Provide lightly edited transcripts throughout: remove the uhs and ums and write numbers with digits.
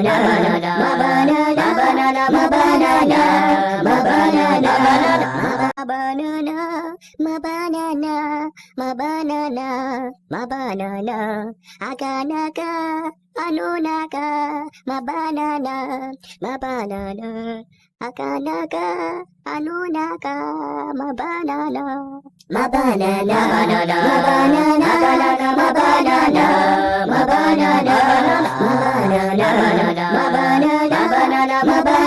Mabanana, mabanana, mabanana, mabanana, mabanana, mabanana, mabanana, mabanana, akanaka, anunaka, mabanana, mabanana, akanaka, anunaka, mabanana, mabanana, mabanana, mabanana, mabanana, mabanana, mabanana, mabanana,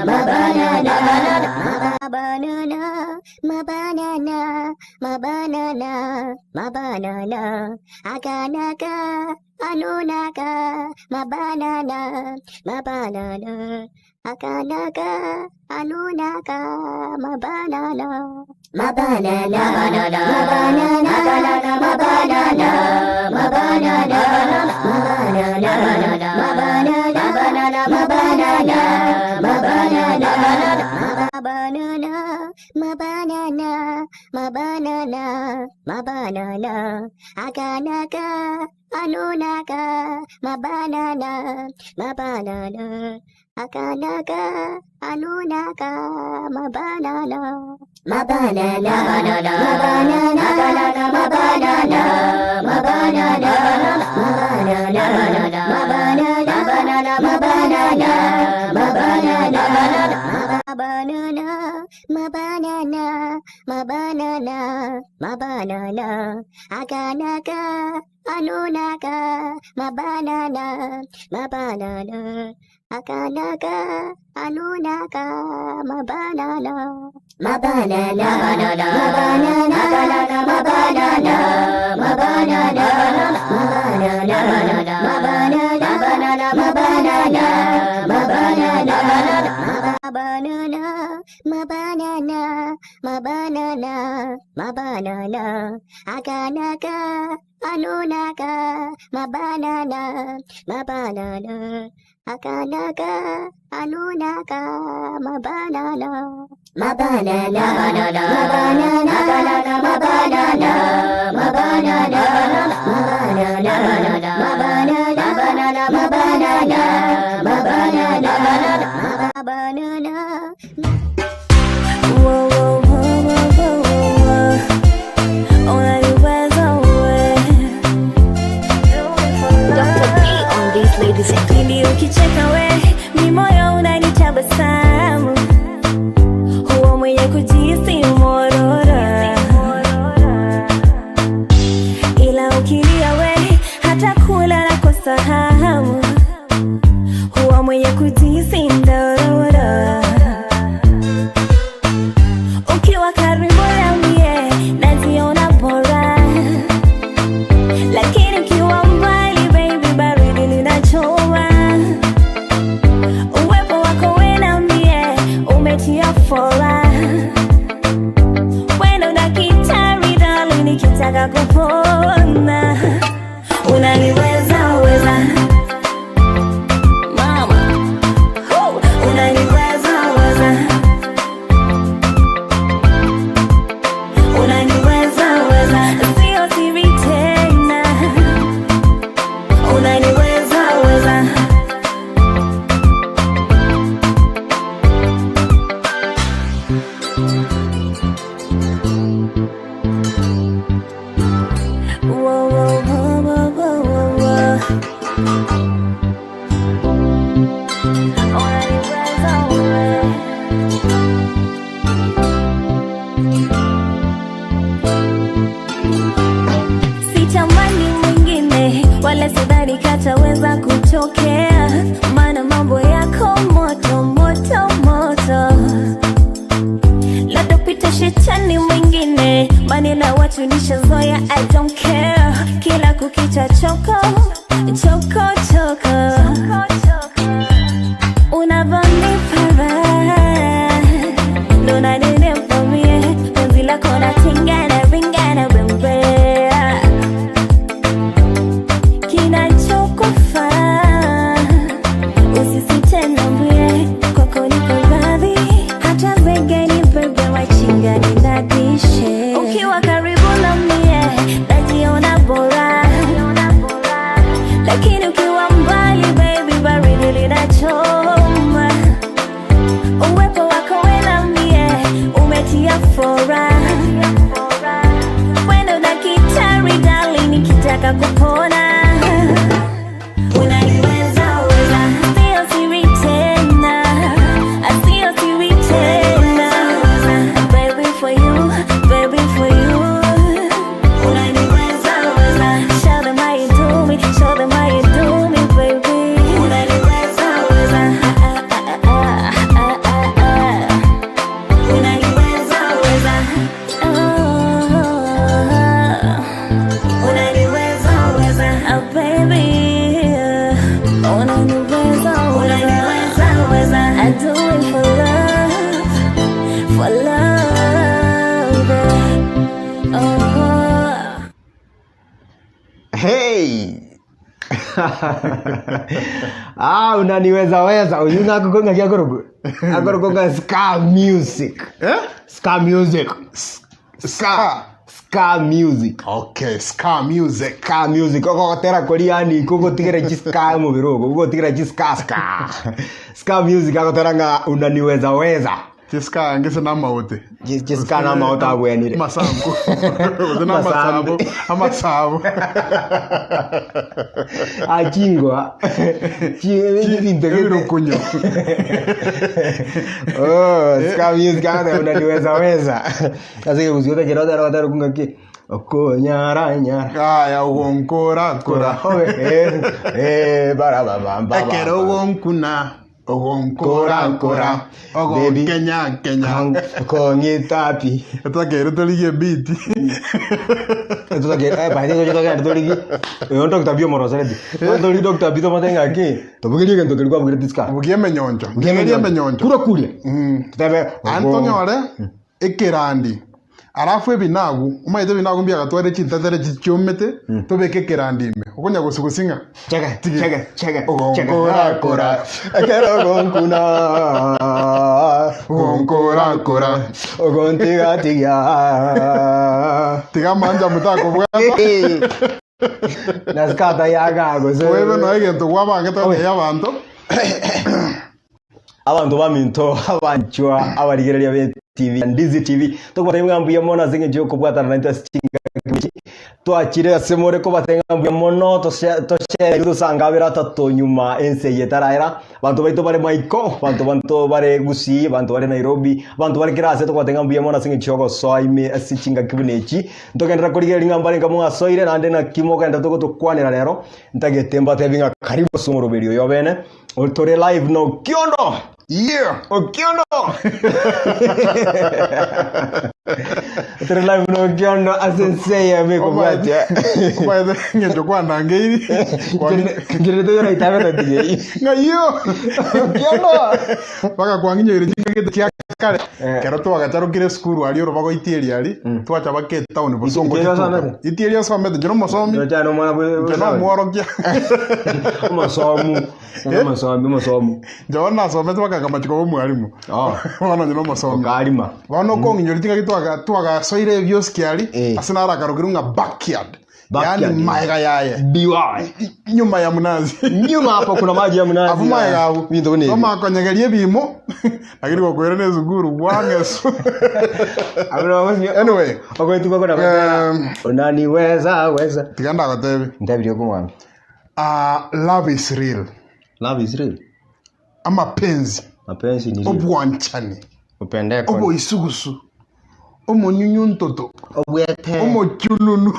mabanana, mabanana, mabanana, mabanana, mabanana, akanaka, anunaka, mabanana, mabanana, akanaka, anunaka, mabanana, mabanana, mabanana, mabanana, mabanana, mabanana, mabanana, mabanana, mabanana, mabanana, mabanana, mabanana, mabanana, akanaka, anunaka, mabanana, mabanana, akanaka, anunaka, mabanana, mabanana, mabanana, mabanana, mabanana, mabanana, mabanana, mabanana, mabanana, mabanana, mabanana, mabanana, mabanana, akanaka, anunaka, mabanana, mabanana, akanaka, anunaka, mabanana, mabanana, mabanana, mabanana, mabanana, mabanana, mabanana, mabanana, mabanana, mabanana, mabanana, mabanana, mabanana, akanaka, anunaka, mabanana, mabanana, akanaka, anunaka, mabanana, mabanana, mabanana, mabanana, mabanana, mabanana, mabanana, mabanana, mabanana, mabanana. Whoa, whoa, whoa, whoa, whoa, whoa. Unaniweza we. Dr. B on these ladies and Pindi ukicheka we, mi moyo unanitabasamu. Huwa mwenye kujihisi mororo. Ila ukilia we, hata kula nakosa hamu. Huwa mwenye kujihisi ndororo. Ukiwa karibu na mie, najiona bora. Lakini ukiwa mbali baby, baridi linachoma. Uwepo wako we na mie umetia fora. Wendo daktari darling, nikitaka kupona unaniweza weza mama, Woo! Unaniweza weza, unaniweza weza, sio siri tena, unaniweza weza. Whoa, whoa, whoa, whoa, whoa, whoa, whoa. Unaniweza wewe. Sitamani mwingine wala sidhani kataweza kutokea, maana mambo yako moto moto moto, labda upite shetani mwingine, maneno ya watu nishazoea, I don't care. Kila kukicha choko choko choko, unavyonipa raha ndo nanenepa mie, penzi lako natinga na ringa na bembea kinachokufaa usisite niambie, kwako niko radhi, hata zege nibebe wachinga ninadishe. Ukiwa karibu na mie najiona bora, Ah, unaniweza weza oyu ng'ako ng'aki akorokwa akorokwa ng'a ska music Eh? ska music Ska. ska music Okay, ska music. ska music ogogotera koria yani kogotigera chiska omobere ogo kogotigera chiska ska ska music agotera ng'a unaniweza weza Chiska ngese na amaote. Chiska na amaote abwenire. Amasambu. Gose na Amasambu. amasambu. Amasambu. Achingwa. Chi Ebirukunyo. Oh, ska music agotera unaniweza weza. Ase kegusii kero otera gotera okung'a ki okonyara nyara. Aya ogonkora kora. Eh, eh, bara ba ba ba. Ekero ogonkuna. Ogonkora kora. Baby. Ogonkenya kenya. Kong'itapi. Etwakeire torigie beat. Oyo Dr. B omorosereti. Tori Dr. B tomote ng'aki tobugerie egento keria kwabugereti ska. Bugia emenyoncho. Bugia emenyoncho. Kura kuria. Totebe Antonyore ekerandi. Alafu ebinagu, omanyete ebinagu mbiagatware chintetere chichiomete, tobeke ekerandi ime. Okonya gosugusi ng'a. Chege, chege, chege. Ogonkora kora. Ekero ogonkuna. Ogonkora kora. Ogontigatiga. Tiga manja mutakobwata. Na skata yaga gose. Oebe noe egento gwabangete gotebia abanto. Abanto baminto abanchwa abarigereria be TV Ndizi TV tokobatebia ng'a mbuya mono ase eng'encho yokobwatana naintwe ase chingaki echi twachire ase more kobatebia ng'a mbuya mono toshe toshere tosangabere atato nyuma ense eye etaraera abanto baito bare maiko abanto banto bare Gusii abanto bare Nairobi abanto bare kera ase tokobatebia ng'a mbuya mono ase eng'encho yogosoa ime ase chingaki buna echi ntogenderera korigereria ng'a mbare nkamwasoire naende naki mogenderete gotokwanera rero ntagete mbatebie ng'a karibu ase omoroberi oyo bene Tore live na Okiondo. Yeah. Okiondo. Tore live na Okiondo ase ense eyemo ekobwatia. Omanyete ng'encho kwandangeiri. Ncherete yoraitabe totigei. Ng'a yo. Okiondo. Mpaka kwang'inyoire chingaki chia kare. Eh. Kero twagacharokire esukuru aria orobago itieri aria, twacha baka etown bosongo Itieri chituka. osomete? Itieri osomete, inche nomosomi, Nochana omwana bwe inche nomworokia. Omosomu. Omosomi, omosomu. Inche bono nasomete mpaka nkamachika koba omwalimu. Oh. Bono inche nomosomi. Okarima. Bono okong'inyora chingaki twaga twagasoire ebioski aria, Eh. ase narakarokirwe ng'a backyard. Backyard, Yaani maega yaye. BY. Nyuma ya mnazi. Nyuma hapo kuna maji ya mnazi. Abu maega abu. Binto buna ebi. Bamakonyegeria ebimo, lakini gokoira na esukuru bwang'esu. Abro Anyway, Ogoituka kona gotera. Unaniweza weza. tiga ndagotebie. Ndabirie okomwambia. Ah, love is real. Love is real. Amapenzi, Mapenzi ni real. obwanchani, Upendeko. oboisugusu, omonyunyuntoto, Obwete. omochununu,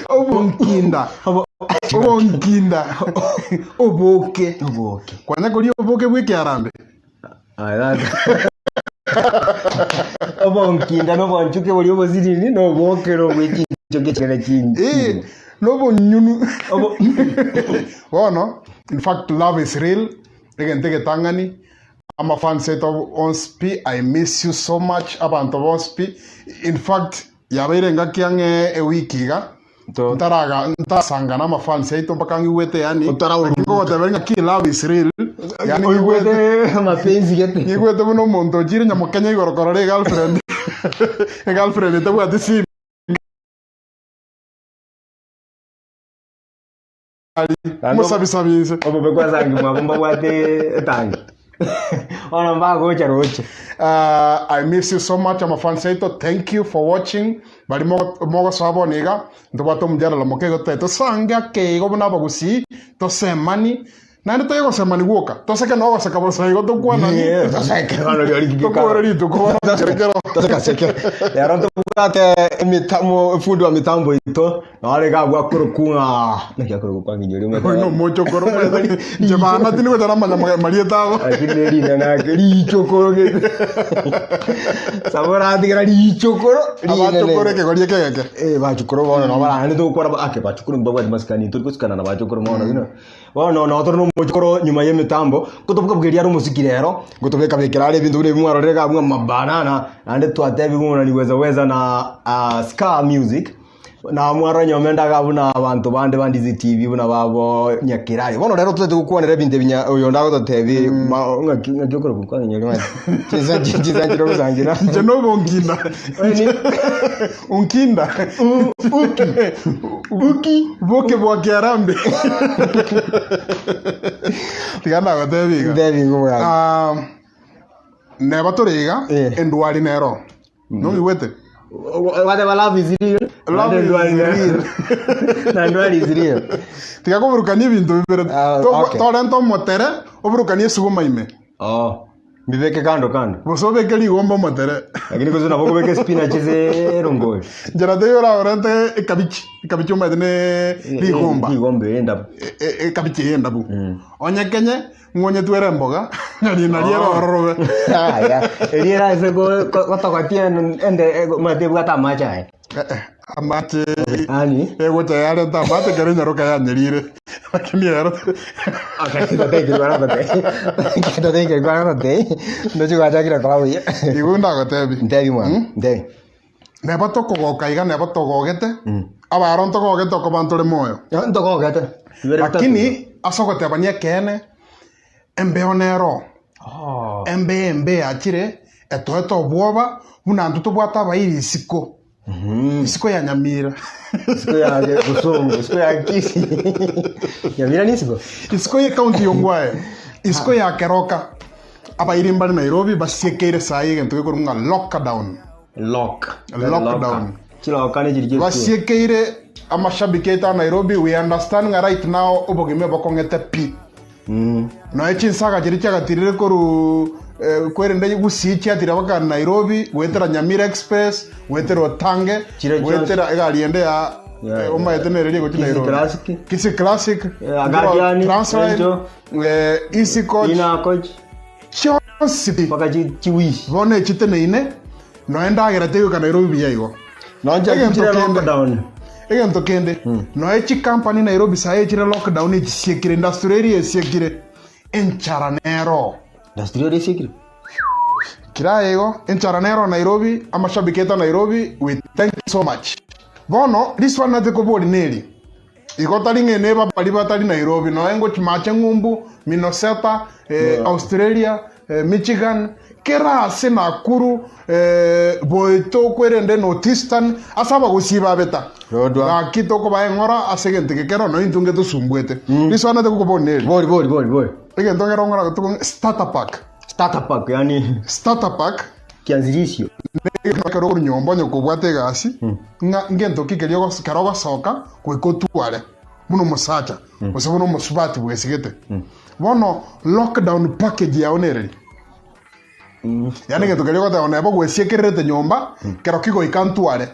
obonkinda, obonkinda, oboke. Oboke. Kwanya koria oboke bwa ekiarambe? Obonkinda nobonchuke boria obosiriri noboke nobwe chinchoke chikere chingi. Eh, nobonyunu. Obo Bono, in fact love is real, egento egetang'ani, amafans aito bonsi pi, I miss you so much, abanto bonsi pi, in fact yabeire engaki ang'e ewiki iga, To- ntaraga ntarasangana amafans aito mpaka ng'igwete yaani, Otaraoruruka. naki ngogoteberia ng'aki love is real, yaani ng'igwete Oigwete mapenzi gete. ng'igwete buna omonto ochire nyamokenya igoro korora egirlfriend, egirlfriend etabwati simi. Mosabisabi inse. Obobe kwasangi mwabo mbabwate etangi. Bono mbagocha roche. Uh, I miss you so much amafans aito thank you for watching bari mogosoa bono iga ntobwate omojadala moke igo totaete tosange ake igo buna abagusii tosemani naende toye gosemani gwoka toseke na ogoseka bosa igo tokwanani Yeah, toseke bono riori kigeka. tokore rituko bono kero kero Tosekaseke. Rero ntobwate emitamo efundi wa mitambo ito Nare gagwa korokwa ng'a naki akorokwa kwanginyori omwete. Oyo nomochokoro inche bana tindi gocha namanya marieta abo. Lakini nerina nake richokoro gete. Sabo oratigera richokoro Abachokoro ekegori ekegeke. Eh bachokoro bono nabo barande togokora ake bachokoro mbabwati masikani tori gosikana na bachokoro mono bino. Bono nabo tore nomochokoro nyuma ya emitambo ngotoboka are omosiki rero ngotobeka bekera are ebinto buna ebi mwarorire iga abwo amabanana naende twatebigwe ng'a unaniweza weza na Scar music. Namwara nyome ndaga buna abanto bande ba Ndizi TV buna babo Nyakerario. Bono rero totete gokwanera ebinto ebi nya oyo ndagototebi ma ng'aki ng'aki okorokwa kwang'inyori mani. Chinsa chinsa nchire ogosangira. Inche nobe onkinda. Onkinda. Uki. Uki. Boke bwa kiarambe. Tiga nagotebi iga. Ntebi igo bwana. Ah, neba tore iga Eh. endwari nero. Noigwete? Whatever love is real. Love is real. Na ndwari is real. Tiga koburukania ebinto bibere. Ah, To- okay. Torente omotere oburukanie esuguma ime. Oh. Mbibeke kando kando. Gose obeke rigomba omotere. Lakini gose nabo okobeka espinach ase erongori. Nchera teiyo oraorente ekabichi, ekabichi omanyete ne rigomba. Rigomba endabu. E- e- Ekabichi eye endabu. Onye kenye Ng'onye twere emboga, nari nari ere ororobe. Aya, erio erase go- go- gotogotia en- ende omanyete ebwate amache aye. Eh, eh, amache Ani? egocha yareta amache ekero enyaroka yanyerire lakini ero Okay, totekerwa nagote. Totekerwa nagote. Ndochi gwachakire kora buya. igo ndagotebi Ntebi mwana, ntebi. neba tokogoka iga neba togogete abaro ntogogete okoba ntore moyo Ntogogete. Lakini ase ogotebania ekeene, embeo nero, Oh. embeo embe yachire etoete obwoba buna intwe tobwate abairi isiko, isiko ya Nyamira. Isiko ya Bosongo, isiko ya Kisii. Nyamira ni isiko? Isiko ye county ya Ongwae, isiko ya Keroka, abairi mbare Nairobi basiekeire saii egento gekorwa ng'a lockdown. Lock. Lockdown. Chiloka ne chiri chi'esukuru. Basiekeire amashabiki aito a Nairobi, we understand ng'a right now obogima bokong'ete pi. Nonya chinsaga chiria chiagatirire korwa eh, kwerende Gusii chiatira mpaka Nairobi, goetera Nyamira Express, goetera Otange, Chire chionsi. goetera egari ende ya Yeah, eh, omaete nere eria egochia Kisii Nairobi. Classic. Kisii Classic, Yeah, Guardian, Transline, Angel. eh, Easy Coach, Ina coach chionsi pi. mpaka chi chiwishi. Bono echiteneine, nonya endagera tegoika Nairobi buya igo. Nonche Egento chire kende. lockdown. Egento kende, nonya chikampani Nairobi saye chire lockdown echisiekire, industry area esiekire, enchara nero. Industry area esiekire? Kira igo, enchara nero Nairobi, amashabiki aito a Nairobi, we thank you so much. Bono, riswali nate kobori neri, igo tari ng'a neba baria batari Nairobi, nonya ngochi mache ng'umbu, Minnesota, eh, Australia, eh, Michigan, kera ase Nakuru, eh, Boito, kwerende North Eastern, ase abagusii babeta. Lodwa. Gaki tokobaa eng'ora ase egento eke kero nonya intwe ngetosumbuete. Riswali nate gokobori neri, Bori bori bori bori. egento ngero ng'ora toko starter pack. Starter pack yani Starter pack kianzilisho. Ekero okorwa nyomba onye kobwate egasi, ng'a ngento ki keria ogos- kero ogosoka goika otware buna omosacha gose buna omosubati bwesigete. Bono lockdown package yao nereri? Yaani egento keria ogoteba neba gwesiekererete nyomba, kero ki goika ntware.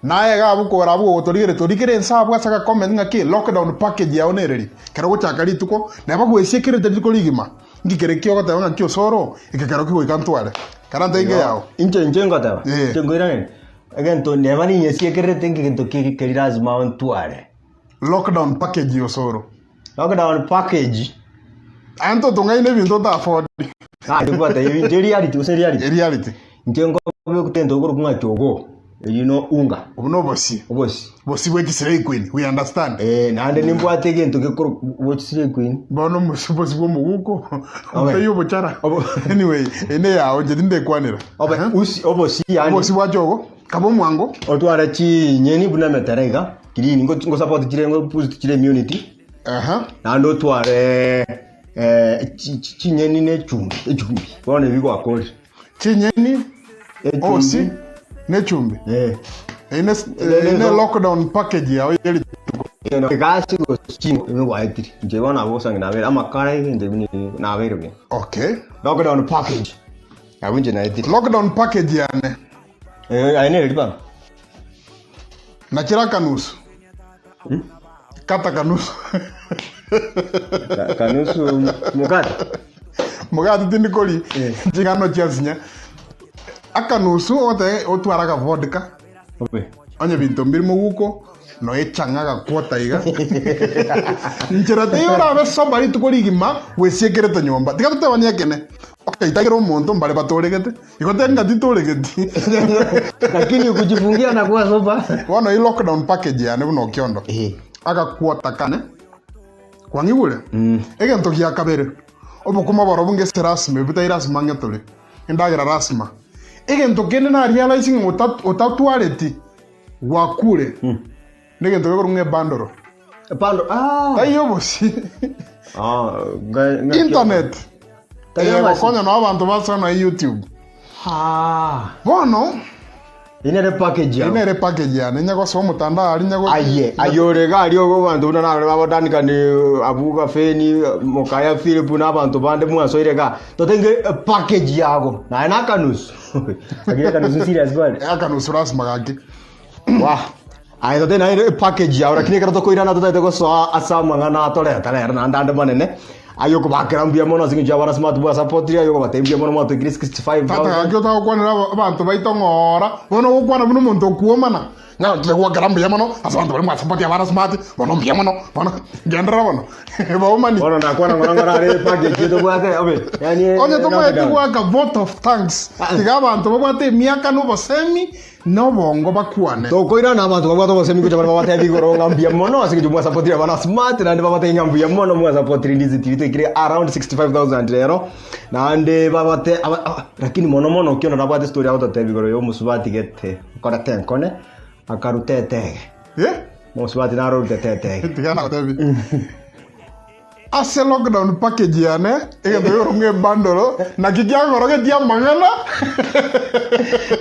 Naye iga abwo kore abwo gogotorigereria torikere ense abwo ase agacomment ng'aki lockdown package yao nereri? Kero ogochaka rituko, neba gwesiekererete rituko rigima, Inki kere ki ogoteba ng'a ki osoro eke kero kigoika ntware? Karante inge yao. Inche inche ngoteba, Eh. inche nkoiraneria, egento neba ninyesiekererete inki gento keri keri lazima ntware. Lockdown package osoro. Lockdown package. Aye ntotong'aine ebinto ota afford. Ah, ndikobwata ebi inche reality gose reality. Reality. Inche nkobe egento okorokwa ng'a chogoo, eyio no unga, Obo nobosie. obosie. Bosie bwe chisirei queen. We understand. Eh, naende nimbwate egento gekorokwa bwa chisirei queen. Bono omosie bosie bwa omoguko. Obe. Otaiyo obochara. Obo- Anyway, eye neyao inche tindekwanera. Obe, usi, obosie yaani. Obosie bwa chogo. Kabe omwango. Otware chinyeni buna emetere iga, green, ngo ngo support chire ngo boost chire immunity. Aha. Naende otware eh, chi- chi- chinyeni na echumbi, echumbi. Bono ebi gwakorire. Chinyeni, Echumbi. obosie, na echumbi. Eh. Eye ne Ne- eye ne ne- lockdown package yao ye rituko. Egasi gose chingo ime gwaetire. Inche bono nabo osange nabere amakara ebinto ebi ni- nabeire buya. Okay. Lockdown package. Nabo inche naetire. Lockdown package yane. Eh, aye nere ribano. Na kera akanusu. Kata kanusu. Ka- Kanusu mukate. Mugati tindi kori. Eh. Ching'ano chiasinya. Akanusu ote otwara ka vodka. Obe. Onye binto mbiri moguko noe echang'a gakwota iga. Nchera teiyo orabe sober rituko rigima gwesiekerete nyomba. Tiga totebanie ekene. Okay, tagera omonto mbare batoregete. Igo tari ng'a titoregeti. Lakini kujifungia na kuwa sober. Bono eye lockdown package yane buna okiondo. Eh. Agakwota kane. Kwang'igure? Egento gia kabere, obokima borobwo ngese lasima, ebi tari lasima ng'e tore. Endagera lasima. Egento kende na realize ng'a ota- otatwareti, gwakure. Negento gekorwa ng'a ebundle. Ebundle, ah. Taiyo obosie. Ah, nga- nga- Internet. Taiyo obosie. Egokonya nao abanto basoma na YouTube. Ah. Bono, Eye nere package eye yao. nere package yane, onye gosoa omotandao aria, onye go- Aye, aye ore iga aria ogo abanto buna narore babo Duncan, abwo Gafeni, Mokaya Philip na abanto bande mwasoire iga, totenge package yago, naye na akanusu. Lakini akanusu serious kwani? Akanusu lasima gaki. Wah. Aye tote naye epackage yao lakini ekero tokoirana totaete gosoa ase amang'ana atoreta rero naende ande manene aye okobakera mbuya mono ase eng'encho y'abana smart bwasapotire aye okobatebia mbuya mono mwatoikire Tata 65,000 gaki otagokwanera aba- abanto baito ng'ora bono ogokwana buna omonto okwomana ng'a tegwakera mbuya mono ase abanto baria mwasapoti abana smart bono mbuya mono bono genderera bono baomani bono nakwana ng'ora ng'ora are epackage tobwate obe yaani onye tomaete lockdown. goaka vote of thanks tiga abanto babwate emiaka na obosemi Nobongo bakwane. Tokoirana abanto babwate obosemi gocha bare babatebi igoro ng'a mbuya mono ase eng'encho mwasapotire abana smart naende babatebie ng'a mbuya mono mwasapotire Ndizi TV toikire around 65000 rero naende babate aba aba lakini mono mono okio nabwate story agototebia igoro ya omosubati gete okorete enkone akaruta etege. Eh? Omosubati narorutete etege. Tiga nagotebi. Ase lockdown package yane, egento gekorokwa ng'a ebundle, naki kiangorogetie amang'ana.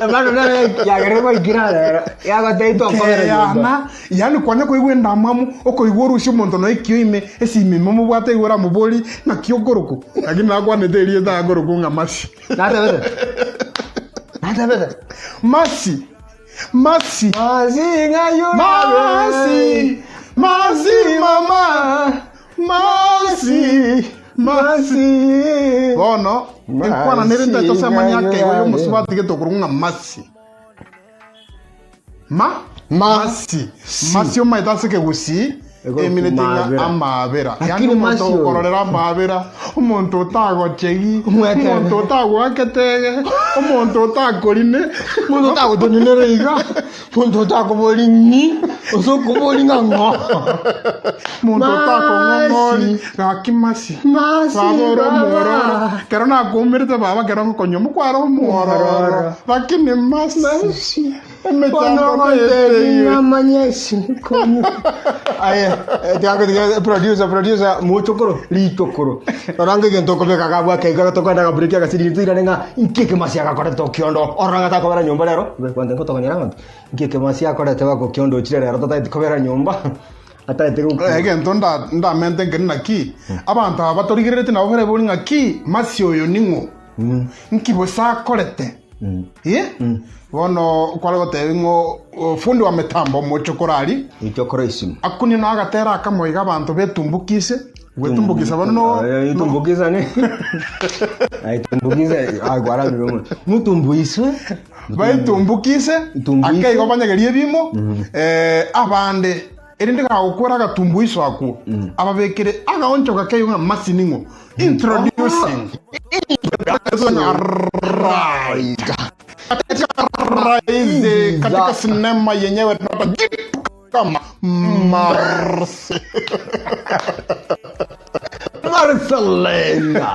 Ebundle nero yagerire gwaikire rero, yagotebi tokobera nyomba. Keyana, yaani kwanya koigwa endamwamu, okoigwa orusie omonto noe ekio ime, esimi ime omobwate igo oramobori, naki okorokwa? Lakini nakwanete erieta akorokwa ng'a Mercy. Natebete? Natebete? Mercy. Mercy. Mercy ng'ai orabe. Mercy. Mercy mama. Mercy. Mercy. Bono enkwana nere ntaete osemani ake igo y'omosubati gete okorokwa ng'a Mercy. Ma Mercy. Mercy omaete ase ekegusii Ekorokwa emineti ng'a maabera. amaabera. Yaani Lakini omonto Mercy oyo- ogokororera amaabera, omonto otagochegi, Omwekebe. omonto otagoake tege, omonto otakorine. Omonto otagotenenera iga, omonto otakobori ng'i, gose okobori ng'a ng'o. Omonto otakong'ong'ori, Mercy. gaki Mercy. Mercy, Baba ore baba. omwororo, kero nakoumerete baba kero ngokonywa kware omwororo, Omwororo. lakini Mercy. Mercy. Emechando neyeteiyo. Aye, tiga producer, producer, mochokoro, richokoro. Rora ng'a egento okobeka gabwake iga tokoenda gabureki agasiriri toirane ng'a inki ekemasi agakorete okiondo. Orora ng'a takobera nyomba rero, kwanza ngotogonyera abanto. Inki ekemasi akorete baka okiondo ochire rero totageti kobera nyomba. Atagete gokwa. Egento nda- ndamente nkeri naki, abanto aba batorigerereti nabo barebori ng'aki, masi oyo ning'o? Nki bosa akorete? Eh? Bono kware goteba ng'o o, fundi wa mitambo omochokoro aria Richokoro isimo. akunie na agatera akamo iga abanto betumbukise gwetumbukisa bono no Eh, itumbukisa ne. Ai tumbukisa, ai kwarabire mono. Mutumbuiswe. baetumbukise Itumbukise. ake igo banyegerie ebimo eh, abande erinde gagokora agatumbuiso akwo ababekere agaonchoka keigo ng'a masi ning'o Introducing. Right. Katika raizi, katika sinema yenyewe tunapata jitu kama Mars. Marcelina.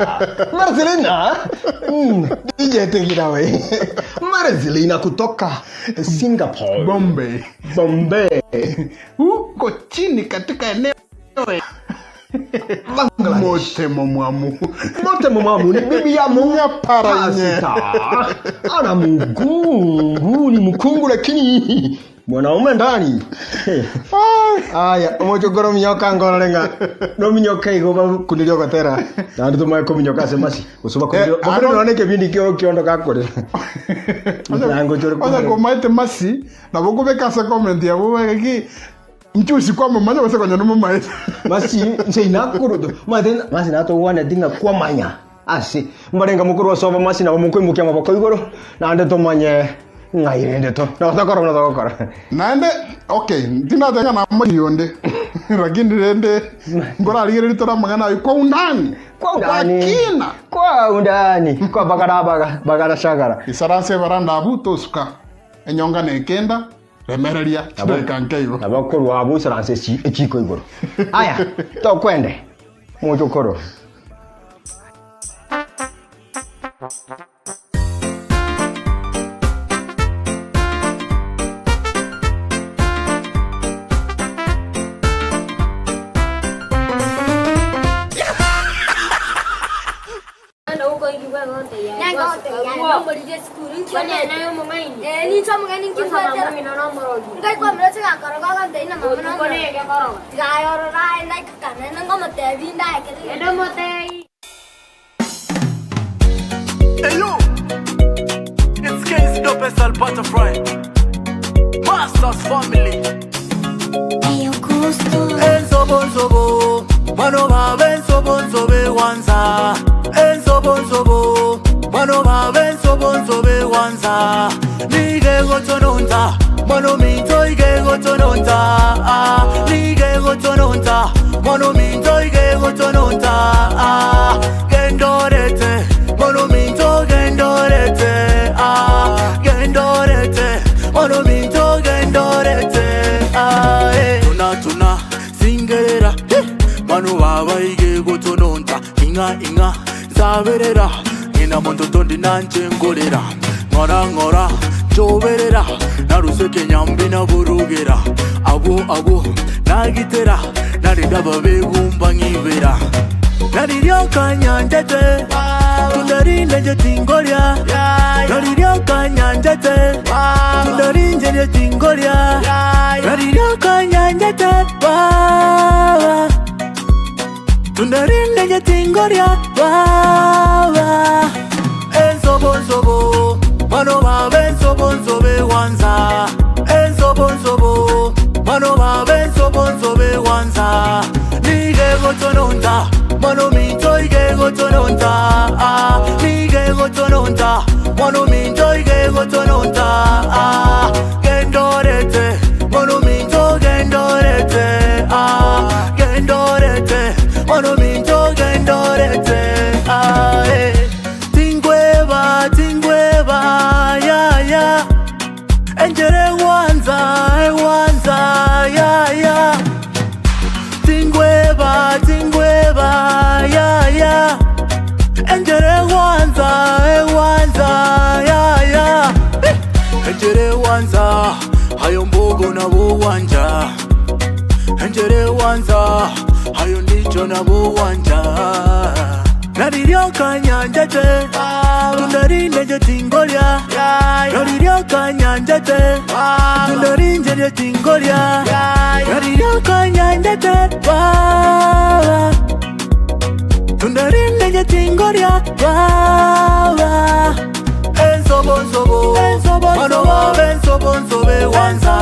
Marcelina. Mm, DJ take it away. Marcelina kutoka Singapore. Bombay. Bombay. Huko chini katika eneo Bangladesh. Motemo mwamu. Motemo mwamu ni bibi ya Nyaparanye. Pasta. Ana mgungu ni mkungu lakini mwanaume ndani. Aya, omochokoro minyoka ngorore ng'a nominyoka igo bakunirie ogotera naende tomae kominyoka ase masi gose bakunirie Eh, bakunirie ano- nonye ekebindi kio kiondo gakorera Nango chore Onye komaete masi nabo okobeka ase comment yabo ki Inche usiku amomanya gose konya nomomaete. Masi inche inakurutu omanyete masi natogwaneti ng'a kwamanya ase mbarenga mokorwa ase obomasi nabo mokoimokia amaboko igoro naende tomanye ng'ai rende to nabo tokora buna togokora. Naende okay, tindateba ng'a namoririe onde. Lakini rende nkorarigereria tore amang'ana ayio kwa undani. Kwa undani. Kwa kina. Kwa undani. Kwa bagara baga bagara shagara. Isaranse ebaranda abwo tosuka. Enyonga na ekenda, remereria chidakika nke igo. Nabo okorwa abwo oisaranse echi- echiko igoro. Aya, tokwende. Mochokoro. Hey yo, it's Case Dopesal Butterfly, Masters Family. Ensobonsobo, bano babe ensobonsobe wanza. Ensobonsobo, bano babe ensobonsobe wanza. Nige gotononta, mano minto ige gotononta. Ah, Nige gotononta, mano minto ige gotononta. Ah, Gendorete, mano minto gendorete. Ah, gendorete, mano minto gendorete. Ah, eh. Tuna tuna, singerera, eh. Mano baba ige gotononta. Inga inga, zaberera. Ngina monto tondi nanje ngorera. Ngora ngora, joberera. Naruseke nyambi na burugera. Abo abo, nagitera. Naridaba begumba ngibera. Nariryoka nyanjete, tundarinje tingoria. Nariryoka nyanjete, tundarinje tingoria. Nariryoka nyanjete, baba. Tundarinje tingoria, baba. Ensobonsobo, bano babe ensobonsobe wanza. Ensobonsobo, bano babe ensobonsobe wanza. Nige gotononta, mano minto ige gotononta. Ah, nige gotononta, mano minto ige gotononta. Ah, gendorete, mano minto gendorete. Ah, gendorete, mano minto gendorete. Ah, eh. Tingweba, tingweba, ya ya. Enjere wanza, wanza, ya ya. Tingweba, tingweba, ya ya. Enjere wanza, wanza, ya ya. Eh, Enjere wanza, hayo mbogo na wanja. Enjere wanza, hayo ndicho na wanja. Nariryoka nyanjete, tundarinje tingoria. Nariryoka nyanjete, tundarinje tingoria. Nariryoka nyanjete, baba. Tundarinje tingoria, baba. Ensobonsobo, mano babe ensobonsobe wanza.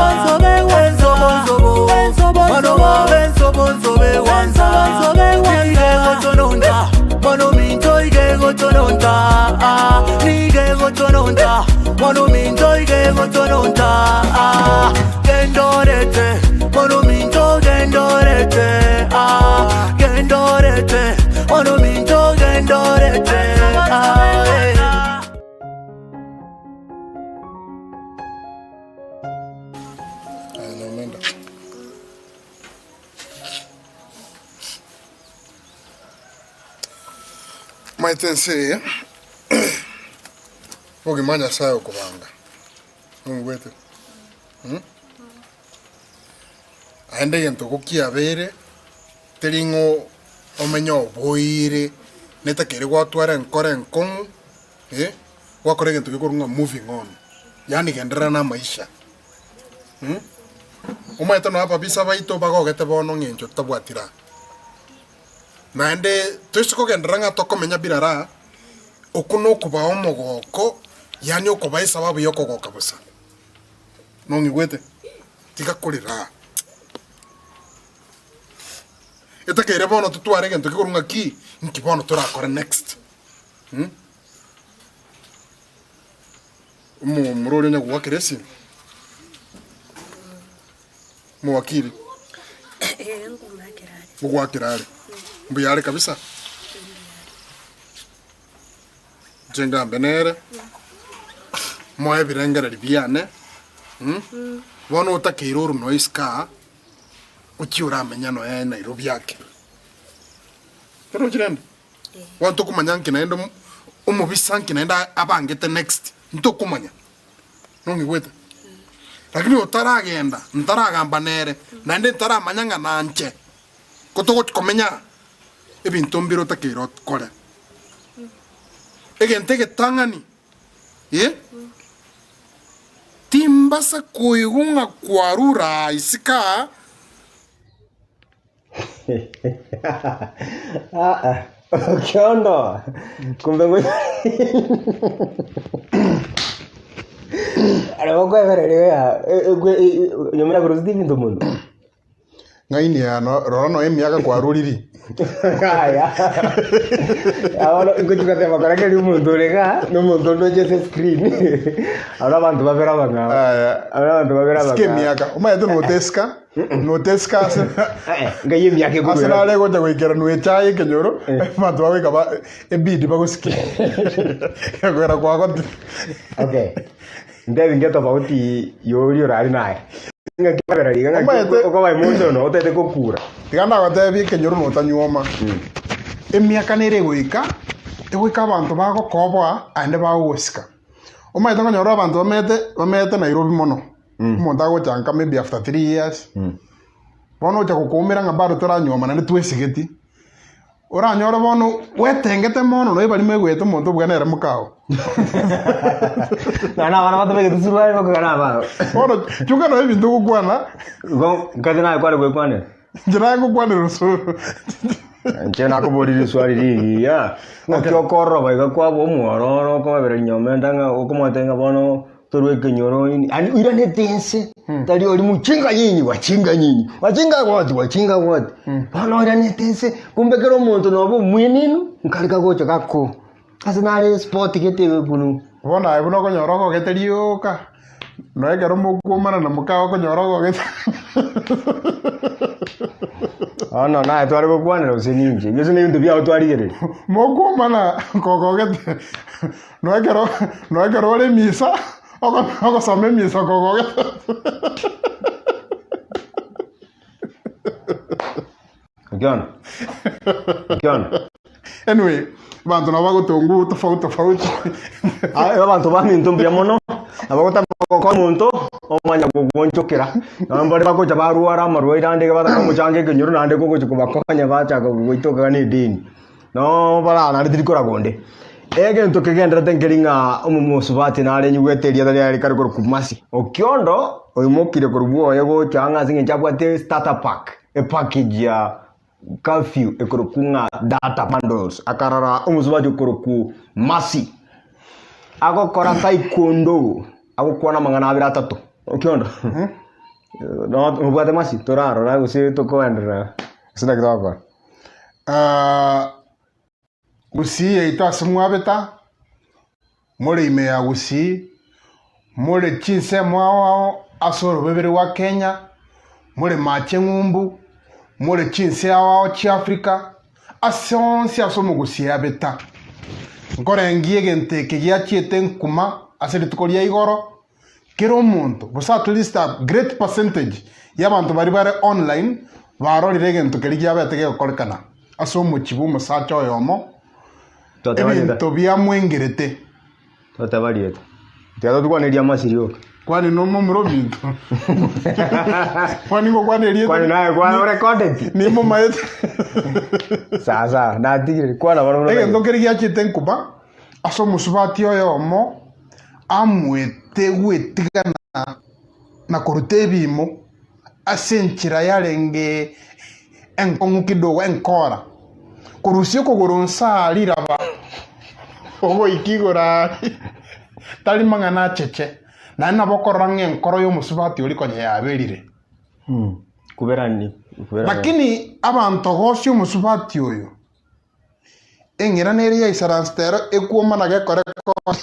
Ensobonsobo, mano babe ensobonsobe wanza. Nige gotononta, mano minto ige gotononta. Ah, Nige gotononta, mano minto ige gotononta. Ah, Gendorete, mano minto gendorete. Ah, Gendorete, mano minto gendorete. Ah, eh. Aya, nomenda. Maete ense eye, obogima Nyasaye okobanga, nomobwete? Mm? Aende egento gokiabeire, teri ng'o omenye oboire, netakeire gwatwara enkoro enkong'u, eh, gwakora egento gekorwa ng'a moving on, yaani genderera na amaisha. Mm? Omanyete nonya ababisa baito bagogete bono ng'encho totabwati raha. Naende toise kogenderera ng'a tokomenya birara, okwo nokobaa omogoko, yaani okobaa esababu ya okogoka bosa. Nong'igwete? Tiga korera. Etakeire bono totware egento kekorwa ng'a ki, nki bono torakore next. Mm? Omomura oria onya goakera esimi, omowakiri. Ngogwakera are. Mbuya are kabisa? Inche ngambe nere, moe ebirengererio biane, mm? Bono otakeire oru noe isiko aa, ochie oramenya noe Nairobi ake. Oroche rende? Bono tokomanya nki naende omo- omobisa nki naende abangete next, ntokomanya. Nong'igwete? Lakini otaragenda, ntaragamba nere, naende ntaramanya ng'a nanche, ko togochi komenya aa, ebinto mbire otakeire okore. Egento egetang'ani, eh, timbasa koigwa ng'a kwarure aa isiko aa. Ah, Okiondo kumbe ngo Arabo kwebereria ya nyomera kurusi bintu mono. Ng'aini ya no, rora noe emiaka kwaruriri. Aya. Abono ngochia goteba kora keri omonto ore igaa na omonto onde oche ase escreen. Aro abanto babere abang'ao. Aya. Aro abanto babere Sika abang'ao. emiaka. Omanyete notesika, notesika ase Ngai emiaka ase ekorwera. nare gocha goikeranu echae ekenyoro, abanto bagoika ba ebidi bagosike. Ekwera kwagotire. Okay. Ntebi nge tofauti yoria orari naye. Ng'aki kwabera riga ng'aki Omanyete- okoba emotional otete gokura. Tiga ndagotebie ekenyoro notanyuoma. Emiaka nere egoika, egoika abanto bagokoboa aende bagogosika. Omanyete okonyora abanto bamete bamete Nairobi mono, omonto agocha nka maybe after 3 years, bono ocha gokoumera ng'a bado toranyuoma naende twesigeti. Oranyore bono gwetengete mono nonya ebarimo egoeta omonto obuga nere mokao. Naende abana batabegeti suruari bakogana abao. Bono chunga nonya ebinto ogokwana, Igo nkache naye kware gwekwanera. inche naye ngokwanera osoro. Inche nakoboria riswali rigiya, ng'aki okororoba iga kwaba omwororo okobereria nyomenda ng'a okomotebia ng'a bono torwe ekenyoro ini yaani oiranete inse tari ori mchinga nyinyi wachinga nyinyi wachinga what wachinga what bono oiranete inse kumbe kera omonto nobe omwenenu nkareka gocha gako ase nare spot gete buna. Bono aye buna okonyora okogete rioka, nonya ekero mokwomana na mokao okonyora okogete. Bono naye tware gokwanera gose ninche, gose na ebinto biago twarigereria. Mokwomana kokogete, nonya ekero nonya ekero ore emisa, oko- ogosoma emisa kokogete. Okiona? Okiona? Anyway, abanto nabo bagotongwa tofauti tofauti. Ah, abanto baminto mbuya mono, nabo gotama gokonya omonto, omanya gogwonchokera. Nabo mbare bagocha barwara amarwaire ande iga bataka omochanga ekenyoro naende kogochi kobakonya bachaka goitoka na edini. Noo barara naende tiri koraga onde. Egento kegenderete nkeri ng'a omomosubati nare nyigwete erieta riaye rikare korokwa Mercy. Okiondo oimokire korwa bwoye gocha ang'e ase eng'encho abwate starter pack, epackage ya curfew ekorokwa ng'a data bundles, akarora omosubati okorokwa Mercy agokora taekwondo, agokwana amang'ana abere atato. Okiondo, nobwate Mercy? Torarora gose tokoenderera gose naki togokora? Gusii yaito ase mwabeta, more ime ya Gusii, more chinsemo ao ao ase orobebe rwa Kenya, more mache ng'umbu, more chinse ao ao chia Africa, ase onsi ase omogusii abeta. Nkorengia egento eke giachiete nkuma ase rituko ria igoro, Kera omonto, gose at least a great percentage y'abanto baria bare online barorire egento keria giabete gegokorekana ase omochie bw'omosacha oyomo, Twateba rieta. ebinto biamwengerete. Twateba rieta. Tiga totwane riamasi rioka. Kwani nomomura ominto? Kwani ngokwana erieta? Kwani naye kwa orecorded? Nimomaete. Sawa sawa, natigire. Kwana bono buna Egento keria giachete nkuba ase omosubati oyomo amoete gwetigana na koruta ebiimo ase enchera yarenge enkong'u kidogo, enkora, korusia okogoro nse aa riraba ogoika igoro aria, tari mang'ana acheche. Naende nabo okorora ng'a enkoro y'omosubati oria konya yaberire. Kuberani, kuberani. Lakini abanto gosia omosubati oyo. Eng'ira nere yaisaransete ero ekwomana gekore konye.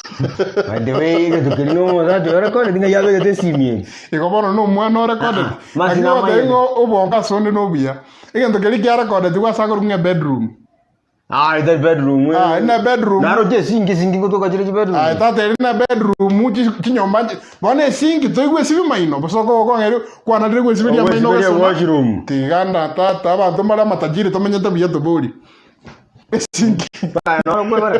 By the way, egento keria na omosacha oyo orekodeti ng'ai abegete esimi eri. Igo bono na omwana orekodeti. Ah, masi Lakini ogoteba namanyete. ng'a obongo ase onde nobuya. Egento keria kiarekodetigwe ase akorokwa ng'a ebedroom. Ah, ete bedroom. Ah, ere na bedroom. Naroche esinki esinki ngotoka chire chibedroom. Aye tata ere na bedroom chi- chinyomba nchi- bono esinki toigwe esibi maino bosa okong'eria kwanarire gwesiberia amaino Ogwesiberia ogesona. washroom. Tiga na tata abanto mbare amatajiri tomenyete buya tobori. Esinki. Bana noro kwebara.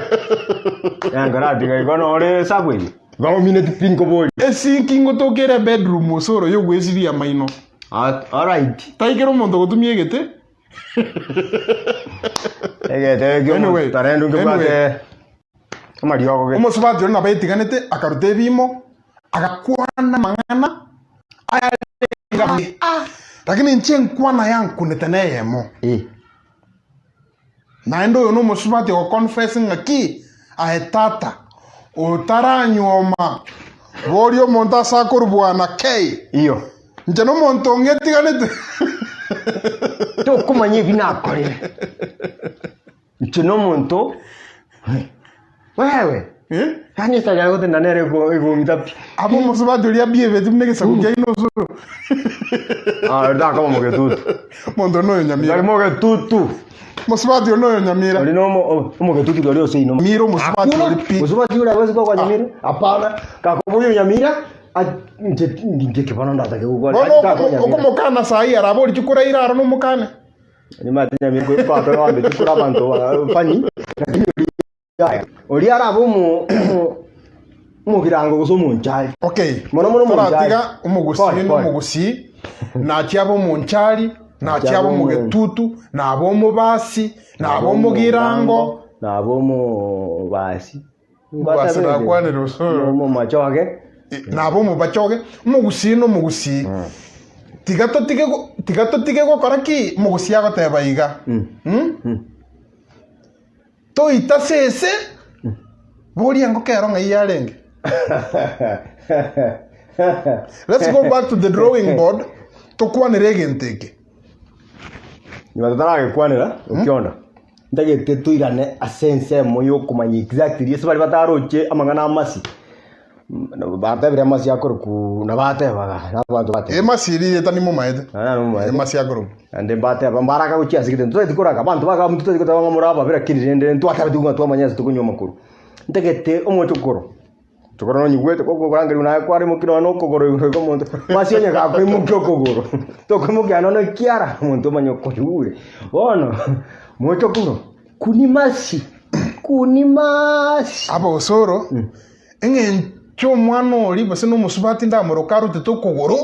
Yangaratiga igo nore subway. Baomineti pi nkobori. Esinki ngotoka ere bedroom osoro yogwesibia amaino. Ah, alright. Taikera omonto ogotumia egete. Egete ekio Anyway, tarendo nkebwate anyway. amariogo gete. Omosubati oria nabo etiganete akaruta ebimo agakwana amang'ana ayarenge amange. Lakini inche enkwana yankunete neyemo. Eh. Naende oyo nomosubati ogoconfess ng'a ki aye tata otaranyuoma boria omonto ase akorubwana kei. Iyo. Inche nomonto ong'etiganete. Tokomanya ebi nakorire. Inche nomonto wewe. Eh? Yaani esitari gotenda nere egong'ita pi. Aba omosubati oria abiebeti buna egesaku kiaino osoro. Ah, ndakaba mogetutu. Omonto noyo nyamira. Ndari mogetutu. Mosubati oyo noyo nyamira. Ori no omogetutu ori ose ino. Nyamira omosubati ori pi. Mosubati ori awezi kwa nyamira. Hapana. Kakoboyo nyamira. Inche inche kibono ndatake gokwana. Bono okomokana sahi arabori chikuraira aro nomokane. Nimate nyamira kwatore abanto chikura abanto funny. Lakini Yaya, oria arabe omo- omo- omogirango gose omonchari. Okay. Mono mono omonchari. Toratiga omogusii Pole, pole. nomogusii nachia abe omonchari nachia abe abe omo- omogetutu nabe omobasi nabe omogirango Nabe omobasi. Omobasi nakwanire osoro. Omomachoge. Eh, nabe omobachoge omogusii nomogusii tiga totige go- tiga totige gokora ki omogusii agoteba iga Mm? Toita sese, boria engoko ero ng'ai yarenge. Let's go back to the drawing board tokwanere egento eke. Nyuma totaragekwanera okionda ntagete toirane ase ensemo yokomanya exactly ase baria bataroche amang'ana amasi batebire amasi akorokwa nabatebaga na abanto bateba Emasi eria rieta nimomaete. Ah, nimomaete. Emasi akorokwa. Naende mbateba mbaraka gochia ase egete ntotageti koraka abanto baka ntotageti goteba ng'a more ababe lakini rende ntwatebeti ng'a twamanya ase tokonywa amakoro. Ntagete omochokoro, chokoro nonyigwete kokorangerigwa naye kwaremokia nonya na okogoro igoro iga omonto masi onye gakoimokia okogoro, tokoimokia nonya na ekiara omonto omanye okoigure. Bono, mochokoro, kuni masi, kuni masi. Aba osoro, eng'encho omwana oria gose na omosubati ndamoroke arutete okogoro,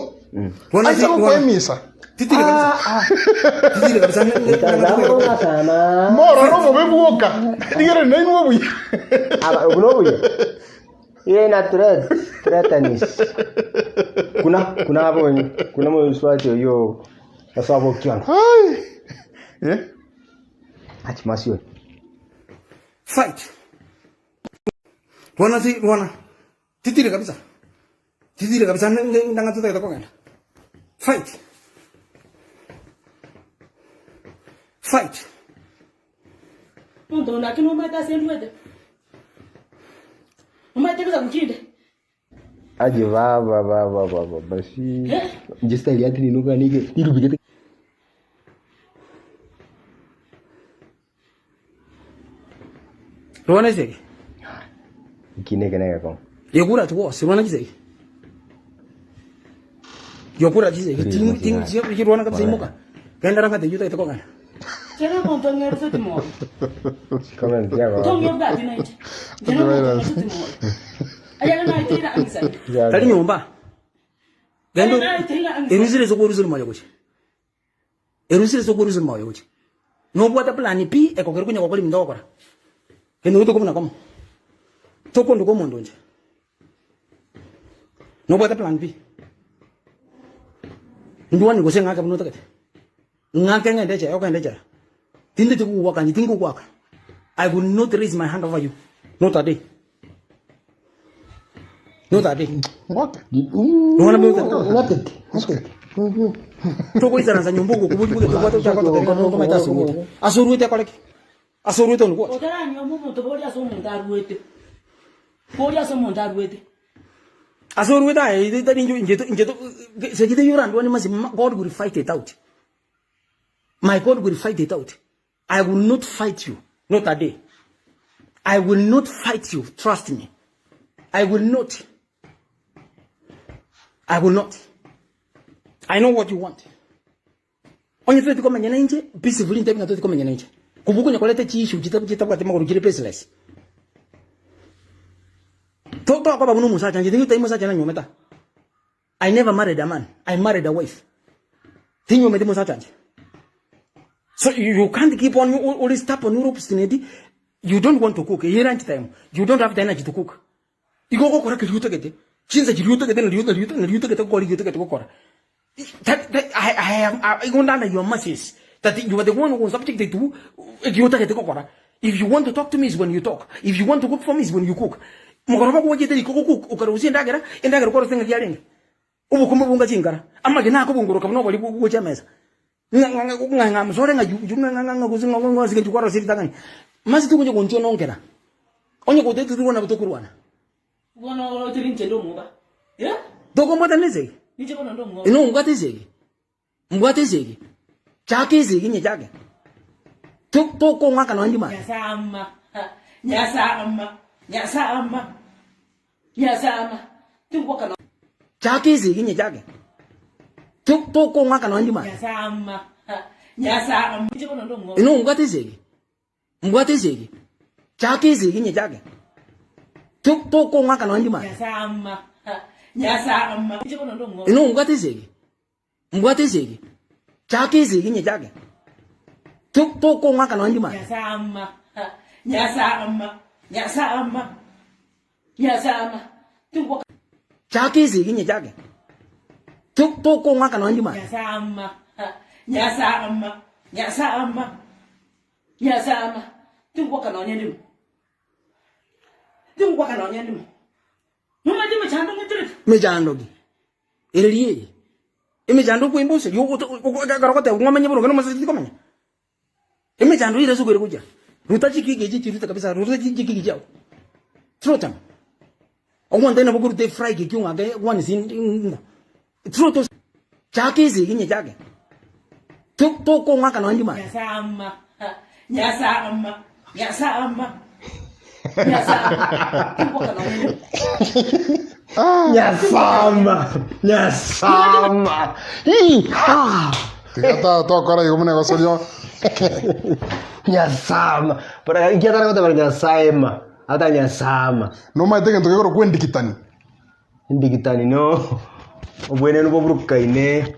Bono ache ase- gokoemisa. Titiri kabisa. Titiri kabisa. Tazama sana. Morore obobe bwoka, rigereria nainwe obuya. Aba obu nobuya. Ire na threat, threatenis. Kuna kuna abonye, kuna mosubati oyo asaba okiona. Ai. Eh? Achi masio. Fight. Rwana si rwana. Titiri kabisa. Titiri kabisa ndanga tutagete kogenda. Fight. Fight. Omonto onde naki nomaete ase ndwete? Omaete gose gokinde? Aje baba baba baba basi. Nje style yake ni nuka nige nirubigete. Rwana esegi. Ekina eke negekong'u. Yekura tigosi rwana chisegi. Yokura chisegi ting ting rwana kabisa imoka. Genda rang'ate eyio otagete kogenda. Kera omonto ong'erete timoyo. Comment yako. Tong'e obwati nainche. Kera omonto ong'erete timoyo. Ayare naiteire ang'isane. Tari nyomba. Genda erusire ase okworusire moyo gochia. Erusire ase okworusire moyo gochia. Nobwate plan pi ekogera konya gokora ebinto ogokora. Kende gotoka buna komo. Tokonduka omonto inche. Nobwate plan pi. Ndwani gose ng'ake buna otagete. Ng'ake ng'ende echela okogenda echela. Tindeti kogoaka inche tingogoaka. I will not raise my hand over you. Not a day. Not a day. Ngoke. Nona Ng'atete. togoisaransa nyomba ogokoboria bobe tobwate ochaka gototebia ng'a nokomaete ase oruete. Ase oruete akore ki? Ase orwete onde gwocha. Otaranyuoma omonto boria ase omonto arwete. Boria ase omonto arwete. Ase orwete aye ite tari inche inche inche seki teiyo orandwanie masi God will fight it out. My God will fight it out. I will not fight you, not a day. I will not fight you, trust me. I will not. I will not. I know what you want. Onye toteti komenya na inche, peacefully ntebi ng'a toteti komenya na inche. Kobua okonya koreta chiissue chita chitabwati magoro chire baseless. To tokoba buna omosacha, inche tindi tari mosacha nanyuomete aa. I never married a man, I married a wife. Tinyuometi mosacha inche. So you, you can't keep on ore stubborn ore obstinate, you don't want to cook, eye lunch time, you don't have the energy to cook. Igo ogokora keria otagete, chinsa chiria otagete nario nario nario otagete gokora erio otagete gokora. That that I I am I igo under your mercies that you are the one who subjected to ekio otagete gokora. If you want to talk to me is when you talk, if you want to cook for me is when you cook. Mogoroba gwachete riko go cook okarusia endagera, endagera okwarosete ng'aki yarenge? Obokombe bonga chinkara, amagena akobungoroka buna obori gocha emesa. Ng'a ng'a ng'a ng'a I'm sorry ng'a you you ng'a ng'a ng'a gose ng'a ng'a ase eng'encho kwarosire ritang'ani. Masi togocha gonchwa nonkera. Onye gotagete torwane nabo tokorwana. Bono oroche ninche nde omwoba, eh? Tokombwatana esegi? Ninche bono nde omwoba. Inwe mbwate esegi? Mbwate esegi? Chaka esegi inye chake. To tokong'aka nonya ndimanye. Nyasama, nyasama, nyasama, nyasama, tingwaka no. Chaka esegi inye chake. To tokong'aka nonya ndimanye. Nyasama, nyasama, ninche bono nde omwoba. Inwe mbwate esegi? Mbwate esegi? Chaka esegi inye chake. To tokong'aka nonya ndimanye. Nyasama, nyasama, ninche bono nde omwoba. Inwe mbwate esegi? Mbwate esegi? Chaka esegi inye chake. To tokong'aka nonya ndimanye. Nyasama, nyasama, nyasama, nyasama, tingwaka. Chaka esegi inye chake. To tokong'aka nonya ndimanye. Nyasama, nyasama, nyasama, nyasama, tingwaka nonya ndimo. Tingwaka nonya ndimo. Nomanyete emechando ng'eterete? Mechando ki? Ere rieye. Emechando okoimba ose ekero ogoteba ng'omenye boronge na omosani tikomenya. Emechando ere ase okoira gochia. Ruta chikiki echi chirute kabisa, ruta chikiki chiago. Throw them. Omonto nabo okoruta efry cake ong'ake one sin throw those. Chaka esegi onye chake. Tokong'aka nonya ndimanye. Nyasama, nyasama, nyasama, nyasama. Tingwaka nonya ndimo. Nyasama, nyasama. Hii, ha. Tiga ta- tokora igo buna egosoria Nyasama. Pero inki atare goteba Nyasaema, ata nyasama. Nomaete egento gekorokwa endigitani. Endigitani no obwenenu boburukaine,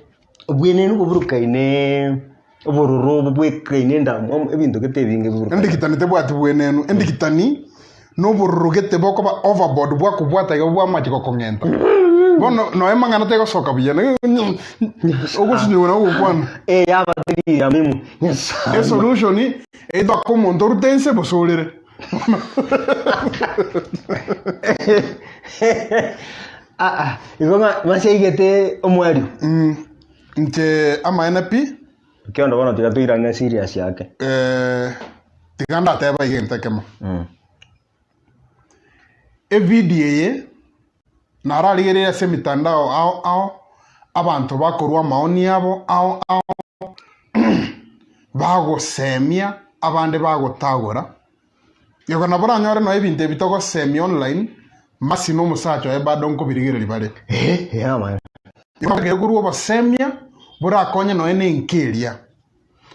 obwenenu boburukaine obororo bobwekaine endamwamu, ebinto gete ebinge biburukaine. Endigitani tebwati bwenenu, endigitani nobororo gete bokoba overboard bwakobwata iga bwamache gokong'enta. Bono noe amang'ana tegosoka buya, ogosinyigwa na ogokwana. Eh, yaba teri ya muhimu. Nyasaye. Esolution either ake omonto orute inse gose orere. Ah, ah, igo ng'a maseigete omwario. Mm, inche amaene pi Kiondo bono tiga toirane serious yake. eh, tiga ndateba iga egento ekemo. Evidio eye nararigereire ase emitandao ao ao, abanto bakorwa amaoni abo ao ao, bagosemia abande bagotagora. Igo nabo oranyore nonya ebinto ebi togosemia online, Mercy na omosacha oye bado nkobirigereria bare. Eh, eh, amaene. Igo ekero korwa obosemia borakonye nonya na enka eria.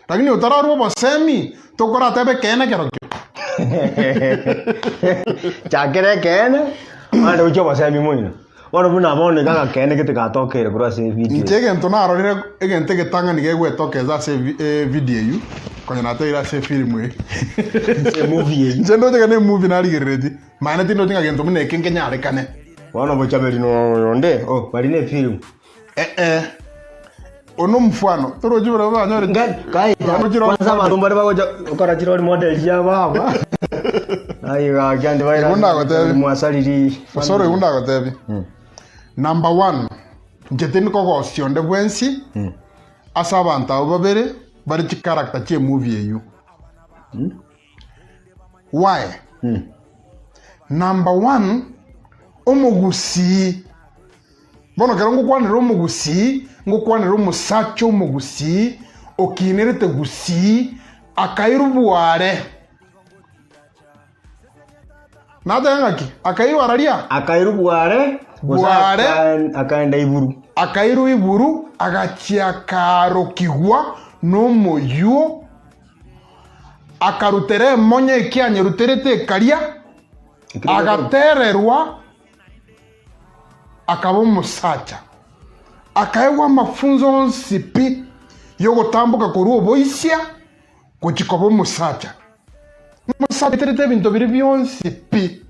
Lakini otararwa obosemi, tokoratebe ekeene kerokio. Chakera ekeene, mande gochia obosemi moino. Bono buna bono iga agakeene gete gatokeire korwa ase evideo. Inche egento narorire egento egetang'ani gegwetokeza ase evi- evideo eyio, konya nateire ase efilimu eye. Ase emovie eyio. Inche ndoche ng'a na emovie narigereretie, mane tindoche ng'a gento buna eke nkenyarekane. Bono bochaberi noyonde, oh, bari na efilimu. Eh-eh. Oyo nomofwano, torochi baria banyore Kai, kwanza abanto mbare bagocha gokora chirori model chia baba. Ai gaki ande baira. Igo ndagotebia. Mwasariri. Osoro igo ndagotebia. Number one, inche tindi kogosia onde bwensi ase abanto abwo babere bare chicharacter chia emovie eywo. Why? Number one, omogusii, bono ekero ngokwanera omogusii, ngokwanera omosacha omogusii okinerete gusii akairwa bware. Natebe ng'aki? Akairwa araria? Akairwa bware, gose Bware. aka- akaenda iburu. Akairwa iburu, agachia akaarokigwa nomoyio, akarutera emonyo ekianyeruterete ekaria, agatererwa, akaba omosacha. Akaegwa amafunso onsi pi yogotamboka korwa oboisia gochia koba omosacha. Omosacha oeterete ebinto biria bionsi pi,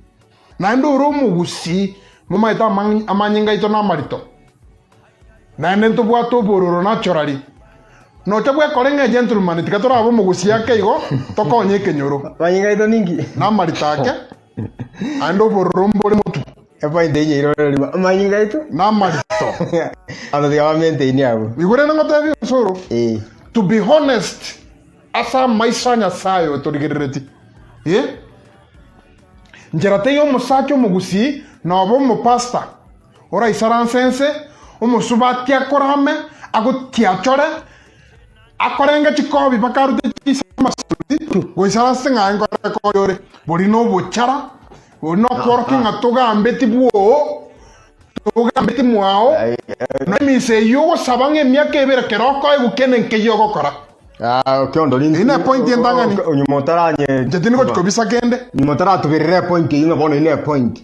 naende ore omogusii, momaete amanyinga aito namarito, naende ntobwate obororo naturally. Nocha bwekore ng'a egentleman, tiga torabe omogusii ake igo, tokonye ekenyoro. Amanyinga aito ninki? Namarito ake, naende obororo mbore motwe. Epoint eyio nyairore rimo. Amanyinga aito? Namarito. Abanto tiga ba maintain abwo. Igo rende ngotebie osoro, Eh. to be honest, Ase amaiso a Nyasae otorigerereti, ee, nchera teiyo omosacha omogusii noba omopastor oraisaranse ense, omosubati akorame, agotiachore, akorenge chikobi mpaka arute chinsa amasuri, goisaranse ng'a aye nkorekodi ore. Boria nobochara, boria nokworokia ng'a togambeti bwoo, togambeti mwao, na emisa eyio ogosaba ng'a emiaka ebere kero okoegwa kende nkeyio ogokora. Ah, okiondo rinde. Eyio ne point entang'ani. Onyuma otaranye. Inche tindi gochia kobisa kende. Nyuma otaratuberera epoint eyio ng'a bono eyio ne epoint.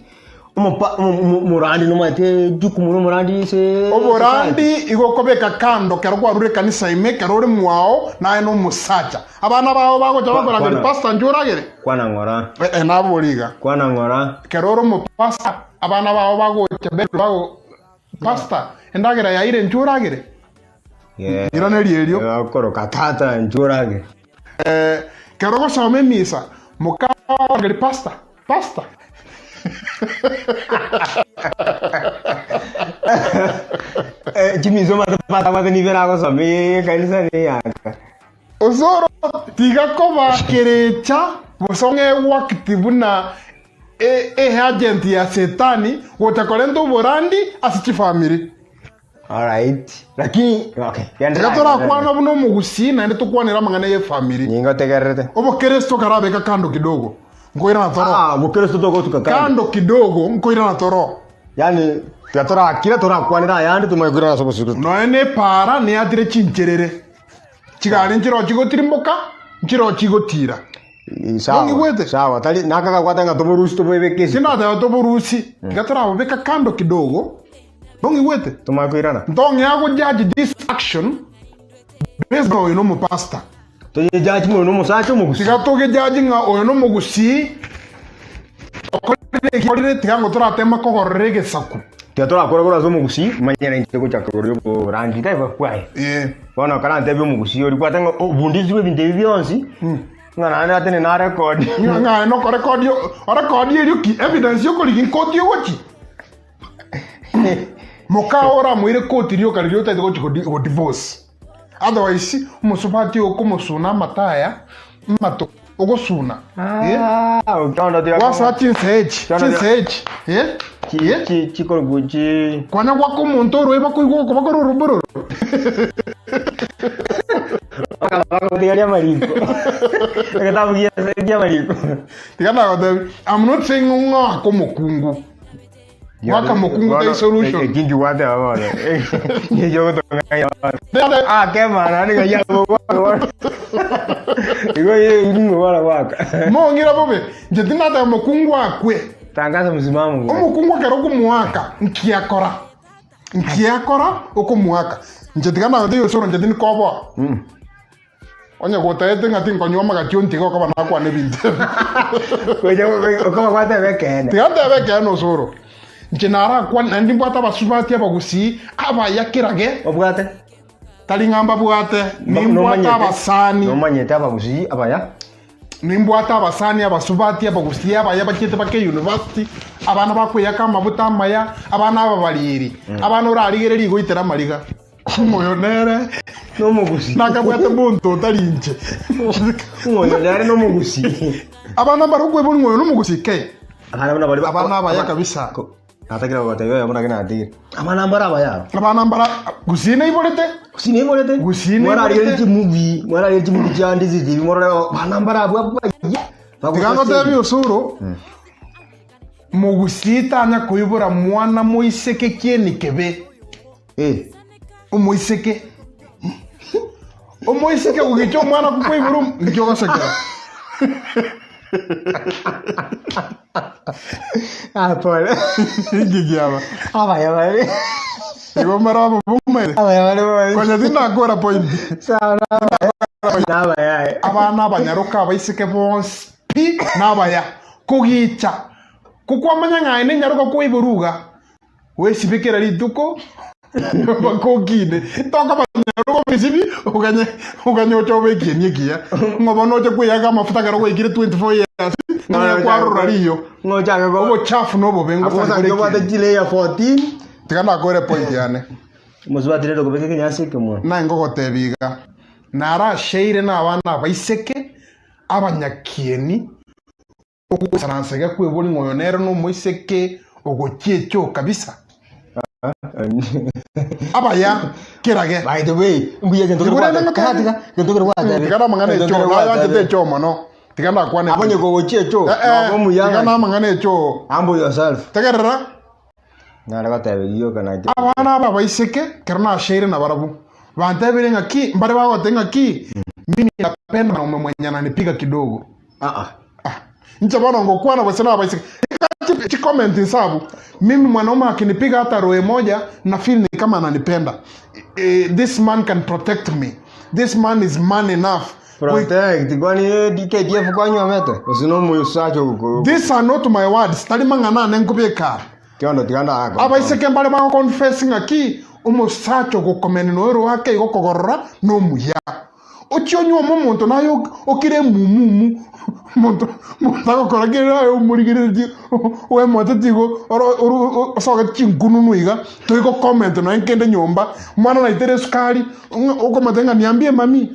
Omopa omorandi nomanyete jukumu ria omorandi ase Oborandi igo okobeka kando kero kwarure ekanisa ime ekero ore mwao naye nomosacha. Abana bao bagocha bakorangeria pastor inchuo oragere. Kwana ng'ora. Eh, eh, nabori iga. Kwana ng'ora. Ekero ore omopastor abana bao bagocha bedroom bago pastor endagera yaire inchuo oragere. Iraneria erio. Okoroka tata inchuo oragere. Eh, kero ogosoma emisa moka oragere pastor pastor. Eh, chimiso omanyete pastor abwate nigo eragosoma ekanisa neyaka. Osoro tiga koba kerecha gose ong'egwakti buna e eagent ya setani gocha korenta oborandi ase chifamiri. Alright. Lakini okay. Tiga torakwana buna omogusii naende tokwanere amang'ana y'efamiri. Ningotegererete. Obokeresto karabeka kando kidogo nkoirana toro. Ah, obokeresto togotuka kando. Kando kidogo nkoirana toro. Yaani tiga torakire torakwanera ayande tomanye koirana ase obosio. Nonya ne epaara neatire chincherere. Chigari nchiroo chigotirimboka, nchiroo chigotira. Sawa, Nong'igwete? sawa. Tari nakagakwata ng'a toborusi toboebeke isiko. Tindateba toborusi, tiga torabobeka kando kidogo. Nong'igwete? Tomanye koirana. Ntong'ea go judge this action based on oyo nomopastor. Toye judge ng'a oyo nomosacha omogusii. Tiga toge judge ng'a oyo nomogusii okorire eki okorire tiga ngo toratema kogorora egesaku. Tiga torakore korwa ase omogusii, manye nainche gochaka koria oborangi taibo bwaye. Ee. Bono karantebie omogusii oria kwate ng'a obundisirwe ebinto ebi bionsi, ng'a naende atene narekodi. Ng'a ng'a aye nokorekodi orekodi erio ki? Evidence yokorigi nkoti ogochi? Mokao oramoire koti rioka riria otaete gochi go go divorce. Otherwise omosubati oyo okomosuna amataya amato ogosuna eh? Ah, okiondo tiga Gwasoa chinsa echi Kiondo chinsa echi eh? chi Eh? chi chikorokwa chi Kwanya gwaka omonto oroe bakoigwa okoba kore orobororo. Bakagotigaria amariko. Egetabu gia kia amariko. Tiga nagotebi, I'm not saying ng'oake omokungu. Gwaka mokungu tari solution. Eki nkiwateba bono. Ekio ogotong'aina bono. Ah, kema naende ng'ai agogwaka bono. Igo ing'o bono gwaka. Mong'ira bobe, inche tindateba mokungu akwe. Tangaza msimamo bwana. Omokungu ekero okomoaka, nki akora? Nki akora okomoaka? Inche tiga nagotebi osoro inche tindi koboa. Onye gotaete ng'a tinkonywa amagati ontige okoba nakwana ebinto ebi. Gocha okoba gwateba ekeene. Tiga ntebe ekeene osoro. Inche narakwane naende nimbwate abasubati abagusii abaya kerage. Obwate? Tari ng'a mbabwate, nimbwate Nomanyete- abasani. Nomanyete abagusii abaya? Nimbwate abasani abasubati abagusii abaya bachiete bake university, abana bakweyaka amabuta amaya, abana ababariri, abana orarigererie igoitera amariga. Omoyo nere Nomogusi. nakabwate monto otari inche. Omoyo nere nomogusi. Abana mbare okwebori ng'a oyo nomogusi ke. Abana buna bari Abana abaya kabisa. Natakire gogotebia oyomo naki natigire. Abana mbare abaya aba. Abana mbara gusii naiborete. Gusii naiborete. Gusii Mwararigereria naiborete. chimovie, mwararigereria chimovie chia Ndizi TV morore abana mbare abwo abaya. Tiga ngotebie osoro, mogusii tanya koibora mwana moiseke kieni kebe. Eh. Omoiseke. Omoiseke gogicha omwana kokoibora nki ogosekera? Ah, pole. Inki kiaba? Abaya bare. Igo mbare abo bomaete. Abaya bare bomaete. Konya tindakora point. Sawa nabaya aye. Abana abanyaroka abaiseke bonsi pi nabaya. Kogicha. Kokwamanya ng'a aye nenyaroka koiborwa iga. Gwesibi kera rituko mpaka okine. Tokomanya rogobisibi oganye oganye oche obe ekieni ekiya. Ng'a bono oche kweyaka amafuta ekero gwaikire 24 years, ng'a kwarora riyo. Ng'a ochake ko Obochafu na obobe Abwo ngosari osange bore obwate ekieni. chilayer 14. Tiga nakore point yane. Omosubati rende okobeka ekenyasi ekemoa. Naye ngogotebia iga, narasheire nabana abaiseke abanyakieni. Ogoisaransa iga kwebori ng'a oyo nere nomoiseke ogochia echoo kabisa. Abaya kerage. By the way, mbuya egento kere Igoro gwateba. ere Tiga tiga, egento kere gwateba. Tiga namang'ana Egento echoo, kere nayanchete gwateba. echoo mono. Tiga nakwane. Abonye kogochia echoo, Eh, eh, noba omuya tiga ng'aki. namang'ana echoo. Humble yourself. Tegerera, Nare goteba eyio naki. abana aba abaiseke, ekero nasheire nabarabwo, bantebire ng'aki, mbare bagoteba ng'aki, mimi napenda mwanaume mwenye ananipiga kidogo. Ah ah. Ah, inche bono ngokwana gose nabaiseke. Chi chi comment inse abwo. Mimi mwanaume akinipiga hata roe moja na feel ni kama ananipenda. Eh, this man can protect me. This man is man enough. Protect kwani eh, DKDF kwanywomete gose nomosacha ogo These are not my words. Tari mang'ana ane nkobeka. Kiondo tiga ndagakora. Abaiseke mbare bagoconfess ng'aki omosacha ogokomena noyo roake igo okogorora nomuya. Ochie onyuome omonto naye okire emumumu, omonto omonto agokora kere aye omorigereretie oemotetie igo oro oru osoge chinkununu iga, tori go comment nonye kende nyomba, omwana naitere esukari, ng'a okomotebia ng'a niambie mami,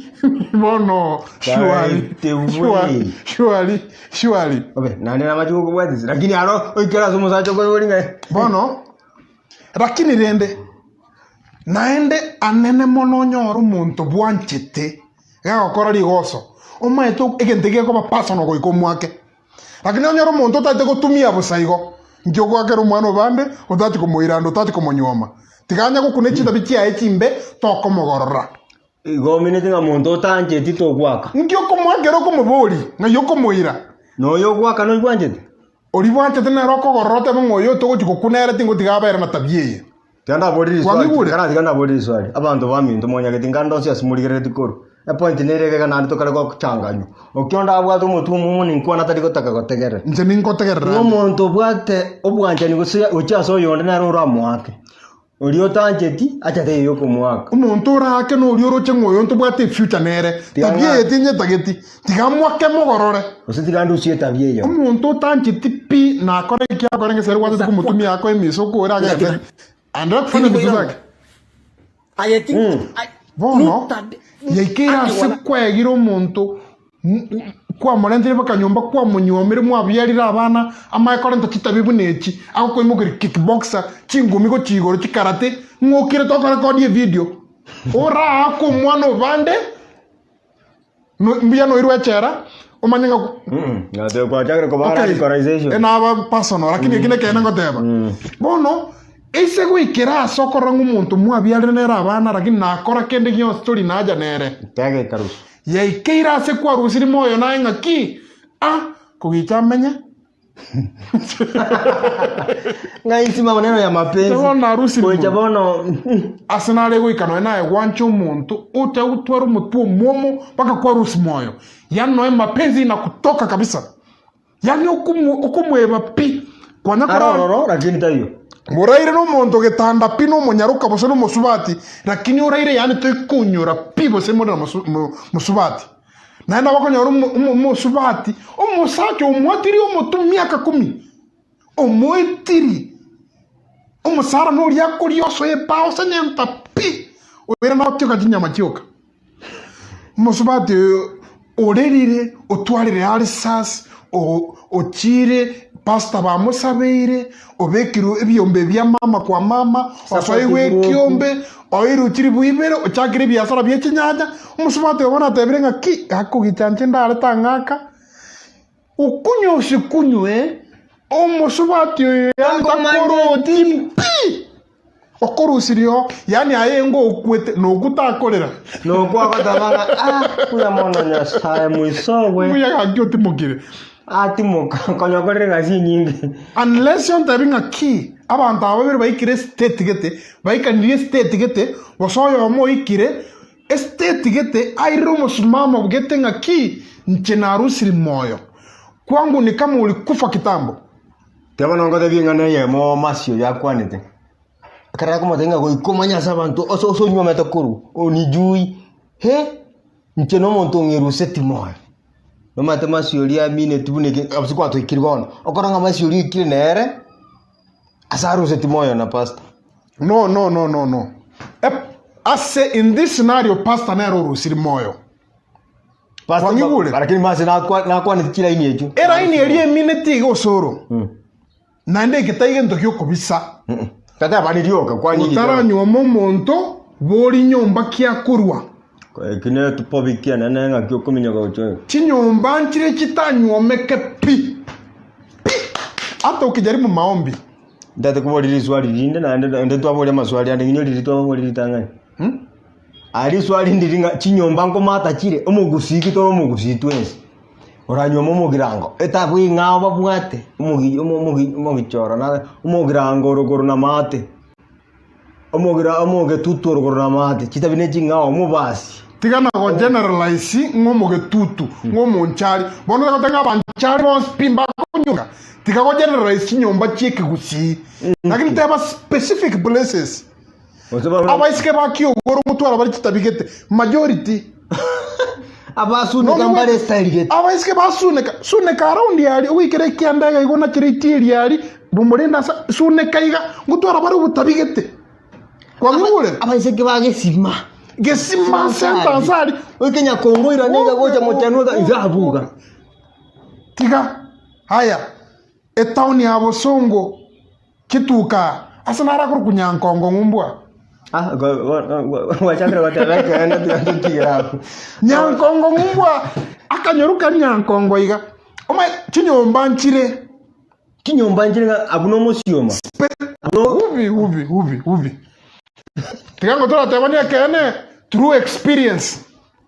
bono surely surely surely surely. Obe, naende namache gokobwatisia, lakini aro oikere ase omosacha okoigwa ng'a Bono, lakini rende. Naende anene mono onyore omonto bwanchete gagokora rigoso, omaete egento gekoba personal goika omwake. Lakini onyore omonto otagete gotumia bosa igo, inki ogoakera omwana obande otachi komoira ande otachi komonyuoma. Tiga anya gokuna echitabi chiaye chimbe tokomogorora. Igo omineti ng'a monto otancheti togoaka. Inki okomoakera okomoboria, ng'ai okomoira? Noyo ogoaka noibwanchete? Oria bwanchete nere okogorora otebe ng'a oyo togochia gokuna ere tingotiga abe ere na tabia eye. Tiga ndaborie riswali, Kwang'igure? tiga tiga ndaborie riswali. Abanto baminto monyageti nkande onsi ase morigereretie korwa. Epoint nere iga iga naende tokare gochanganywa. Okio ndabwate omotwe omomo ninkwana tari gotaka gotegerera. Inche ningotegerera Ng'a ande. omonto obwate obwanchani gose gochia ase oyonde nere oramoake. Oria otancheti, acha taiyo okomoaka. Omonto oraake noria oroche ng'a oyo ntobwate efuture nere, Tiga tabia ng'a- eye tinyetageti, tiga amoake mogorore. Gose tiga ndusie etabia eyo. Omonto otancheti pi nakore eki akore ng'ese ere gwachete komotumia akoe emiso okore agende aendelee kufanya vitu zake. Aye ti Bono yaikeire ase kwegire omonto kwamorentire mpaka nyomba kwamonyuomire mwabiarire abana amaye korenta chitabi buna echi agokoimokeria kickboxer chingumi gochia igoro chikarate ng'okire tokorekodia evideo oraake omwana obande no- mbuya noirwe echela omanye ng'a Mm, kwachakire koba Okay, radicalization. enaba personal lakini eki nekeene ngoteba bono ase goikera ase okorora ng'a omonto mwabiarire nere abana lakini nakora kende gionsi tori naja nere Tega ekarusu. Yaikeire ase kwarusiri moyo naye ng'aki? Ah, kogicha amenye. Ng'a insi maneno ya mapenzi. Bono narusiri Gocha moyo. bono Ase nare goika nonya naye gwancha omonto ocha gotwara omotwe omwomo mpaka kwarusi moyo. Yaani nonya mapenzi inakutoka kabisa. Yaani okomo okomweba pi. Kwanya Are korora ororo lakini taiyo. Moraire nomonto getanda pi nomonyaroka gose nomosubati, lakini oraire yaani toikonyora pi gose more na mosu- mo- mosubati. Naende nabo okonyora omo- omo- omosubati, omosacha omwatiri omotu miaka kumi, omoetiri, omosara noria akoria osoe pa osenyenta pi. Oirana gotioka chinyama chioka. Omosubati oyo orerire, otwarire ulcers, ochiire, pastor bamosabeire, obekirwe ebiombe bia mama kwa mama, osoigwe ekiombe, oirwe chilifu ibere, ochakire ebiasara bie chinyanya, omosubati oyo bono atebire ng'a ki, gakogicha inche ndare tang'aka, Okunywa osikunywe, omosubati oyo yaani takoroti pi! Okorusirie oo, yaani aye engo okwete, nokwo takorera. Nokwo agoteba ng'a ah, buya mono Nyasaye moisogwe. Mbuya gaki otimokire. Atimoka, konya okorire egasi enyinge. Unless ontebi ng'a ki, abanto aba babere baikire estate gete, baikanirie estate gete, gose oyomo oikire estate gete airire omosimamo gete ng'a ki, inche narusiri moyo. Kwangu ni kama ulikufa kitambo. Tiga bono ngotebie eng'ana eyemo Mercy oyo akwanete. Ekero akomotebia ng'a goika omanye ase abanto ase ase onywomete korwa, onijui, he! Inche na omonto ong'eruseti moyo. Nomanyete Mercy oria amineti buna eke ase kwatoikire bono, okora ng'a Mercy oria oikire nere, ase aruseti moyo na pastor. No, no, no, no, no. Ep- Ase in this scenario pastor nere orusiri moyo. Pastor, Kwang'igure? Lakini Mercy nakwa- nakwaneti chilaini echio. Eraini eria emineti iga osoro. Naende eke tai gento gi'okobisa. Tateba rioka kwanyigete. Otaranyuoma omonto bori nyomba ki akorwa. Eki netupobi kienene ng'aki okominyoka gochia oyo. Chinyomba nchire chitanyuomeke pi, pi, ata okijaribu maombi. Ntagete koboria riswali rinde naende naende twaboria amaswali ande ng'inyo riria twaboria ritang'ani. Aya riswali ndiri ng'a chinyomba nkomata chire, omogusii ki tore omogusii twensi, oranyuome omogirango, etabu eng'ao babwate, omogi omo omogi omogichoro na omogirango orogoro na maate, omogira omogetutu orogoro na maate, chitabi ne ching'ao, omobasi. Tiga na go generalize ng'a omogetutu, ng'a omonchari. Bono tari goteba ng'a abanchari bonsi pi mbakonyuga. Tiga go generalize chinyomba chi'ekegusii. Lakini teba specific places. Gose barore Abaiseke ba kiogoro ngotwara bare chitabigete, majority. abasuneka Nonya mbare estyle gete. Abaiseke basuneka, suneka around aria, ogoikera ekianda iga igo nachire itieri aria, bomorende ase suneka iga, ngotwara bare obotabigete. Kwang'igure? Abaiseke ba gesima. Gesima center ase aria. Oike nyakongo irane iga gocha mochenu iga iga abuga. Tiga, haya, etown ya bosongo. Chituka ase naro akorokwa Nyankongo ng'umbwa. Ah, go- go- go- gwachakire goteba ekeene tiga totigere abwo. Nyankongo ng'umbwa akanyoru kari Nyankongo iga. Omanye chinyomba nchire. Chinyomba nchire ng'a abwo nomosioma. Abwo Ubi ubi ubi ubi. Tiga ngo toratebanie ekeene through experience.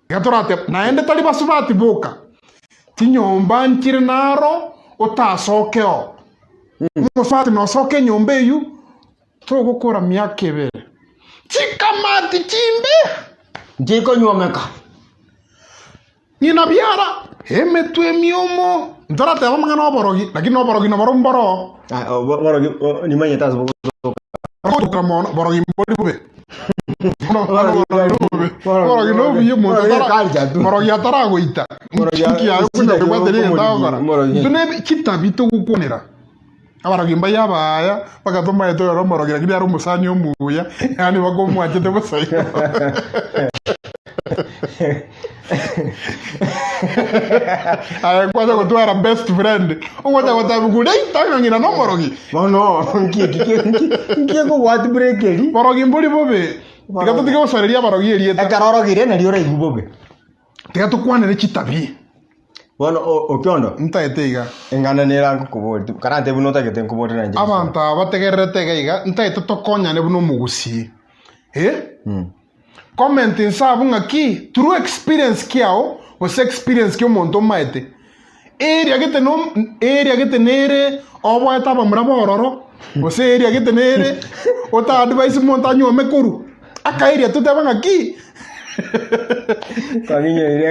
Tiga torateba naende tari basubati boka. Chinyomba nchire naro otasokeo. Omosubati nosoke enyomba eyio togokora miaka ebere. Chikamati chimbe. Nchikonywomeka. Ng'ina biara emetwe emiomo. Ntorateba amang'ana oborogi, lakini oborogi noboro mboroo. Ah, oborogi nimanyete ase bogotoka. Bogotoka mono, borogi mbori bobe. Borogi nobuya omonto borogi ataragoita. Nki aye okonya kobwateria egento agokora. Intwe ne chitabi togokwanera. Abarogi mbaye abaya, mpaka tomaete oyore omorogi lakini are omosani omuya, yaani mpaka omwanchete bosa igo. Aye kwacha gotwara best friend, ogocha gotebia gureita ng'a ng'ina nomorogi. Bono nki eki nki nki ekobwati break eri? Borogi mbori bobe, tiga totige gosareria abarogi erieta. Ekero orogire nario oraigwe bobe. Tiga tokwanere chitabi. Bono Okiondo, Ntaete iga. eng'ana nere angokoboria, karantebie buna otagete nkoborie nainche riswali. Abanto aba bategererete iga iga, ntaete tokonyane buna omogusii. Eh? Comment inse abwo ng'aki through experience kiao gose experience kia omonto omaete. Area gete no area gete nere oboete abamura bororo gose area gete nere ota advise omonto anyuome korwa. Aka area totebe ng'aki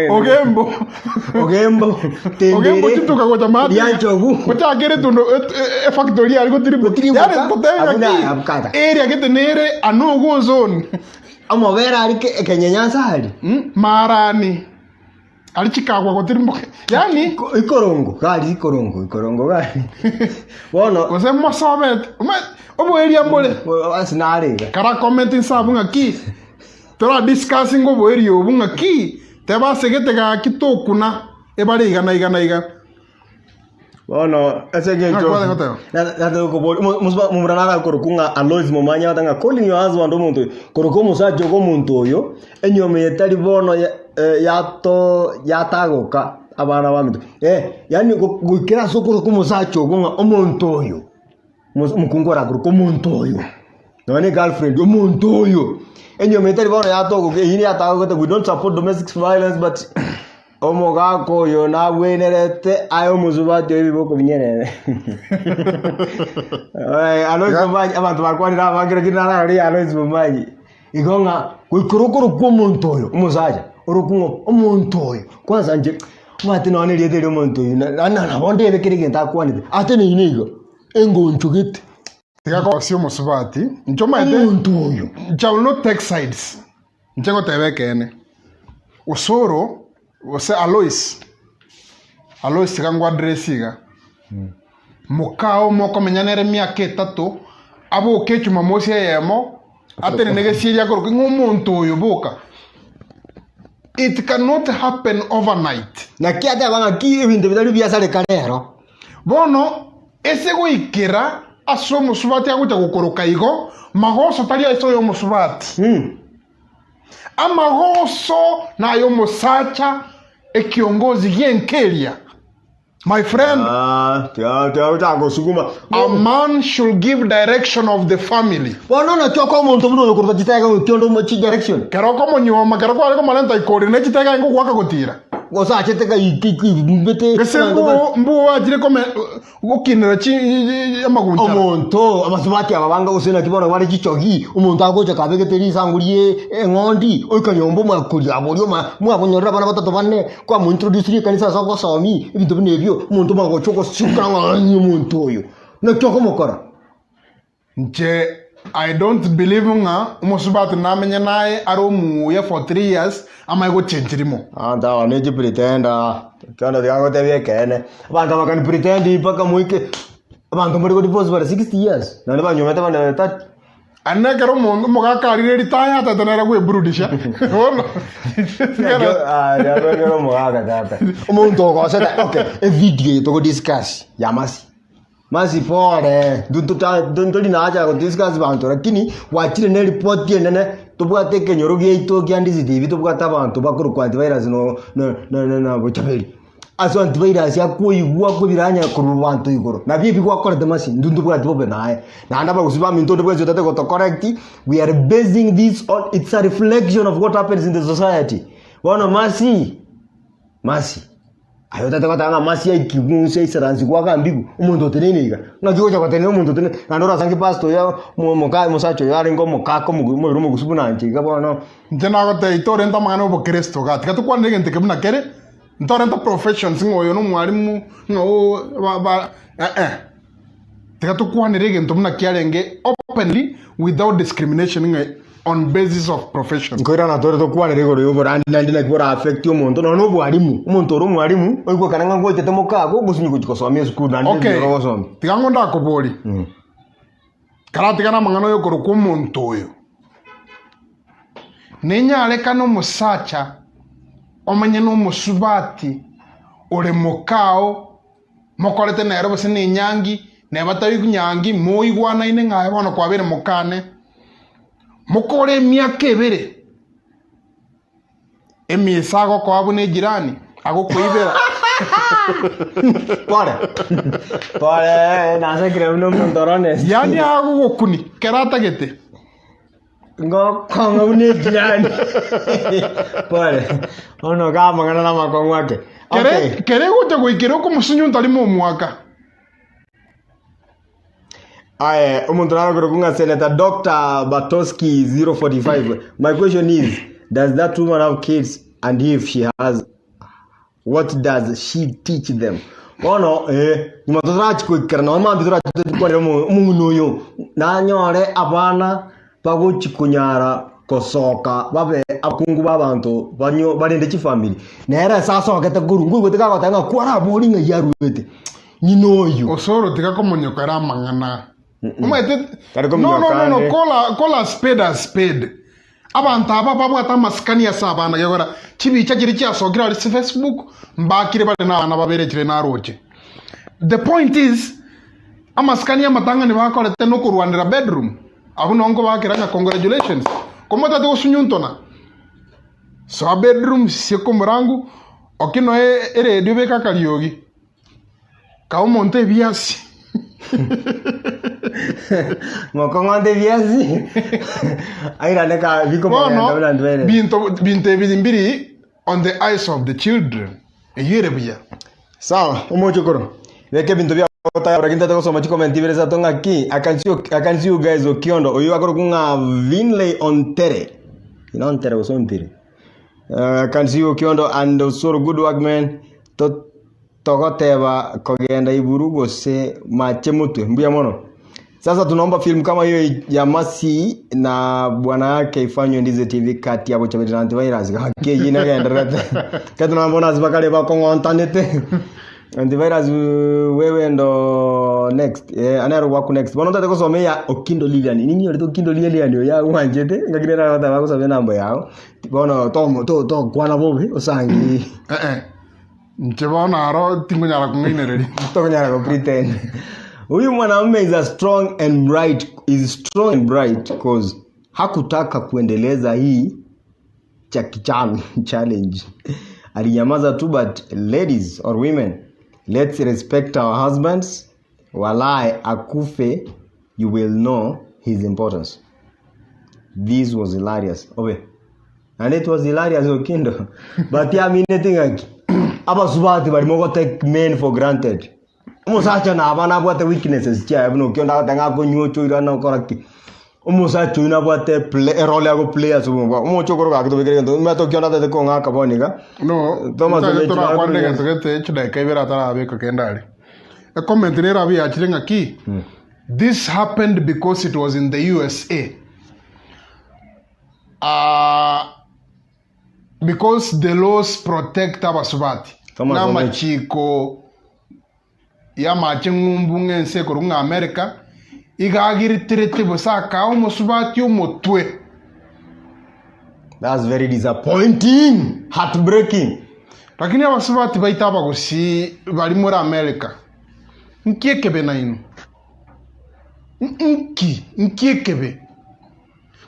Ogembo. Ogembo. Ogembo chituka gocha maate. Rianchogu. Gochakere etundo e factory ari gotiribu. Gotiribuka. Yaani totebe Abuna ng'aki abukata. area gete nere ano ogo zone. Amabere ari ke- kenyenya ari. Mm, Marani. Ari chikagwa gotirimboka. Yaani Iko- Ikorongo gari ikorongo ikorongo gari. Bono gose mosobete. Oboeria mbore. ase nare iga. Kara comment inse abwo ng'aki. Tora discussing oboerio obu ng'aki, teba ase gete gaki tokuna, ebare iga na iga na iga. Bono ase eng'encho Nakwane goteba. momura nare akorokwa ng'a Alois Momanyi agoteba ng'a calling your husband omonto oyo, koroka omosacha ogo omonto oyo, enyiomo eye tari bono ya yato yatagoka abana baminto. Eh, yaani goikera ase okoroka omosacha ogo ng'a omonto oyo, omokungu orakoroke omonto oyo, nonya ne egirlfriend omonto oyo, enyiomo eye tari bono yatogoka eywo yatagogete we don't support domestic violence but. Omogaka oyo nagwenerete aye omosubati oyo ebiboko binyerere. Eh, Alois Iga- Momanyi, abanto bakwanire abange lakini nararore ya Alois Momanyi. Igo ng'a goika orokorokwa omonto oyo, omosacha, orokwe ng'a omonto oyo. Kwanza inche, omanyete nonya na erieta eria omonto oyio na na nabo ndebe kera egento akwanete, ateneine iga, engoncho gete. Tiga kogosia omosubati, inche omanyete, Omonto oyo. inche I will not take sides. Inche ngoteba ekeene, Osoro gose Alois, Alois tiga ngwaddress iga, mokao mokomenya nere emiaka etato, aboke echumamosi eyemo, atenene gesieri akoroke ng'a omonto oyo boka. It cannot happen overnight. Naki ateba ng'aki ebinto bitari biasareka rero. Bono ase goikera ase omosubati agocha gokoroka igo, magoso tari ase oy'omosubati. Amagoso nay'omosacha ekiongozi gi'enka eria. My friend, Ah, tiga tiga gochaka gosuguma. a man should give direction of the family. Bono naki okoa omonto buna oyo koruta chitega gokia onde omo chidirection. Kero okomonyuoma, kero kware komorenta ikori ne chitega ingo goaka gotira. Gose achete gaikikumbete. Gese mbuo mbuo achire kome gokinera chi amagunchara. Omonto abasubati aba banga gose naki bono bare chichogi, omonto agocha kabegete risangu rie eng'ondi, oika nyomba omakoria aboria oma mwamonyorire abana batato bane, kwamointroducirie ekanisa ase ogosomi, ebinto buna ebio, omonto omagocha ogosuka ng'a omonto oyo, naki okomokora? Inche I don't believe ng'a omosubati namenye naye are omuya for 3 years amanye gochenchi rimo. Abanto aba ne chipretender, ekero tiga ngotebie ekeene, abanto aba can pretend mpaka moike, abanto mbare godivorce bare 60 years, naende banyomete abande bare 30. Aye nekero omonto omogaka arire ritaya atete nere gweburudisha bono Ekero omogaka tata, omonto ogosete, okay, evideo eye togodiscuss ya mercy. Mercy pore, ntori na haja ya godiscuss banto lakini gwachire ne report enene tobwate ekenyoro giaito kia Ndizi TV tobwate abanto bakorokwa antivirus no no no na Bochaberi. Ase antivirus akoigwa kobiranya korwa banto igoro nabio ebi gwakorete Mercy intwe ntobwati bobe naye. Naende abagusii baminto onde bwensi otagete gotocorrect we are basing this on it's a reflection of what happens in the society. Bono Mercy, Mercy. Aye otagete goteba ng'a masi aikigwe inse aisaransigwe agambigwe, omonto oteneine iga, ng'aki ogocha gotenena omonto oteneine, naende orasange pastor oyo omo omoka omosacha oyo arenge omokaka omogu omobere omogusu buna inche iga bono. Inche nagotebia torente amang'ana y'obokristo igaa, tiga tokwanere egento eke buna kere, ntorente professions ng'a oyo nomwalimu, ng'a oo ba ba eh eh. Tiga tokwanere egento buna kiarenge openly without discrimination ng'a on basis of profession. Nkoirana tore tokwanere igoro y'oborandi naende naki bora affect omonto nonya na obwarimu, omonto ore omwarimu oigwekane ng'a ngochete mokago ogosinyi gochia gosomia esukuru naende Okay, ebinyoro ogosomia. tiga ng'o ndakoborie, karatigane amang'ana oyokorokwa omonto oyo, nenyarekane omosacha omenye na omosubati ore mokao mokorete nere gose nenyangi, neba tari nyangi, moigwanaine ng'a aye bono kwabeire mokane, mokore emiaka ebere, emisa agokoa buna ejirani, agokoibera. Pore. Pore, nasekire buna omonto ore honest. Yaani agogokuni kera atagete. Ngokong'a buna ejirani. Pore. Bono iga amang'ana na amakong'u ake. Kere Okay. kere gocha goikera okomosunyunta rimo omwaka. Aye, omonto naro korokwa ng'a Senator Dr. Batoski 045. My question is, does that woman have kids and if she has What does she teach them? Bono eh, nyuma torachi goikera nonye mambia torachi tokwanere omo- omong'ina oyo, nanyore abana bagochi konyara kosoka babe abakungu ba abanto banyo barende chifamiri. Nere ase asogete korwa, nkoigwete kagoteba ng'a kwarabori ng'ai arwete, ng'ina oyio. Osoro tiga komonyokera amang'ana. Omanyete Tari no no no no kominyoka ande. call a, call a spade a spade. Abanto aba babwate amasikani ase abana gekogera chibicha chiria chiasokire ase Facebook mbakire bare na abana babere chire naroche. The point is amasikani amatang'ani bakorete nokorwanera bedroom abwo noo nkobakera ng'a congratulations ko motati gosunyuntona soa bedroom sieka omorangu okinoe eredio beka akariogi. Kae omonto ebiasi. Mokong'onte ebiasi airane ka bikomogenda Bono buna ntwere. binto binto ebi mbiri on the eyes of the children eyio ere buya. Sawa, omochokoro. Beka ebinto biao tayari lakini tata gosoma chikomenti ibere isato ng'aki I can see, I can see you guys Okiondo oyio akorokwa ng'a Vinley Ontere. Ino Ontere gose Ontiri. Uh, I can see you Okiondo and Osoro good work man. To Togoteba kogenda iburu gose mache motwe. Mbuya mono. Sasa tunaomba film kama hiyo ya Mercy na bwana yake ifanywe Ndize TV kati ya Bochaberi na Antivirus. Gaki eyio nagendererete. Kati nabona ase bakare bakong'ontanete. Antivirus wewe ndo next. Eh, anero gwaku next. Bono ntate gosoma eya Okindo Lilian. Ninyorete Okindo Lilian oyo agwanchete. Ngaki nere agoteba agosome enamba yao. Bono tomo to tokwana bobe osangi. Eh eh. Inche bono aro tingonyara kong'ainereria. Tokonyara go pretend. Huyu mwanamume is a strong and bright, is strong and bright cause hakutaka kuendeleza hii chakicham challenge. Alinyamaza tu but ladies or women, let's respect our husbands. Walai akufe you will know his importance. This was hilarious. Obe. And it was hilarious Okindo. But yamineti ng'aki. Abasubati bari mogo take men for granted. Omosacha naba nabwate weaknesses chiaye buna Okiondo agoteba ng'a akonywa ochoire na okora ki. Omosacha oyio nabwate play erole ago play ase obogima bwabo. Omoche okoro gaki tobekere egento omanyete Okiondo atagete kong'aka bono iga. No, Thomas ntagete Omechi torakwane nakorire. egento gete chidaeka ibere atarabeka kende aria. Ecomment nere abwo yachire ng'aki, this happened because it was in the USA. Ah, because the laws protect abasubati Thomas na Omechi. amachiko y'amache ng'umbu ng'ense ekorwa ng'a America iga agiritirete bosa akaa omosubati omotwe That's very disappointing, heartbreaking. Lakini abasubati baito abagusii bari more America nki ekebe nainwe? Nki? Nki ekebe?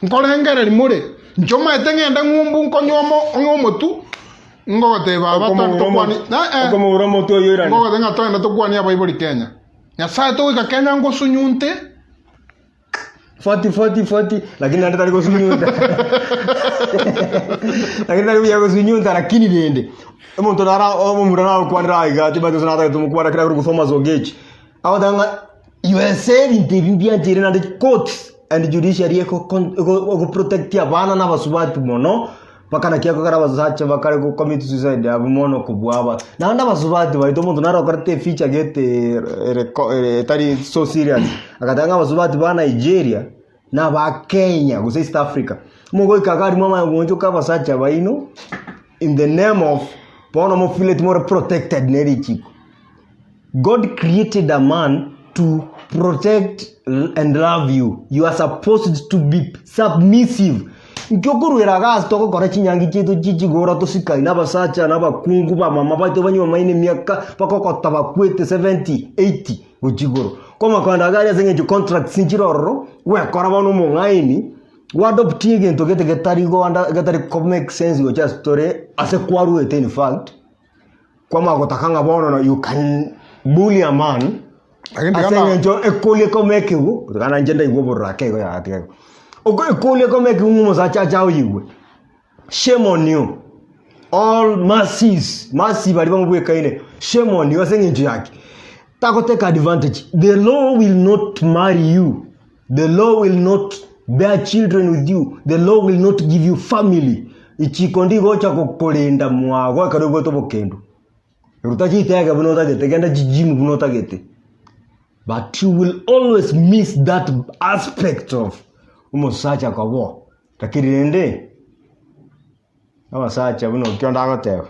Nkorengereria more, inche omanyete ng'ende ng'umbu nkonywa omo ong'e omotu, ngogotebia baba Okomobura tokwanie omo- eh, eh. okomobura omotwe oyio oirane. Ngogotebia ng'a togende tokwanie abaibori Kenya. Nyasaye togoika Kenya ngosunyunte. 40 40 40 lakini naende tari gosunyunta lakini tari buya gosunyunta lakini rende omonto nara omomura nagokwanera aiga timanyeti gose natagete omokwana kera korwa Thomas Ogechi agoteba ng'a USA ebinto ebi mbiancheire naende courts and judiciary ego ego protect abana na abasubati mono Mpaka naki ekogera abasacha bakare go commit suicide abwo mono kobua aba. Naende abasubati baito omonto nare okorete eficha gete ere ko ere etari so serious, agateba ng'a abasubati ba Nigeria na aba Kenya gose East Africa, mogoika iga aria mwamanya goonchoka abasacha baino in the name of bono mofeeleti more protected ne richiko. God created a man to protect and love you. You are supposed to be submissive. Nki okoruera iga ase togokora chinyangi chiaito chie chigora tosikaine abasacha na abakungu bamama baito banyuomaine emiaka mpaka ogota bakwete 70, 80 gochia igoro. Kwamakwenda iga aria ase eng'encho contracts nchire ororo, gwekora bono omong'aini, gwaadoptia egento gete getari goanda getari ko make sense gochia ase tore ase kwaruete in fact. Kwamanya gotaka ng'a bono no you can bully a man Lakini ase tiga na- eng'encho ekori ekome ekegwo tiga nainche ndaigwa obororo ake igo yaya tiga igo. Oko ekori ekome ekegwo ng'a omosacha ache aoyigwe, shame on you. All mercies, mercy baria bamobwekaine, shame on you ase eng'encho yaki? Tagotake advantage, the law will not marry you, the law will not bear children with you, the law will not give you family. Ichiko ndigocha gokorenda mwago ekero oigwete obokendu. Ruta chitege buna otagete, genda chijimu buna otagete. But you will always miss that aspect of omosacha kobo. Lakini rende, Abasacha buna okio ndagoteba,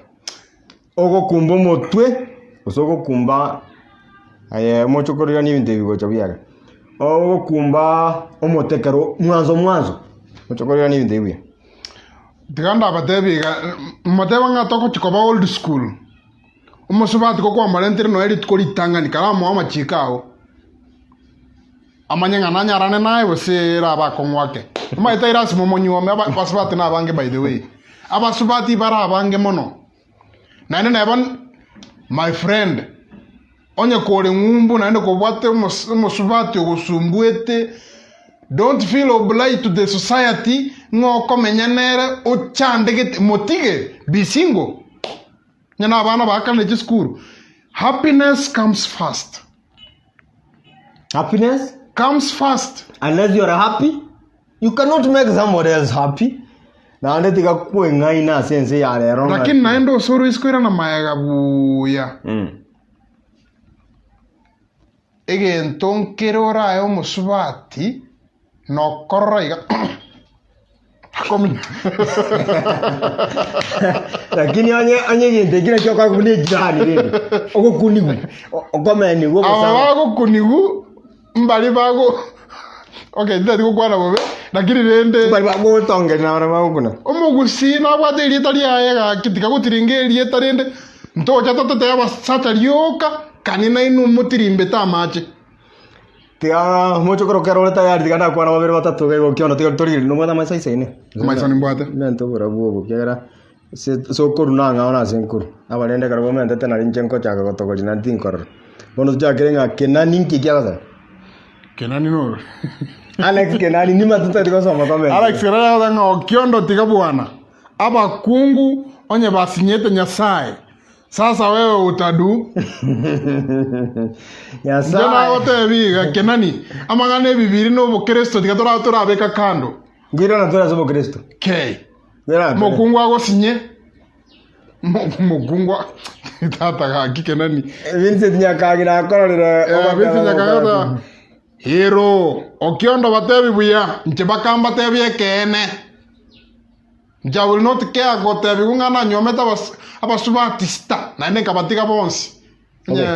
ogokumba omotwe gose ogokumba aye omoche okorirania ebinto ebi gocha buya iga, ogokumba omote ekero mwanzo mwanzo, omoche okorirania ebinto ebi buya. Tiga ndabatebi iga, moteba ng'a togochia koba old school, omosubati gokwamorentire nonya rituko ritang'ani karamoe amachiko ao, amanye ng'a nanyarane naye gose ere abe akong'u ake. Omanyete lasima omonyuome aba abasubati na abange by the way, abasubati bare abange mono, naende neba my friend, onye kore ng'umbu naende kobwate omos omosubati ogosumbuete, don't feel obliged to the society ng'a okomenya nere ochandegete, motige, be single. Onye na abana baakanire chisukuru, happiness comes first. Happiness Comes first. Unless you are happy, you cannot make somebody else happy. Naende tiga kweng'aina ase ense ya rero ng'a- Lakini naende ase oroisi koirana magega buya. Mm. Egento nkere orae omosubati nokorora iga akominya. Lakini onye onye egento ekio nakio okora buna ejirani rende ogokunigwa o- okomenigwa Aba obosaro bagokunigu mbari bago okay ntari gokwana bobe lakini rende bari bagotongeria na baria bagokuna. Omogusii nabwate erieta riaye gaki tiga gotiringa erieta rende ntocha totete abasacha rioka kani nainwe motirimbete amache. Tiga mochokoro kero ore tayari tiga ndakwana babere batato iga gokionda tiga torigereria nobwate amaiso aisaine. Amaiso nimbwate. Mente oborabu obo ekiagera ase ase okorwa nang'ao na ase nkorwa. Abarende ekero bomentete nari inche nkochaka gotogoria naende tinkorora. Bono tochakere ng'a Kenani nki kiagosaba? Kenani noro. Alex Kenani nima totari gosoma comment. Alex Kenani agoteba ng'a Okiondo tiga bwana, abakungu onye basinyete Nyasaye, sasa wewe utadu. Inche Nyasaye. nagotebi iga Kenani, amang'ana ebibiri na obokeresto tiga tora torabeka kando. Nkoirana tore ase obokristo. Kei. Nkoirana tore. Omokungu agosinye. Omokungu tata gaki Kenani. Vincent Nyakagi nakororire Eh, Vincent Nyakagi agoteba, Ero, Okiondo batebi buya, inche bakambatebia ekeene. Inche I will not care gotebigwa ng'a nanyuomete abas- abasubati sita, naende nkabatiga bonsi. Onye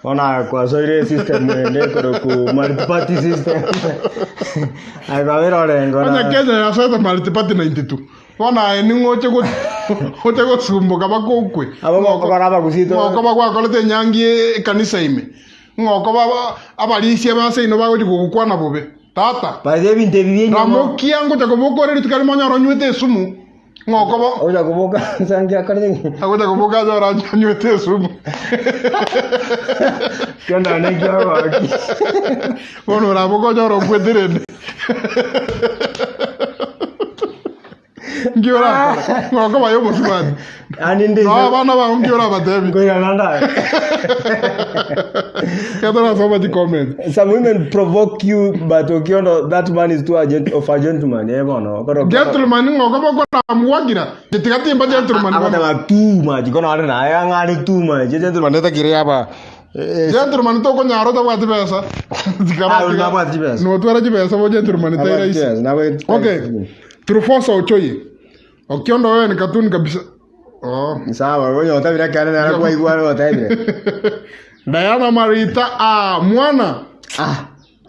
Bono aye kwasoire esystem ende ekorokwa multiparty system. Aye kwabera orengo onye na Kenya yasoete multiparty 92, bono aye ning'o oche go- oche gosumboka baka okwe. Abo gokora abagusii to- Ng'oko bagwakorete enyangi ekanisa ime. Ng'oko ba- abarisia ba seino bagochia gogokwana bobe. Tata, By the way, ebinto ebi bienyama ramokia ngocha koboka ore rituko erimo onyore onywete esumu. Ng'oko bo ocha koboka nsangi akorete ki? agocha koboka anyore anywete esumu. Kenda neki ogoki. Bono oraboke onyore okwete rende. Nki orakore? Ng'oko baye omosubati. Yaani ndi Nao abana bao nki orabatebi? nkoirana ndaye. Kero torasoma chicomment. Some women provoke you but okiondo that man is too a gent of a gentleman eh bono. Okoro- Gentleman ng'oko bokoramwagira. Tiga timba gentleman bono. Agoteba too much kono are naye ang'are too much. Gentleman etakire aba eh, Gentleman tokonyara otabwati besa. Tikara- Ah, nabwati chibesa. Notwara chibesa bo gentleman tai Nabwati rahisi. chibesa, nabwati- Okay. Trufosa Ochoye. Okiondo wewe ni katuni kabisa. Oh. Sawa, onye otabire ekero nere kwaigwa otebire. Diana Marita ah mwana. Ah,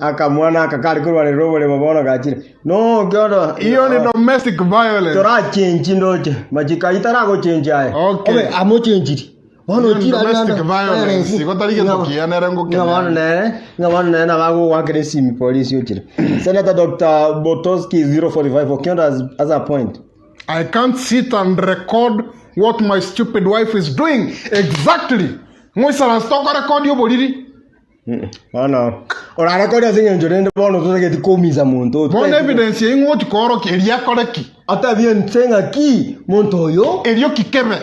akamwana aka kare korwarera oboremo bono gachire. No, okiondo. Iyo ni domestic violence. Torachenchi ndoche. Machiko ayio taragochenchi aye. Okay. Obe amochenchiri. Bono Iyo ni ochire aria domestic ande- violence. Igo tari gento kiya nere ngokenya. Ng'a bono nere, ng'a bono nere nabo agogoakera esimi polisi ochire. Senator Dr. Botoski 045 Okiondo has, has a point. I can't sit and record what my stupid wife is doing. Exactly. Ngoisaranse tokorekodi oboriri. Bono orarekodi ase eng'encho rende bono totageti koumisa monto. Bono evidence eyio ng'ochi koorokia erio akore ki? Atabie nse ng'aki monto oyo Erio ki kebe?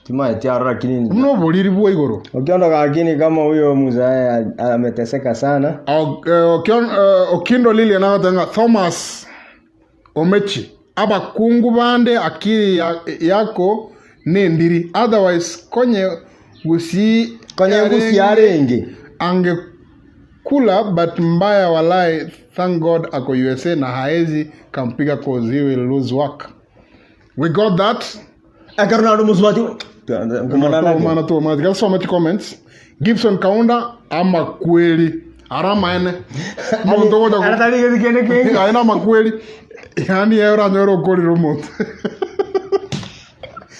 timaeti aro lakini Buna oboriri bwa igoro. Okiondo lakini kama huyo muzae ameteseka sana. Ok- eh, Okion- eh, Okindo Lilian agoteba ng'a Thomas Omechi abakungu bande akili ya- yako nendiri otherwise konye gusii Konye gusii arenge. angekula but mbaya walai thank God ako USA na haezi kampiga cause he will lose work we got that Ekero naende omosubati nkomana nake. Tuomana tuomana tiga tusome comments Gibson Kaunda amakweri ara amaene omonto ogocha Ara tari gesi kende kenge. aye na amakweri yaani ere oranyore okorire omonto.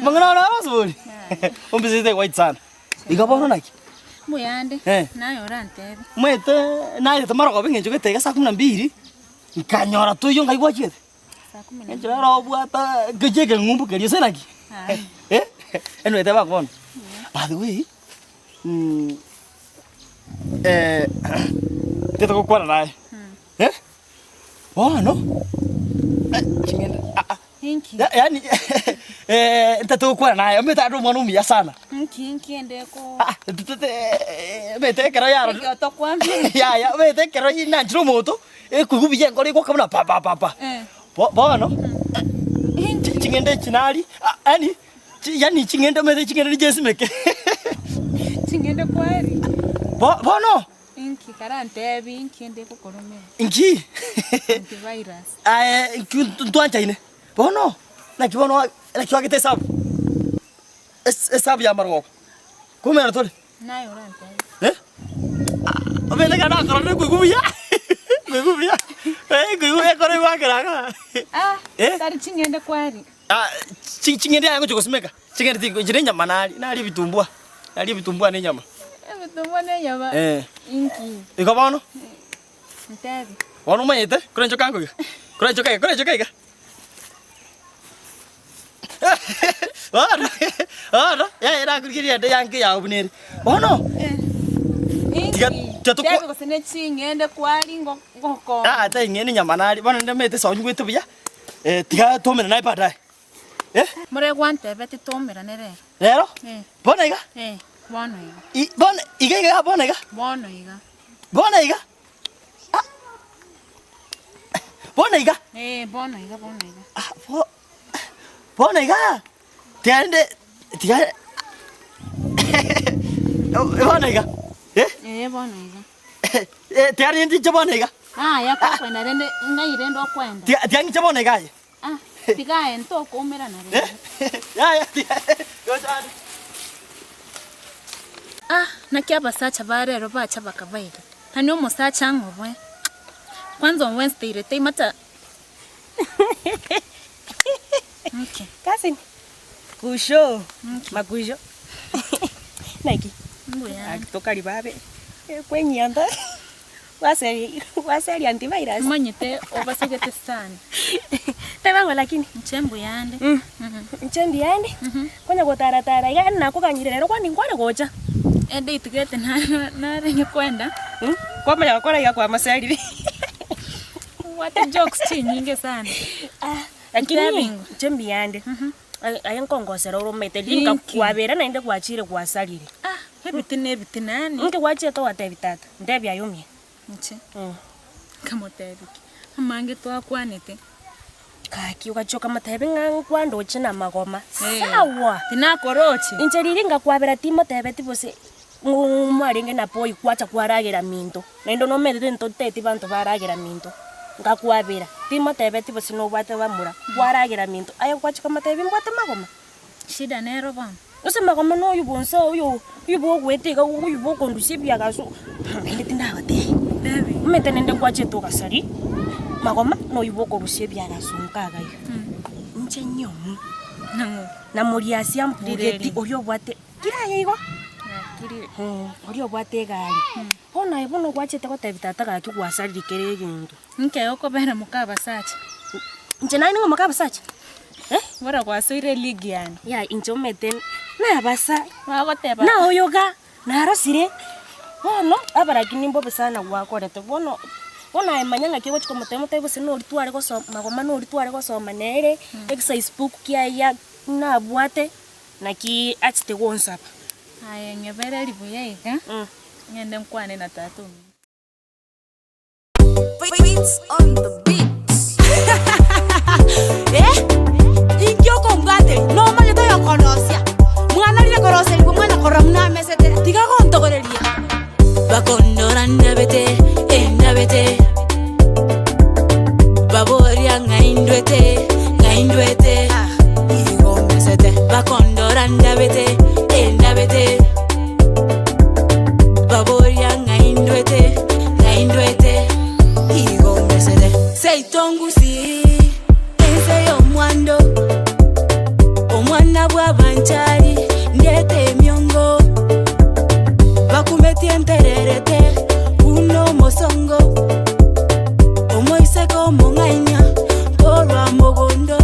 Amang'ana aro aronsi bori? Ombisete white sana. Iga bono naki? Mbuyande, Eh. naye orantebie. Omanyete naetete marogoba eng'encho gete iga saa kumi na mbili, nkanyora toiyo nkai gwachiete. Saa kumi na Eng'encho ero obwata ngechi ekeng'umbu keria ase naki? Aye. Eh, anyway teba bono. By the way, ntete gokwana naye, eh, bono, ching'ende aa. Inki? Yaani ntete gokwana naye, omanyete ande omwana omuya sana. Inki inki ende ko. Aa, omanyete ekero yaro. Ekero tokwambia. Yaya, omanyete ekero nanchire omonto, ekoigwa buya enkoro egoaka buna pa pa pa pa. Bono, ching'ende echi nari, yaani yaani ching'ende omanyete ching'ende niche nsimeke. Ching'ende kweri. Bono. Inki karantebi inki ende gokoromera? Inki? Antivirus. Aye inki ntwanchaine. Bono, naki bono naki oagete esabu? Esabu ya amarogoba. Komera tore? Naye orantebi. Eh? Omanyete ekero nakororire nkoigwa buya, nkoigwa buya, nkoigwa ekero igwakera igaa. Ah, Eh? tari ching'ende kweri. Ah, ching'ende yaye ngochia gosimeka, ching'ende tingo inche nenyama naria, naria ebitumbua, naria ebitumbua na enyama. Ebitumbua na enyama? Eh. Inki? Igo bono, Ntebi. bono omanyete, kore nchoka nkoiga, kore nchoka iga, kore nchoka iga. Bono, bono, yaya nakorigereria ende yange yago buna ere. Bono, Tiga- Inki? tiga tokwa- Ntebi gose ne ching'ende kwari ngo ngokonya. Ah, tari ng'ende enyama naria, bono ndamanyete esabu nyigwete buya. Tiga twaumerane naye baadaye. Eh? More gwantebeti twaumerane rero. Rero? Eh. Bono iga? Eh, bono iga. I, bono iga iga bono iga? Bono iga. Bono iga? Ah. Bono iga? Eh, bono iga, bono iga. Ah, bo, bono iga? Tiga rende, tiga bono iga? Eh? Eh, bono iga. Eh, tiga rende inche bono iga. Aya kokwenda rende ng'ai rende okwenda? Tiga tiga ng'iche bono iga aye. Ah, tiga aye ntokoumerana rende. Yaya tiga gocha ande. Ah, naki abasacha ba rero bacha bakaba iga. Nani omosacha ang'oboe? Kwanza on Wednesday ere taimata Okay. Cousin. Kusho. Makusho. Naki. Mbuya. Aki tokari babe. Kwenyionda. Gwaseri gwaseri antivirus. Omanyete obasegete sana. Teba lakini. Inche mbuyande. Inche mbuyande. Konya gotaratara iga yaani nakoganyire rero kwani nkware gocha. Edate gete narenge kwenda. Kwamanya gokora iga kwamoserire. Obwate jokes chinyinge sana. Lakini Ntabingo. inche mbuyande. Aye nkongosera ore omanyete rinka Inki? kwabera naende gwachire gwasarire. Ah, ebitina ebitina yaani. Inki gwachete ogotebia tata? Ntebia aye omie. Inche? Nkamotebia ki? Amange twakwanete. Gaki ogachia okamotebia ng'a nkwandoche na amagoma. Eh, Sawa! Tinakoroche. Inche riria ngakwabera timotebeti gose ng'o mwarenge na boy gwacha kwaragera minto. Naende nomentete ntoteti banto baragera minto. Ngakwabera, timotebeti gose nobwate bamura, kwaragera minto. Aye gwacha komotebia mbwate magoma? Shida nero bono. Gose magoma noyo bonsi oyo oyo bwogoeta iga oyo bokondusia ebiagaso naende tindagotebia. Omanyete naende nkwachete ogasari, magoma noyo bokorusia ebiagaso nka iga iga. Inche nyomu, Nang'o? na moriasia mpureti oria obwate kira aye igo, oria obwate egari. Bono aye buna gwachete gotebia tata gaki gwasarire kera egento. Inki okobera moka abasacha? Inche naye ning'o moka abasacha? Eh? Bora gwasoire eligi yane. Yaya inche omanyete nabasa, Bagoteba. naoyoga, narosire, bono abarakini mbobe sana gwakorete bono, bono aye manya ng'aki ogochi komotebia motebie gose noria tware gosoma magoma noria tware gosoma nere, exercise book kiaye ya nabwate, naki achete gonsaba. Aye ng'ebereri buya iga, ng'ende nkwane na tata omino. Beats on the beat. Eh? Inki okombwateri nomanyete oyokonosia mwana rire koroserigwe mwana korora buna amesete tiga gontogoreria Bakondora ndabete, eh, ndabete. Baboria ng'aindwete, ng'aindwete. Igo mesete. Bakondora ndabete, eh, ndabete. Baboria ng'aindwete, ng'aindwete. Igo mesete. Seitongusi, ense y'omwando. Omwana bwa Esati entererete buna omosongo, omoiseke omong'ainia korwa mogondo,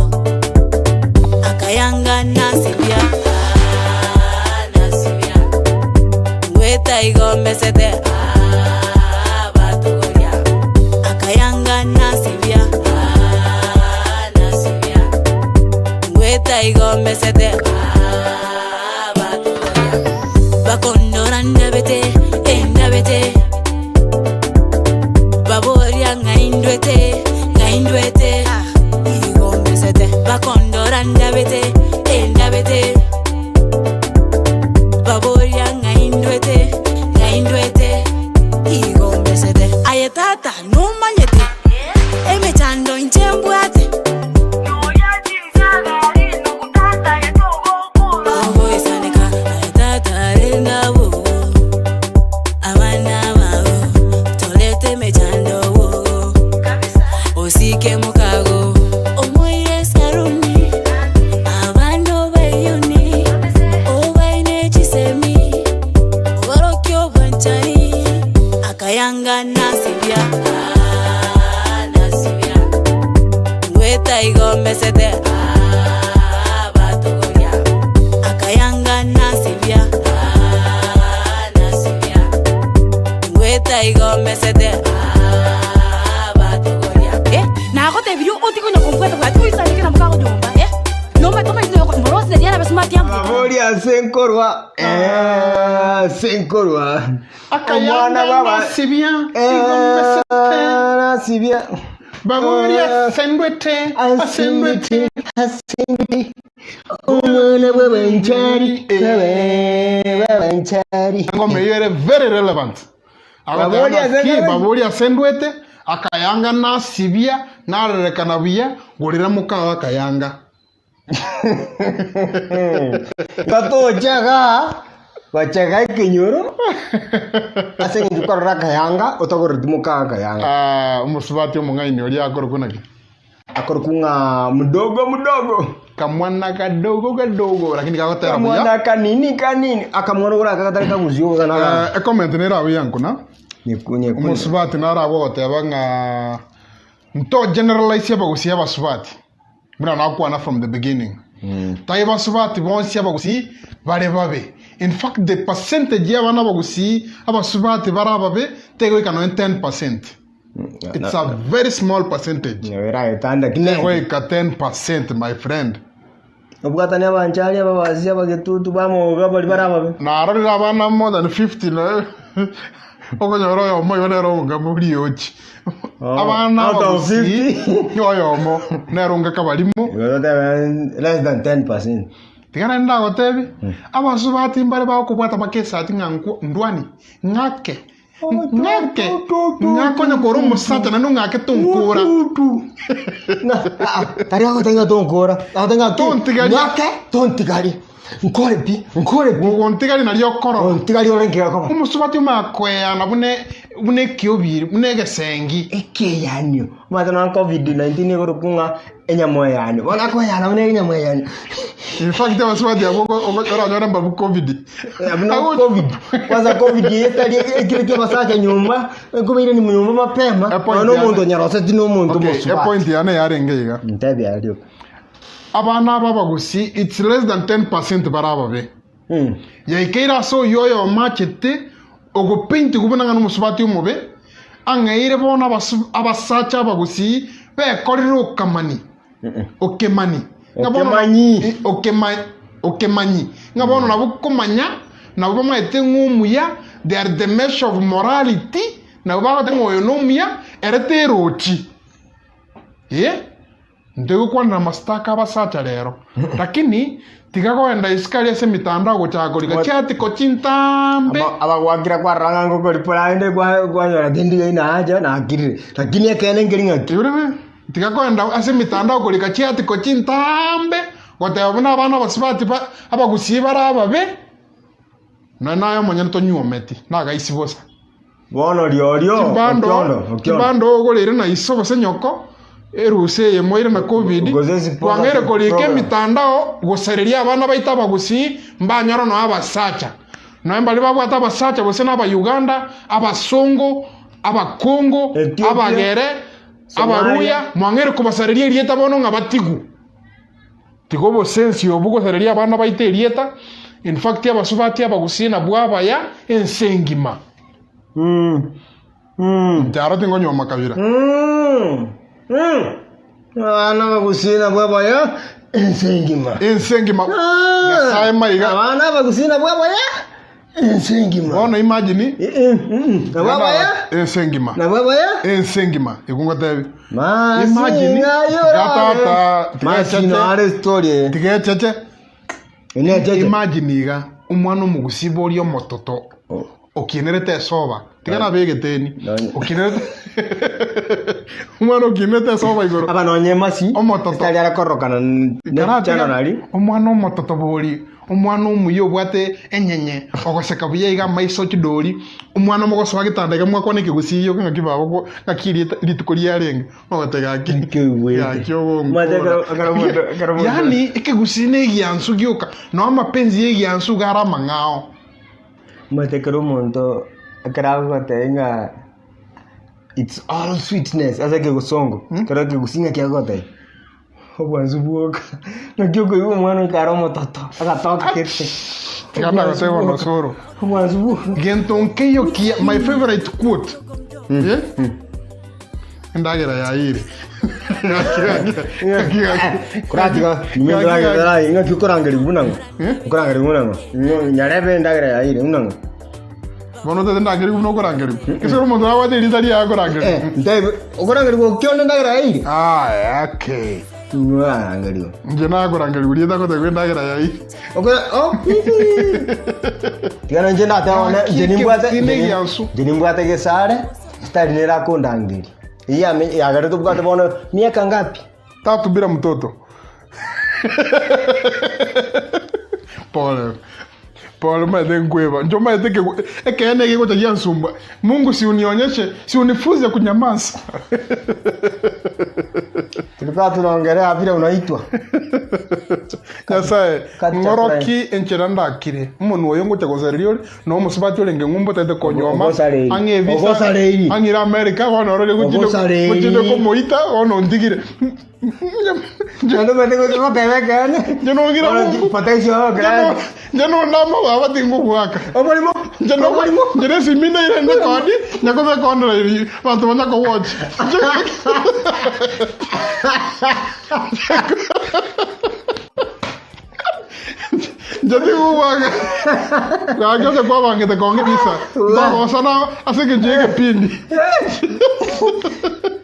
akayanga nasibia, ah, nasibia, ngweta igo mesete, ah, batogoria, akayanga nasibia, ah, nasibia, ngweta igo mesete, ah, batogoria, bakondora ndabete, endabete, baboria ng'aindwete, ng'aindwete, igo mesete, bakondora ndabete, endabete, baboria ng'aindwete, ng'aindwete, igo mesete. Aye tata nomanyete, emechando inche mbwate. Ogoisaneka, aye tata renda wo, abana bao, tolete emechando wo, osike mukago, omoire saruni, abana obayuni, obaine chisemi, oboroki obwanchani, akayanga nasibia, ah, nasibia, ngweta igo mesete, ah, batogoria, akayanga nasibia, ah, nasibia, ngweta igo mesete, ah, batogoria. Eh, nagotebirie otigonya kombwata bwati oisaneke na mokago nyomba eh noma tomaite morosi na diana basmati yangu Abori ase nkorwa eh, ase nkorwa Akayanga nasibia, nasibia Babori asendwete, asendwete, asendwete. Omwana bw'abanchari, bw'abanchari. Engoma eyio ere very relevant. Babori asendwete. Babori asendwete, akayanga nasibia, narerekana buya, gorera mokao akayanga. Gatochaga gochega ekenyoro ase eng'encho kwarora akayanga otagoreti moka akayanga. Ah, omosubati omong'aini oria akorokwa naki? Akorokwa ng'a mdogo mdogo. Kamwana kadogo kadogo lakini gagotera buya. Kamwana kanini kanini akamwana ogora aka gatari kagusia ogana Eh, ecomment nere abwo yankuna. Omosubati naro abwo ogoteba ng'a nto generalize abagusia abasubati. Buna nakwana from the beginning. Tai basubati bonsi abagusii bare babe. In fact the percentage y'abana abagusii abasubati bare ababe tegoika nonya 10%. It's a very small percentage. Tegoika 10% my friend. Obwatani abanchari, ababasi, abagetutu, bamoga, baria bare ababe. Narorire abana more than 50 na okonyora oyomo igo nere onga moriochi. Abana out of abagusii oyomo nere onga kabarimo. Less than 10%. Tiga naende ndagotebi, abasubati mbare bagokobwata mpaka esati ng'a nkwo ndwani, ng'ake, ng'ake, ng'akonye kore omosacha naende ong'ake tonkora. Tari agoteba ng'a tonkora, agoteba ng'a Tontigaria. ng'ake tontigaria. Nkore pi, nkore pi. Gogontigaria nario okoroba. Gontigaria ore nki gekoba. Omosubati omanye koeyana buna buna ekiobiri, buna egesengi. Ekeyanio. Omanyete nonya covid 19 ekorokwa ng'a enyamoeyanio. Bono akoeyana buna enyamoeyanio. In fact abasubati abwo oko- oko- oranyore mbabu covid. Buna covid. Kwanza covid eye etari ekero kia abasacha nyomba, nkobairani nyomba mapema, Epoint nonya na omonto yane- onyaroseti na omonto Okay, omosubati. epoint yane yarenge iga. Ntebia rioka. Abana aba abagusii it's less than 10% bare ababe. Yaikeire ase oyio oyomo achete ogopaintigwa buna ng'a nomosubati omobe, ang'eire bono abasu abasacha abagusii bekorire okamani, okemani. Ng'a bono Okemanyi. Eh, okema okemanyi. Ng'a bono nabo komanya, nabo bamaete ng'a omuya, they are the measure of morality, nabo bagoteba ng'a oyo nomuya, ere terochi. Eh. Ntigokwanera amasitaka abasacha rero, lakini tiga goenda isiko aria ase emitandao gochaka korika chiatiko chintambe. Abagwakire kwarora ng'a ngokori naende kwanyora tindi gai nacha nakirire, lakini ekeene nkeri ng'aki. Igoro tiga koenda ase emitandao korika chiatiko chintambe goteba buna abana abasubati ba abagusii bare ababe, nonya naye omonyene tonyuometi, nagaisi bosa. Bono riorio, Chimbando, okiondo, okiondo. chimbando ogoreire na iso gose nyoko, erusa eye moire na covid, Gose sponsorship kwang'eire korika program. emitandao gosareria abana baito abagusii mbanyore nonya abasacha. Nonya mbaria babwate abasacha gose na Abauganda, Abasongo, Abakongo, Ethiopia, Abagere, Somalia. Abaruya, mwang'eire kobasareria erieta bono ng'a batigwe. Tiga obosensi obwo gosareria abana baito erieta, in fact abasubati abagusii nabwo abaya ense engima. Inche aro tingonywa amakabira. Abana abagusii nabwo abaya ense engima. Ense engima. Nyasae maiga. Abana abagusii nabwo abaya ense engima. Bono imagine. Nabwo abaya. Ense engima. Nabwo abaya. Ense engima. Igo ngotebi. Imagine Imagine. Tiga tata, tiga Masino echeche. are story. Tiga echeche. Ene echeche. Imagine iga omwana omogusii boria omototo okinerete esoba tiga nabe egeteni okinerete omwana okinerete esoba igoro Aba nonye emasi Omototo. etari are kororokana Karatiga, chanonari omwana omototo bori omwana omuya obwate enyenye ogoseka buya iga amaiso chidori omwana omogosoa getanda iga mwakwana ekegusii gioka ng'aki baba ko ng'aki erieta rituko riarenge ogoteba gaki Nkeigwete. gaki ogonkora. Omanyete ekero- ekero omonto- ekero omonto- Yaani ekegusii na egiansu gioka noo amapenzi ya egiansu iga are amang'ao. Omanyete ekero omonto ekero agogotebia ng'a it's all sweetness ase ekegusongo, ekero ekegusii ng'aki agogotebia? Obwansu bwoka, naki okoigwa omwana oika are omototo, agatoka gete. Tiga ndagotebia bono osoro. Obwansu bwoka. Gento nkeiyo kiya, my favorite quote. Eh? Endagera yaire. Koratiga, ng'aki okorangeria buna ng'o? Okorangeria buna ng'o? Nyarebe endagera yaire buna ng'o? Bono otete ndangerigwe buna okorangerigwa. Gese ore omonto nabwate erieta riaye akorangerigwa. Eh, ntebi, okorangerigwa okio onde endagera yaire? Aya, okay. Inwe orarangerigwa. Inche nakorangerigwa rieta ngotebiwa endagera yaire. Okora, oh, Tiga inche ndateba one, inche nimbwate, Tinde egiansu. inche nimbwate gesare, sitari nere akondangeria. Eyio yame- yagerete obwate bono miaka ngapi? Tatu bila mtoto. Pole. Pole omanyete nkweba. Inche omanyete ekegwe ekeene egegocha giansumbua. Mungu si unionyeshe, si unifunze kunyamaza. Tulikuwa tunaongelea vile unaitwa. Nyasae, Kati ng'oroki enchera ndakire. Omonwa oyo ngocha gosareria ore, na omosubati orenge ng'umba otagete konyuoma, Ogosareiri. ang'e ebisa, Ogosareiri. ang'ire America, bono orore gochinde Ogosareiri. gochinde komoita, bono ontigire. Naende omanyete gocha goteba ekeene. Inche nong'ira Bono Mungu. potential Inche ekeene. Inche nondama baba tingogoaka. Omorimo. Inche no- Omorimo. Inche nesimi ndaire ndekodi, nyakobeka online abanto banya kowatch. Inche tingogoaka. Gaki onye kwabangete kong'a ebisa, ntogosana ase engencho ya egepindi.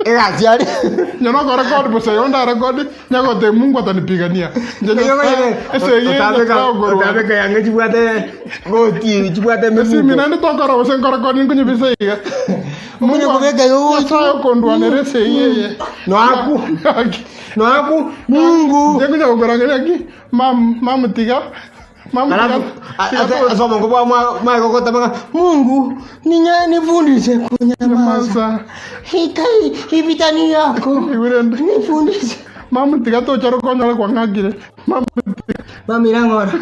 Egasi aria. Inche nokorekodi bosa igo ndarekodi, nyagotebia Mungu atanipigania. Inche Nyasaye, esegi eye Nyasaye okorwana. Otabeka yanga chibwate goti chibwate Esimi emebuko. naende tokora gose nkorekodi nkonye ebisa iga. Okonye kobeka igo gochi. Nyasaye okondwanera esegi eye. Noaku. Gaki. Noaku Mungu. Inche nkonya gokorangeria ki? Mam, mam tiga. Mam tiga. Alafu tiga ase to- ase obongo bwao mwa- mwagogoteba ng'a Mungu ninya nifundishe kunyamaza. Nyamaza. Hika ibitani yako. Igurende. Nifundishe. Mam tiga tochare okonyora kwang'akire. Mam Mamirang'ora,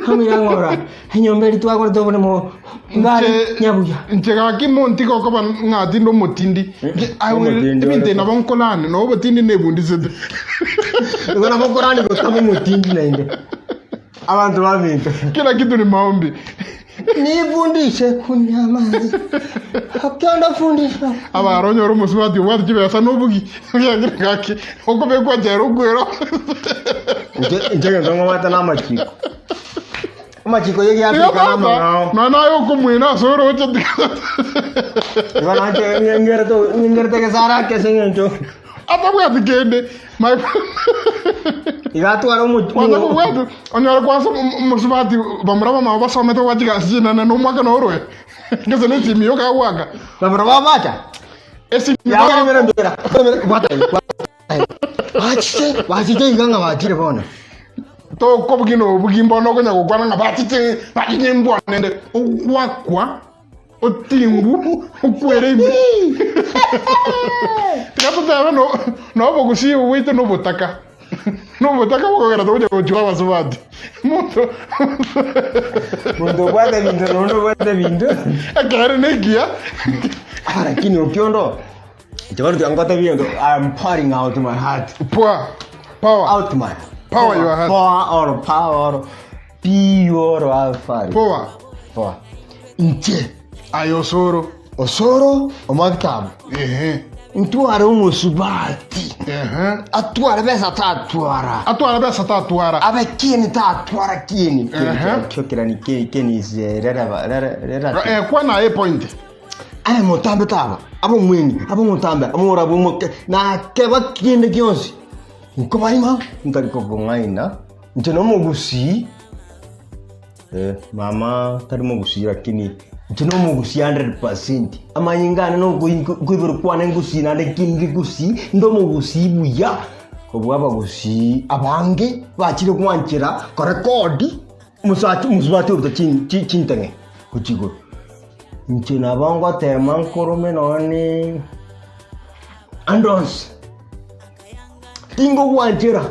mamirang'ora, enyomba eri twagorete oboremo ngare Inche- nyabuya. inche gaki montiga okoba ng'a tinde omotindi Nche- I will- Omotindi ebinto ore- nabo nkorane nabo obotindi nebundisete Igo nabo okorani gotaba omotindi naende. Abanto baminto. Kila kitu ni maombi. Nifundishe kunyamaza. Akionda fundisha. Abara onyore omosubati obwate chibesa nobugi ogiagire gaki okobekwa jela okwera Inche inche gento ng'obwate na amachiko. Amachiko ye Tiga giafrika tata namang'ao. nonya naye okomwena ase oroche tiga Igo nache ng'engerete ng'engerete gesara ake ase eng'encho. Atabwati kende. My Iga atware omo- Kwanza kobwati onyore kwanza omosubati bamura bamabo basomete gwa chigasi chinene na omwaka norwe gose na esimi yoka agwaka Bamura babacha. esimi Yaani mbere mbere. Bwata. Bachiche, bachiche iga ng'a bachire bono. tokobugia na obugi mbono okonya gokwana ng'a bachiche bachiche mbwa nende ogwakwa Otingu okwere ime. Tiga totebe no, no obogusii bwaito na obotaka. Nomotaka bokogera togocha gochua abasubati. Monto Monto obwate ebinto noonde obwate ebinto. Ekeene nekiya. Ah, lakini okiondo inche bono tiga ngotebi egento I am pouring out my heart. Pour. Power. Out my Power your heart. Pour or power or P or alpha. Pour. Pour. Inche. Aye osoro. Osoro omwakitabu. Ehe. Ntware omosubati. Ehe. Atware besa tatwara. Atware besa tatwara. Abe kieni tatwara kieni. Ehe. Kyokera ni kieni kieni is eh, raraba rara rara. Eh, kwana aye point. Abe motambe taba. Abe omweni, abe omotambe, abe omorabwo omoke. Nakeba kende gionsi. Nkobarima ntari kobong'aina. Inche nomogusii. Eh, mama tari mogusii lakini inche nomogusii 100%. Amanyinga ane nokoiborwa kwane ngusii naende kindi gusii, inde omogusii buya, kobua abagusii abange bachire gwanchera korekodi omosacha omosubati oruta chin chi chintang'e gochia igoro. Inche nabo ngotema nkorome nonye ande onsi, tingogwanchera.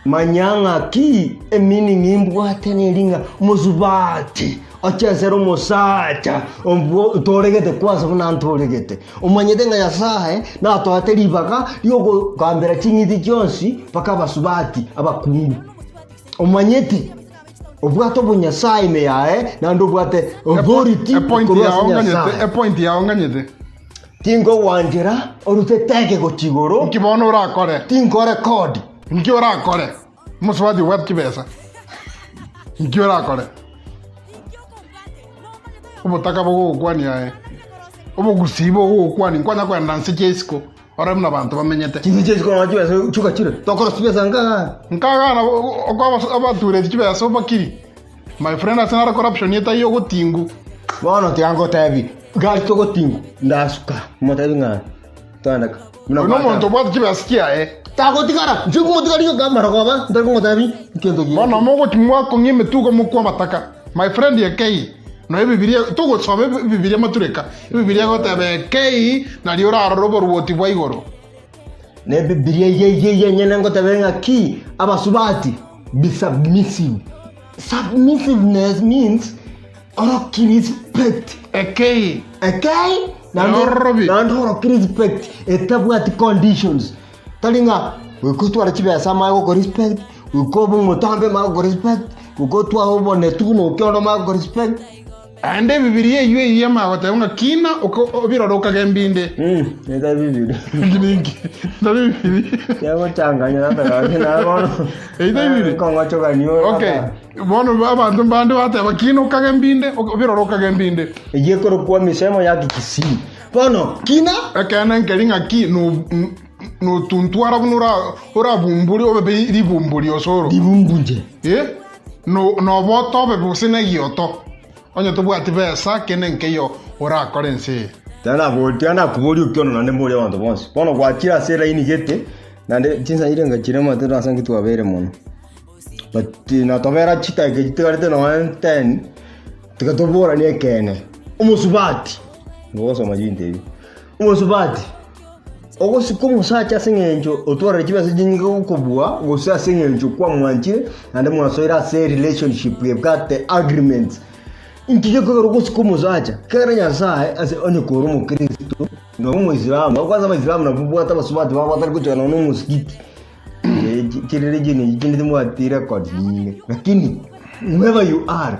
Manya ng'aki emeaning imbwate neri ng'a omosubati ochesere omosacha obwo otoregete kwansa buna ntoregete. Omanyete ng'a Nyasaye natoete ribaga riogogambera ching'iti chionsi mpaka abasubati abakungu. Omanyete obwate obonyasae ime yaye naende obwate authority Epoint korwa ase yao nganyete, Nyasaye. epoint yao nganyete. Tingogwanchera orute teke gochia igoro. Nki bono orakore? Tinkorekodi. Nki orakore? Omosubati obwate chibesa. Nki orakore? Obotaka bogogokwania aye. Obogusii bogogokwania nkwanya kogenda nse chia isiko ore buna abanto bamenyete. Chinse chia isiko nonya chibesa chioka chire. Tokora chibesa nkagaa. Nkagaa nabo okoa abatureti chibesa obakiri. My friend ase naro corruption etaiyo ogotingu. Bono tiga ngotebi, gari togotingwa, ndasuka, motebi ng'a tondeka. Buna Oyo nomonto gwateba. obwate chibesa chiaye. Tagotigara, inche nkomotigara rioka amarogoba, ntari komotebi kento gende. Bono mogochi mwakong'ia emetugo mokwa amataka. My friend ekei noe ebibiria togosoma ebibiria matureka. Ebibiria egoteba ekei nario orarore oboruoti bwa igoro. Na ebibiria eye eye eye enyene ngotebe ng'a ki abasubati be submissive. Submissiveness means oroki respect. Ekei. Ekei naende Ororobi. naende oroki respect etabwati conditions. Tari ng'a goika otware chibesa amanye goko respect, goika obe omotambe amanye goko respect, goika otware obonetu buna okiondo amanye goko respect. Naende Ebibilia eyio eyio emanya goteba ng'a kina obirore okage mbinde. Neta Bibilia. Eki ninki? Tari Bibilia. Yagochanganya tata gaki naye bono. Eye tari Bibilia. Kong'ochogania ore Okay. kaka. Bono abanto mbande bateba kina okage mbinde, obirore okage mbinde. Eyio ekorokwa emisemo ya Kikisii. Bono kina. Ekeene nkeri ng'a ki notuntwara buna orabumburi obe ribumburi osoro. Ribumbunche. Eh, noboto obe gose negioto. Onye tobwati besa, kende nkeiyo orakore ense eye. Tiga nakoboria okiondo naende mborie abanto bonsi. Bono gwachire ase elaini gete, naende chinsa chirenga chire omanyete ase nki twabeire mono. But natobera chidakika chitigarete nonye ten, tiga toboranie ekeene. Omosubati, ngogosoma chinto ebi, omosubati, ogosika omosacha ase eng'encho otwarire chibesa chinyinge gokobua, gose ase eng'encho kwamwanchire, naende mwasoire ase relationship ebwate agreements. Inki gekogera ogosika omosacha? Ekero Nyasaye ase onye kore omokristo, noba omoislamu, kwanza abaisilamu nabwo babwate abasubati babo batari gochika nonya na omosikiti, chireligion echi chinde timobwati records nyinge, lakini whoever you are,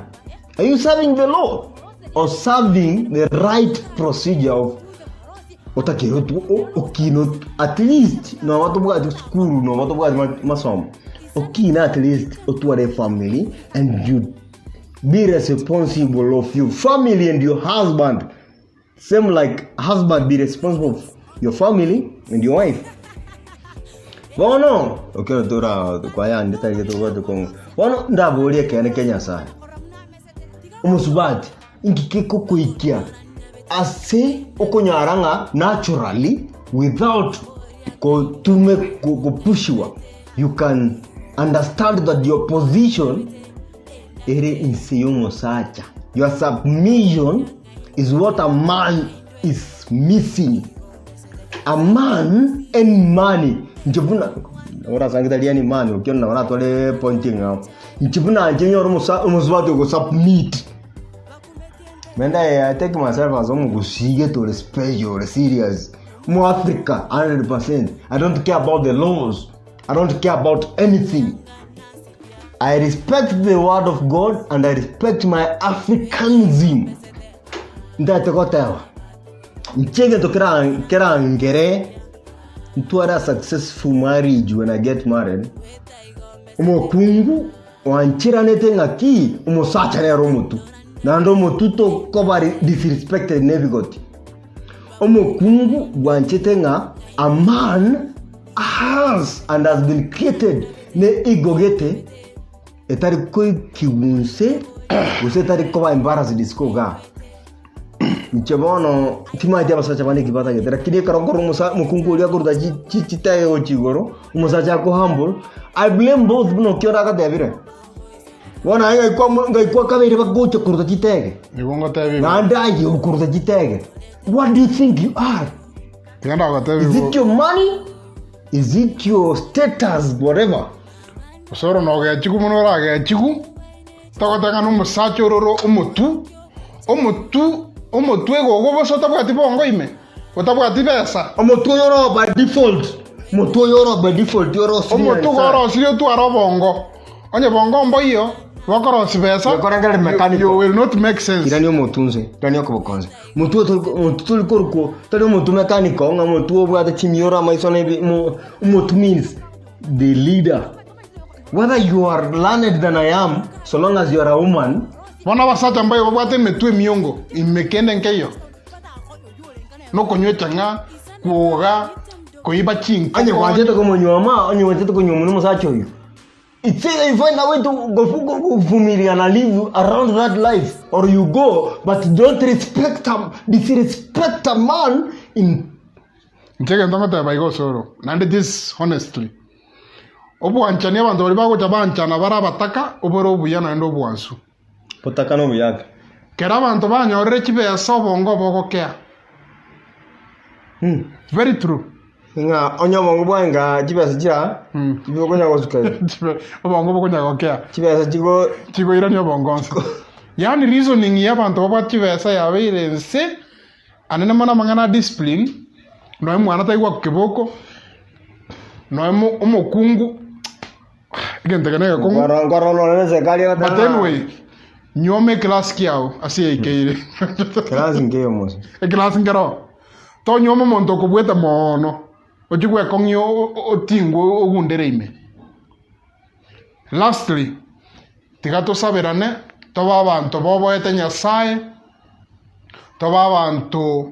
are you serving the Lord or serving the right procedure of otakire okine at least noba tobwati sukuru noba tobwati masomo, okine at least otware efamily and you be responsible of your family and your husband same like husband be responsible of your family and your wife bono okero tora kwayande tari tobwate kongo bono ndaborie ekeene kia nyasaye omosubati inki kegokoikia ase okonyara ng'a naturally without kotume kopushiwa you can understand that your position ere inse y'omosacha your submission is what a man is missing. A man any money inche buna orasange tari any money okio nabo oratware point eng'ao. Inche buna inche nyore omosa omosubati ogosubmit naende I take myself as omogusii gete ore special ore serious, omoafrica 100%, I don't care about the laws, I don't care about anything. I respect the word of God and I respect my Africanism. Ntagete goteba, inche egento kera kerangere ntware a successful marriage when I get married, omokungu oancheranete ng'aki omosacha nere omotwe, naende omotwe tokoba disrespected na ebigoti. Omokungu bwanchete ng'a a man has and has been created ne igogete etari koikigwa inse gose etari koba embarrassed isiko igaa. Inche bono timanyeti abasacha bande eki batagete lakini ekero nkorora omosa omokungu oria akoruta chi chi chitege gochia igoro, omosacha ako humble, I blame both buna okio agatebire. Bono aye ngaikwa mo ngaikwa kabere bagocha koruta chitege, Nigo ngotebi igo. naende aye okoruta chitege, what do you think you are? Tiga ndagotebi Is igo. it your money? Is it your status? Whatever. Osoro nogechigu mono oragechigu, togoteba ng'a nomosacha ororo omotu, omotu, omotu egogo bosa otabwati bongo ime, otabwati besa. Omotwe oyo oro by default. Omotwe oyo oro by default oro Omotu gorosirie otware obongo, onye bongo mboiyo, bokorosia besa, Gekorengere mechanical. you will not make sense. Irania omotwe nse, irania okoboko nse. Motwe otori motwe tori korokwo, tari omotwe mechanical ng'a omotwe obwate chimioro amaiso na ebi mo omotwe means the leader. Whether you are learned than I am, so long as you are a woman, Bono abasacha mbaye babwate emetwe emiongo ime kende nkeiyo, nokonywa echang'a, kwoga, koiba onye chinkoko. gwanchete komonyuoma, onye gwanchete konyuomwa na omosacha oyio, it's either you find a way to go- go- kuvumilia na live around that life or you go but don't respect a, disrespect a man in Inche egento ngoteba iga osoro, naende this honestly, obwanchani abanto baria bagocha banchana bare abataka, obore obuya naende obwansu. Botaka na obuyaka. Kero abanto banyorire chibesa obongo bogokea. Very true. Ng'a onye obongo bwaye nga chibesa chira chibokonya gosuka iga. Obongo bokonya gokea. Chibesa chigo Chigoirania obongo onsi. Yaani reasoning ya abanto babwate chibesa yabeire ense, anene mono amang'ana a discipline, nonya omwana taigwa keboko, nonya omokungu. Egento eke negekong'u. Nkorora nkorora nore na eserikari egoteba But ng'a anyway, nyuoma eclass kiao ase yaikeire. Class nkeiyo mose. Eclass nkero. Tonyuoma omonto okobwete moono, ochie gwekong'ia o- o- otingwe ogundere ime. Lastly, tiga tosaberane, tobe abanto boboete Nyasaye, tobe abanto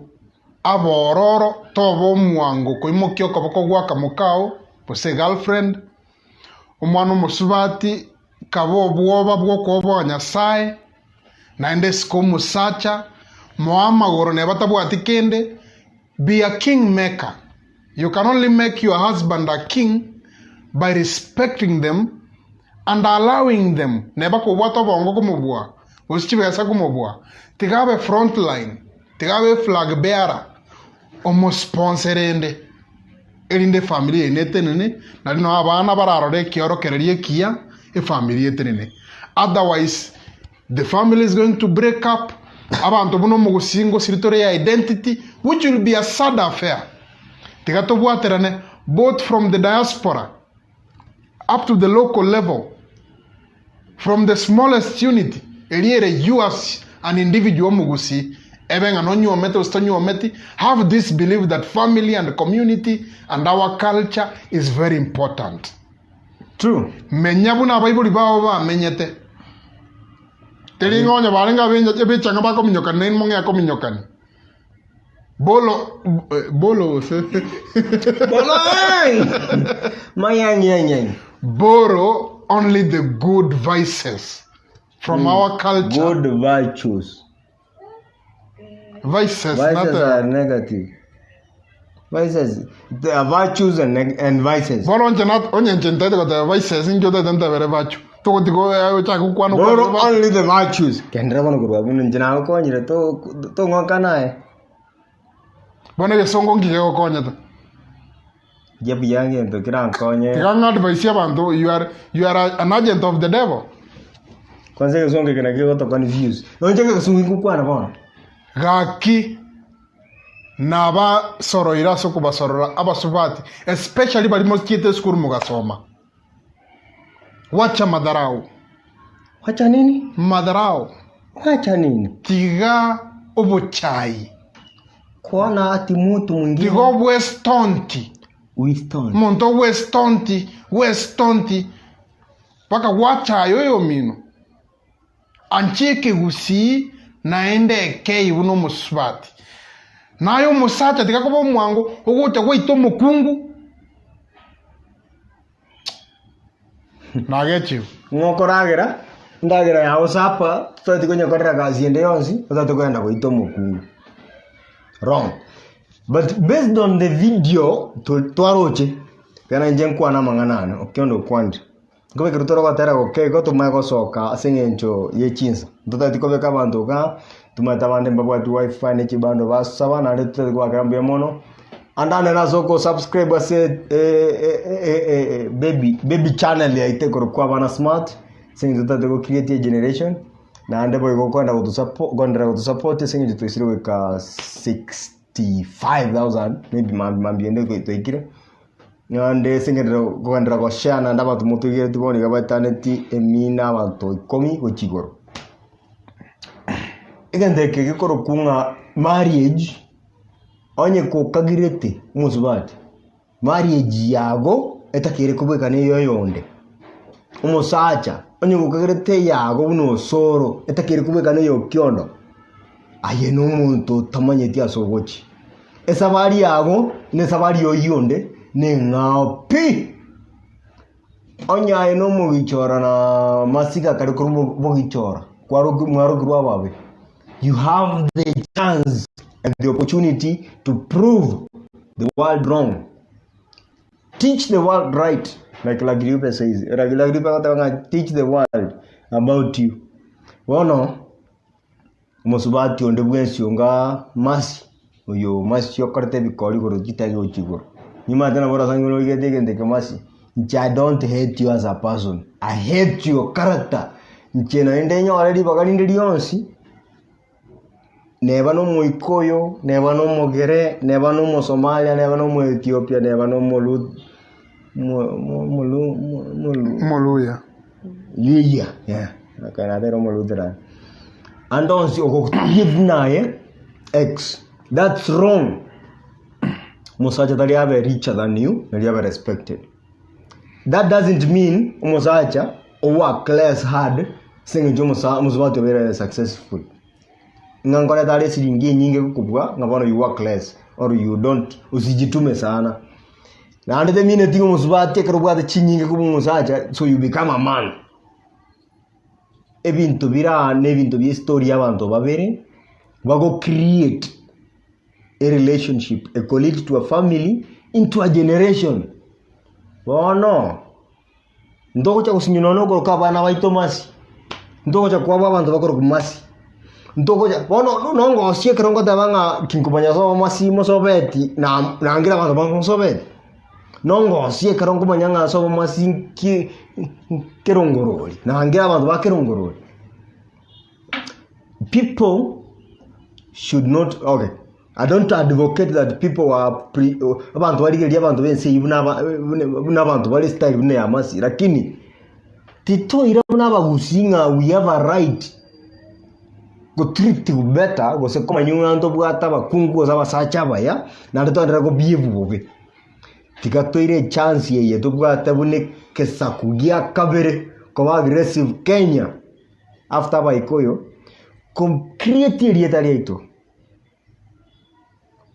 abororo, tobe omwango koimokia okoboko gwaka mokao, gose egirlfriend, omwana omosubati kabe obwoba bw'okoboa Nyasae, naende esike omosacha, moe amagoro neba tabwati kende, be a king maker, you can only make your husband a king by respecting them and allowing them, neba kobwate obongo komobua, gose chibesa komobua, tiga abe front line, tiga abe eflag bearer, omosponsor rende. erinde efamiri yaino etenene, naende nao abana bararore ekiorokererio ekiya, efamiri etenene. Otherwise, the family is going to break up, abanto buna omogusii ngosiri tore identity, which will be a sad affair. Tiga tobwaterane both from the diaspora up to the local level, From the smallest unit, eria ere you as an individual omogusii, ebe ng'a nonyuomete gose tonyuometi, have this belief that family and community and our culture is very important. True. Menya buna abaibori bao bamenyete. Teri ng'a onye barenge abe- abechang'a bakominyokani nainwe mong'ea kominyokani. Bolo, eh, bolo gose Bolong! Mayang yang yang. borrow only the good vices from our culture. Good virtues. Vices, Vices not are negative. Vices. There are virtues and, neg- and vices. Bono onche na onye nche ntaete goteba vices inche otaete ntebere virtue. Togotiga ochake gokwana Borrow okwane virtue. only the virtues. Kendera bono korwa abwo inche nagokonyire to tong'oka naye. Bono egesongo nki gegokonyete? Rigia buya egento kerankonye. Tiga ng'advise abanto you are, you are an agent of the devil. Kwanza egesongo eke nakio kegoto confuse. Nonye egesungu ngokwana bono. Gaki nabasoroire ase okobasorora abasubati especially baria mochiete esukuru mogasoma. Wacha madharau. Wacha nini? Madharau. Wacha nini? Tiga obochai. Kuona ati mutu mwingine. Tiga obwestonti. Wistonti. Omonto ogwestonti, gwestonti mpaka gwachaya oyomino. Anche ekegusii naende ekei buna omosubati. Naye omosacha tiga koba omwango ogocha gwaita omokungu. Nagechiwe. Ng'a okoragera endagera yao sapa totageti konyekorera gasi ende yonsi otagete kogenda goita omokungu. Wrong. But based on the video to- twaroche, ekero inche nkwane amang'ana ane, okio onde okwanire. Nkobekerwa tore gotera goke igo tomanye gosoka ase eng'encho ye chinsa. Ntotageti kobeka abanto igaa, tomanyete abande mbabwati wifi ne chibando basaba naende totagete kobakera mbuya mono. Ande nere ase oko subscribe ase baby baby channel yaito ekorokwa abana smart, ase eng'encho totagete go create a generation, naende boigo okogenda goto support koenderea goto support ase eng'encho twaisire goika 65,000 maybe mambia mambia ende twaikire. Naende ase eng'encho kogenderera go share naende abanto motoigereti bono iga baetaneti emina abanto ikomi gochia igoro. Egento eke gekorokwa ng'a marriage, onye kokagirete omosubati, marriage yago etakeire kobwekana eya oyonde. Omosacha, onye gokagerete eyago buna osoro, etakeire kobwekana eya okiondo, aye na omonto otamanyeti ase ogochia. Esabari yago na esabari ya oyio onde neng'ao pi. Onye aye na omogichora na masiga kare korwa bogichora, kwaroki mwarokirwe ababe, you have the chance and the opportunity to prove the world wrong. Teach the world right, like Lagriupe says. Lagriupe agoteba ng'a teach the world about you. Bono, omosubati onde bwensi onga Mercy, oyo Mercy okorete ebikori igoro chitari gochia igoro. Nimanyete nabo orasange oigete egento eke Mercy, inche I don't hate you as a person, I hate your character. Inche naende nyore ribaga rinde rionsi, neba na omoikoyo, neba na omogere, neba na omosomalia, neba na omoethiopia, neba na omolu mo- mo- molu mo- molu Omoluya. Luhya, yeah, okay, natera omolutheran. Ande onsi ogotugia buna aye ex, that's wrong. Omosacha tari abe richer than you, nari abe respected. That doesn't mean omosacha owork less hard ase eng'encho omosa omosubati obeire successful. Ng'a nkoreta are esiringi enyinge gokobua ng'a bono you work less or you don't osijitume sana. Naende temineti ng'a omosubati ekero obwate chinyinge kobua omosacha so you become a man. Ebinto bire aa na ebinto bia estory ya abanto babere, bago create a relationship eko lead to a family into a generation. Bono, ntogocha gosinywa nonya okoroka abana baito masi, ntogocha kwabua abanto bakorokwa masi, ntogocha bono nongosie ekero ngoteba ng'a kinkomanya sobo masi mosobeti na nangire abanto bamosobeti, nongosie ekero nkomanya ng'a sobo masi nki nkerongorori, nangire abanto ba kerongorori. People should not okay I don't advocate that people are pre abanto barigereria abanto b'ense eyio buna aba buna abanto bare style buna ya masi lakini titoire buna abagusii ng'a we have a right go treat better gose komanya ng'a ntobwate abakungu gose abasacha abaya naende toenderere go behave bobe. Tiga toire echance eye tobwate buna ekesaku gia kabere koba aggressive Kenya. After abaikoyo, ko create erieta riaito.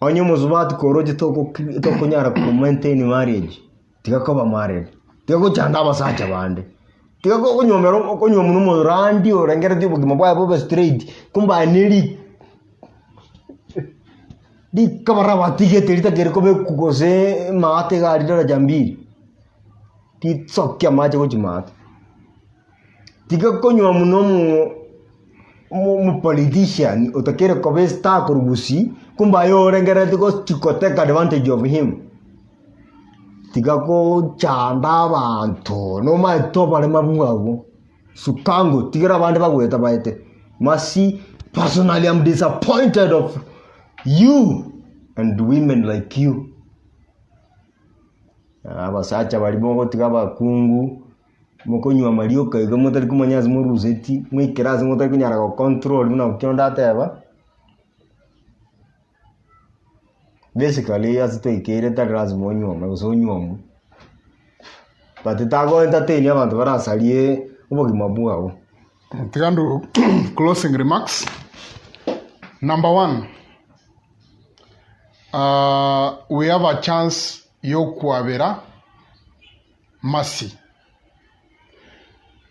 Onye omosubati koroche toko tokonyara ko maintain marriage, tiga koba married, tiga gochanda abasacha bande, tiga konyuomera okonyuomwa na omorandi orengereretie obogima bwaye bobe straight, kumbe aye ne ri rikaba batigete ritakeri kobekwa gose maate iga aria daraja mbili, risokia amache gochia maate. Tiga konywa buna omopolitician otakeire koba estar korwa gusii, kumbe aye orengerereti gochi go take advantage of him. Tiga gochanda abanto, nomaete oborema bwabo. Sukango, tigera abande bagoeta baete. Mercy, personally I'm disappointed of you and women like you. Abasacha baria mogotiga abakungu, mokonywa amarioka iga motari komanya ase moruseti, moikere ase motari konyara gocontrol buna okio ndateba. Basically ase twaikeire tari lazima onyuome gose onyuomwe, but tago entertain abanto barasarie obogima bwabo. Tiga ndu closing remarks. Number one, uh, we have a chance yokwabera mercy.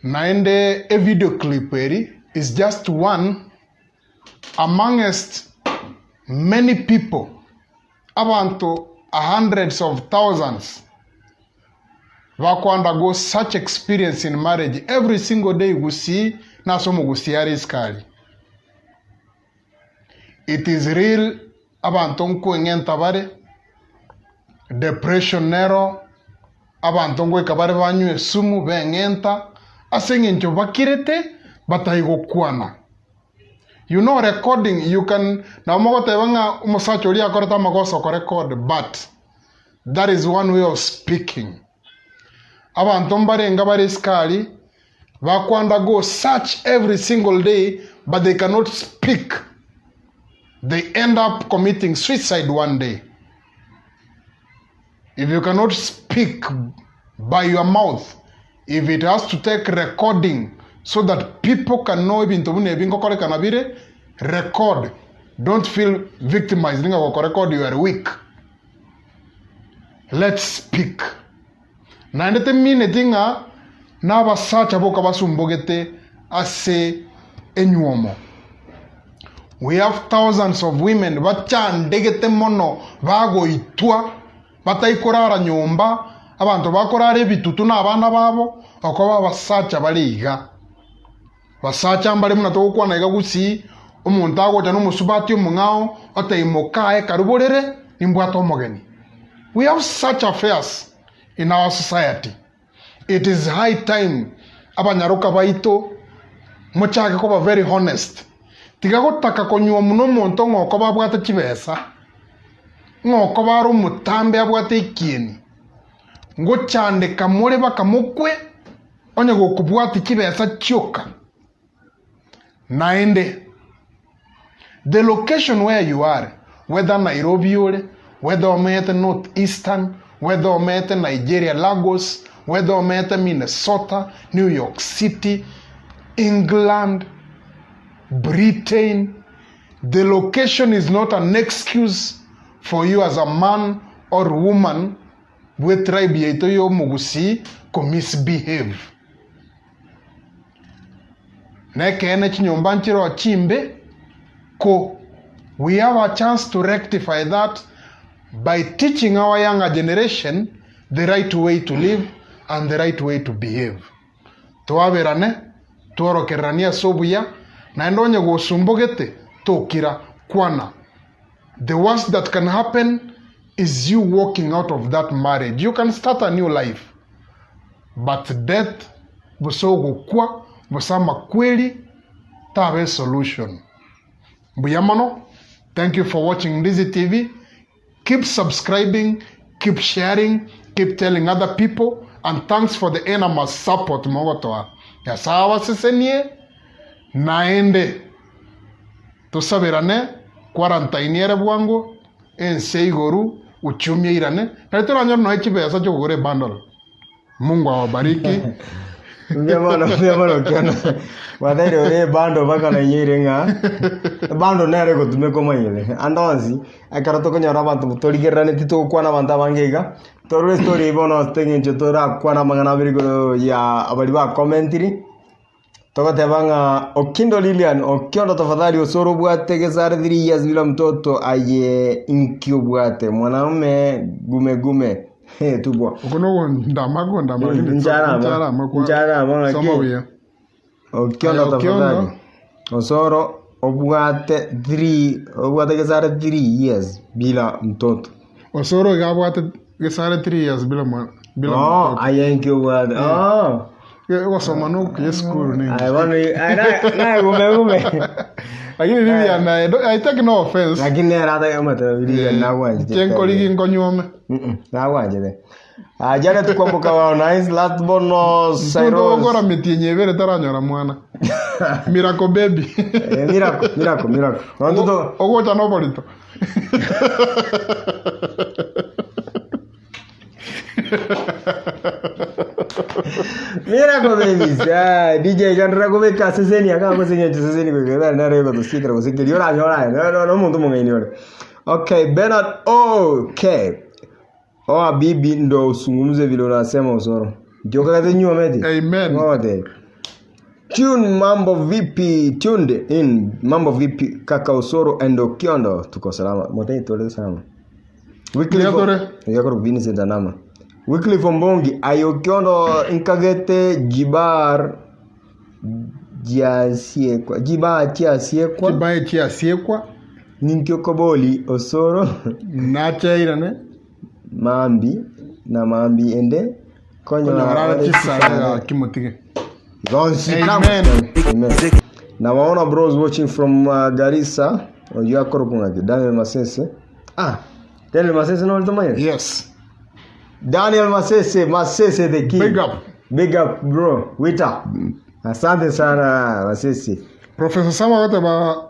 Naende e video clip eri is just one amongst many people, abanto a hundreds of thousands bako undergo such experience in marriage every single day gusii nase omogusii are isiko aria. It is real abanto nkoeng'enta bare, depression nero, abanto ngoika bare banywe esumu beng'enta ase eng'encho bakirete batai gokwana. You know recording you can nabo mogoteba ng'a omosacha oria akorete amagoso okorecord but that is one way of speaking. Abanto mbarenge bare isiko aria bako undergo search every single day but they cannot speak they end up committing suicide one day. If you cannot speak by your mouth, if it has to take recording so that people can know ebinto buna ebi ngokorekana bire, record. Don't feel victimized ng'a gokorecord you are weak. Let's speak. Naende temineti ng'a nabasacha boka basumbogete ase enyuomo. We have thousands of women bachandegete mono bagoitwa batai korara nyomba, abanto bakorara ebitutu na abana babo, okoba abasacha bare iga. Basacha mbare buna togokwana iga gusii, omonto agocha nomosubati omong'ao otebia mokaye karu borere nimbwate omogeni. We have such affairs in our society. It is high time abanyaroka baito mochake koba very honest. Tiga gotaka konywa muna omonto ng'a okoba abwate chibesa, ng'a okoba are omotambe abwate ekieni. Ngochandeka more baka mokwe onye gokobwati chibesa chioka. Naende the location where you are, whether Nairobi ore, whether omete North Eastern, whether omete Nigeria Lagos, whether omete Minnesota, New York City, England, Britain, the location is not an excuse for you as a man or woman bwe tribe yaito y'omogusii ko misbehave. Nekeene chinyomba nchiroo chimbe, ko we have a chance to rectify that by teaching our younger generation the right way to live and the right way to behave. Twaberane, tworokereranie ase obuya, naende onye gosumbogete, tokira, kwana. The worst that can happen is you walking out of that marriage. You can start a new life. But death, gose ogokwa, gose amakweri, taba esolution. Mbuya mono. Thank you for watching Ndizi TV. Keep subscribing, keep sharing, keep telling other people, and thanks for the enormous support mogotoa. Nyasae abasesenie, naende tosaberane, quarantine ere bwango, ense igoru, uchumi eirane, nari toranyore nonya chibesa chiokogora ebundle. Mungu awabariki. Mbuya mono, mbuya mono Okiona. Gwateire ore ebando mpaka nainyoire ng'a ebando nere egotumeka omanyete. Ande onsi, ekero tokonyora abanto torigereraneti togokwana abanto abange iga, torore estory eye bono ase eng'encho torakwane amang'ana abere igoro ya baria bakomentiri, togoteba ng'a Okindo Lilian, Okiondo tafadhali osore obwate gesare 3 years bila mtoto aye inki obwate mwanaume gume gume Hee tubwa. Oko nogondama gondama lakini Ncharama. ncharama kwa Ncharama ng'aki. soma buya. Okiondo Aye, Okiondo. tafadhali. Osoro obwate 3 obwate gesare 3 years bila mtoto. Osoro iga abwate. Gesare 3 years bila mwana bila Oh, mtoto. aye nki obwate. Oh. Gosoma no ye school ni. Aye bono aye na na gume gume. Lakini Lilian I, don't- I take no offense. Lakini era ata amata Lilian nagwanjete. Chenkorigi nkonyuome. Nagwanjete. Ah, Janet Kwamboka wa nice last born no Mtundu ogora Cyrus. mitienyi ebere taranyora mwana. Miracle baby. Eh, miracle, miracle, miracle. Nontuto Ogocha noborito. Miracle babies. Ah, DJ Chandra kubeka seseni akako senye seseni kwekera nare ko tusikira gusikiri ora nyora. No no no muntu mungeni ore. Okay, Bernard okay. Oa bibi ndo usungumze vile unasema usoro. Ndio kaka nyuma meti. Amen. Ngote. Tune mambo vipi? Tuned in mambo vipi kaka Osoro and Okiondo tuko salama. Motei tueleze salama. Wycliffe Yatore. Yakoro Vincent Anama. Wycliffe Ombongi ayokiondo nkagete jibar jiasiekwa jiba chiasiekwa Kibae chiasiekwa ninkiokoboli Osoro nacheirane mambi na mambi ende konyora chisare kimutige. Gonsi Amen. Amen. Na waona bros watching from Garissa. Ojua koro Daniel Masese. Ah, Daniel Masese no ulitomanya? Yes. Daniel Masese, Masese the king. Big up. Big up bro. Wita. Asante sana Masese. Professor Sama wote ba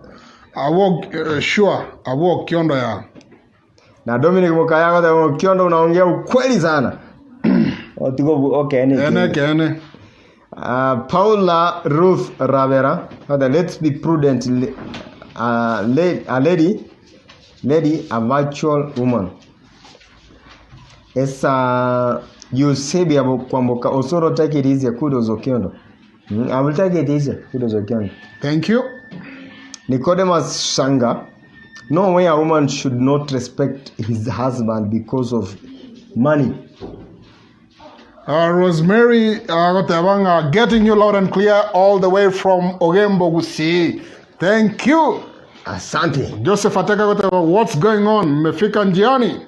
awo sure awo kiondo ya Na Dominic Mukayako the Kiondo unaongea ukweli sana. Otiko okay ene. ene kene. Paula Ruth Ravera. Father, let's be prudent. A lady, lady, a virtual woman. Esa Eusebia Kwamboka Osoro take it easy kudos Okiondo. I will take it easy kudos Okiondo. Thank you. Nicodemus Shanga. No way a woman should not respect his husband because of money. Rosemary Gotebanga, getting you loud and clear all the way from Ogembo Gusii. Thank you. Asante. Joseph Ateka Goteba, what's going on? Mmefika njiani?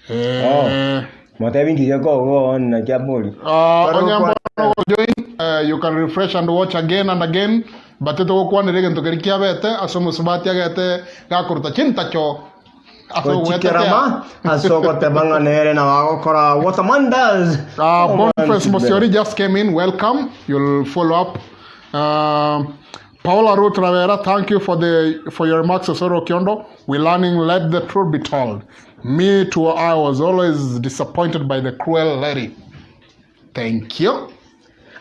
Eh, Motebi ko na kiapoli. Onyambo join. You can refresh and watch again and again. But ito gukwanire gento keri kiabete ase omusubati agete gakuruta chintacho ase Gochikerama asoko nere na wagokora what a man does. Oh, man Boniface should Mosiori just came in. Welcome. You'll follow up. Paula Ruth Ravera, thank you for your remarks, Osoro Okiondo. We're learning. Let the truth be told. Me too. I was always disappointed by the cruel lady. Thank you.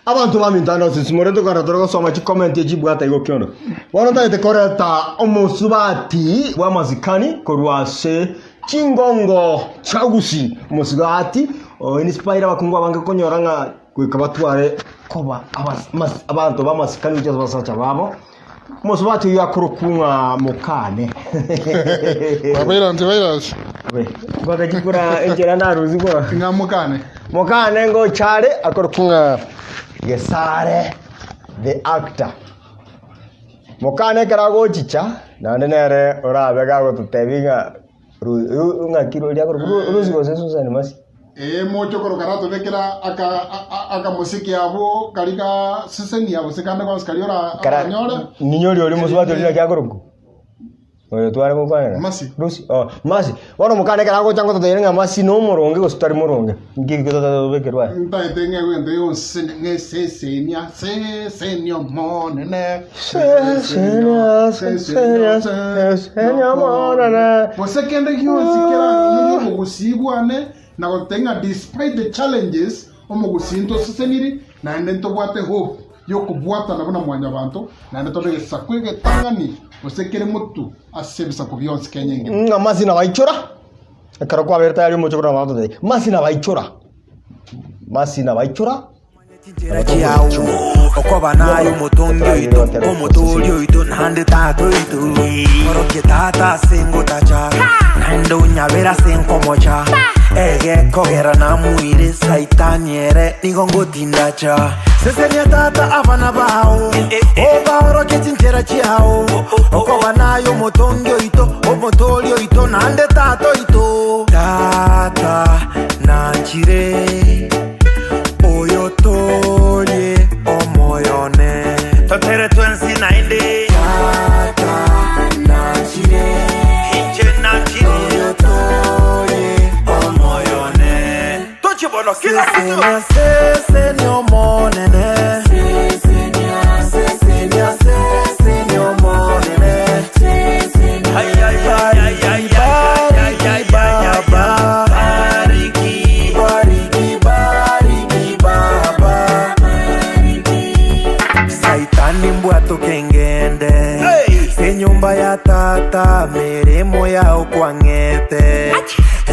Abantu ba mitandao sisimore tukara turagosoma chikomenti chibwata igo kiondo. Bono tagete koreta omusubati bwa mazikani korwa ase chingongo chagusi omusubati o inspire abakungu abange konyora ng'a goika batware koba abanto ba masikani gochia ase abasacha babo. Omusubati oyo akorokwa ng'a mokane. Bairans, bairans. Bakachikura enchera narusi kwa. Ng'a mokane. Mokane ngochare akorokwa ng'a Gesare the actor. Mokane kera gochicha naende nere orabe gagototebi ng'a ng'aki roria akorokwa Rusi gose Susan Masi. Mocho korokara tobekera aka aka musiki abo karika siseni abo sekande kwa sikari ora Kara anyore. ninyori ori musubati ori naki akorokwa. Oyo tware gokwanera. Masi. Rusi. Oh, Masi. Bono mokane kera gocha ngototebia ng'a Masi no omoronge gose tari moronge. Nki getotobekerwa. Ntaete ng'egwento yonsesenia sesenio monene Sesenia, sesenia, sesenia monene. gose kende gionsi kera omogusii bwane na gotenga despite the challenges omogusii ntoseseniri naende ntobwate hope yokobwatana buna mwanyabanto naende tobe gesaku egetang'ani gose kere motu ase ebisaku bionsi Kenya engima. Ng'a Masi na baichora. Ekero kwabere tayari omochie korwa abanto Masi na baichora. Masi na baichora. Okoba nayo omotongi oito omotori oito nande tata oito orokie tata ase ngotacha naende onyabera ase nkomocha Egekogera namuire saitani ere nigo ngotindacha Sesenia tata abana bao Obaorokie chinchera chiao Okoba naye omotongi oito omotori oito naende tata oito Tata nanchire Oyo torie omoyo one Totere twensi naende Tata nanchire Inche nanchire Oyo torie omoyo one Toche bono kila mtu Sesenia omonene Sesenia sesenia sesenia omonene Bariki bariki baba Bariki bariki bariki baba Saitani mbwato kengende Se nyumba ya tata mirimo yao kwang'ete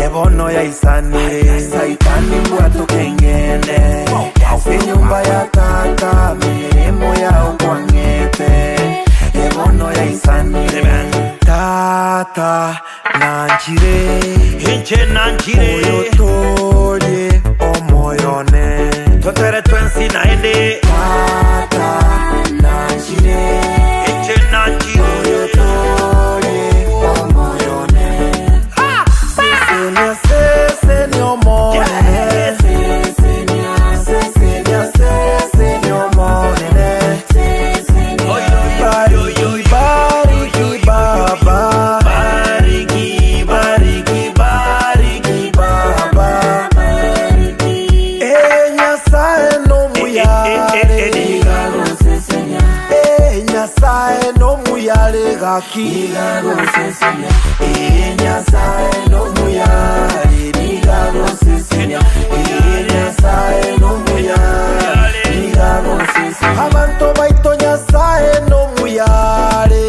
Ebono yaisanire Saitani mbwato kengende Se nyumba ya tata mirimo yao kwang'ete Ebono yaisanire Tata nanchire Inche nanchire Oyo torie omoyone Totere twensi naende Tata nanchire Inche nanchire Oyo torie omoyone Sesenia sesenia omonene Sesenia sesenia sesenia omonene Bariki bariki baba Bariki bariki bariki baba Eh Nyasaye no muyare Eh Nyasaye no muyare gaki Eh Nyasaye no muyare Eh Nyasaye no muyare Abantu baito Nyasaye no muyare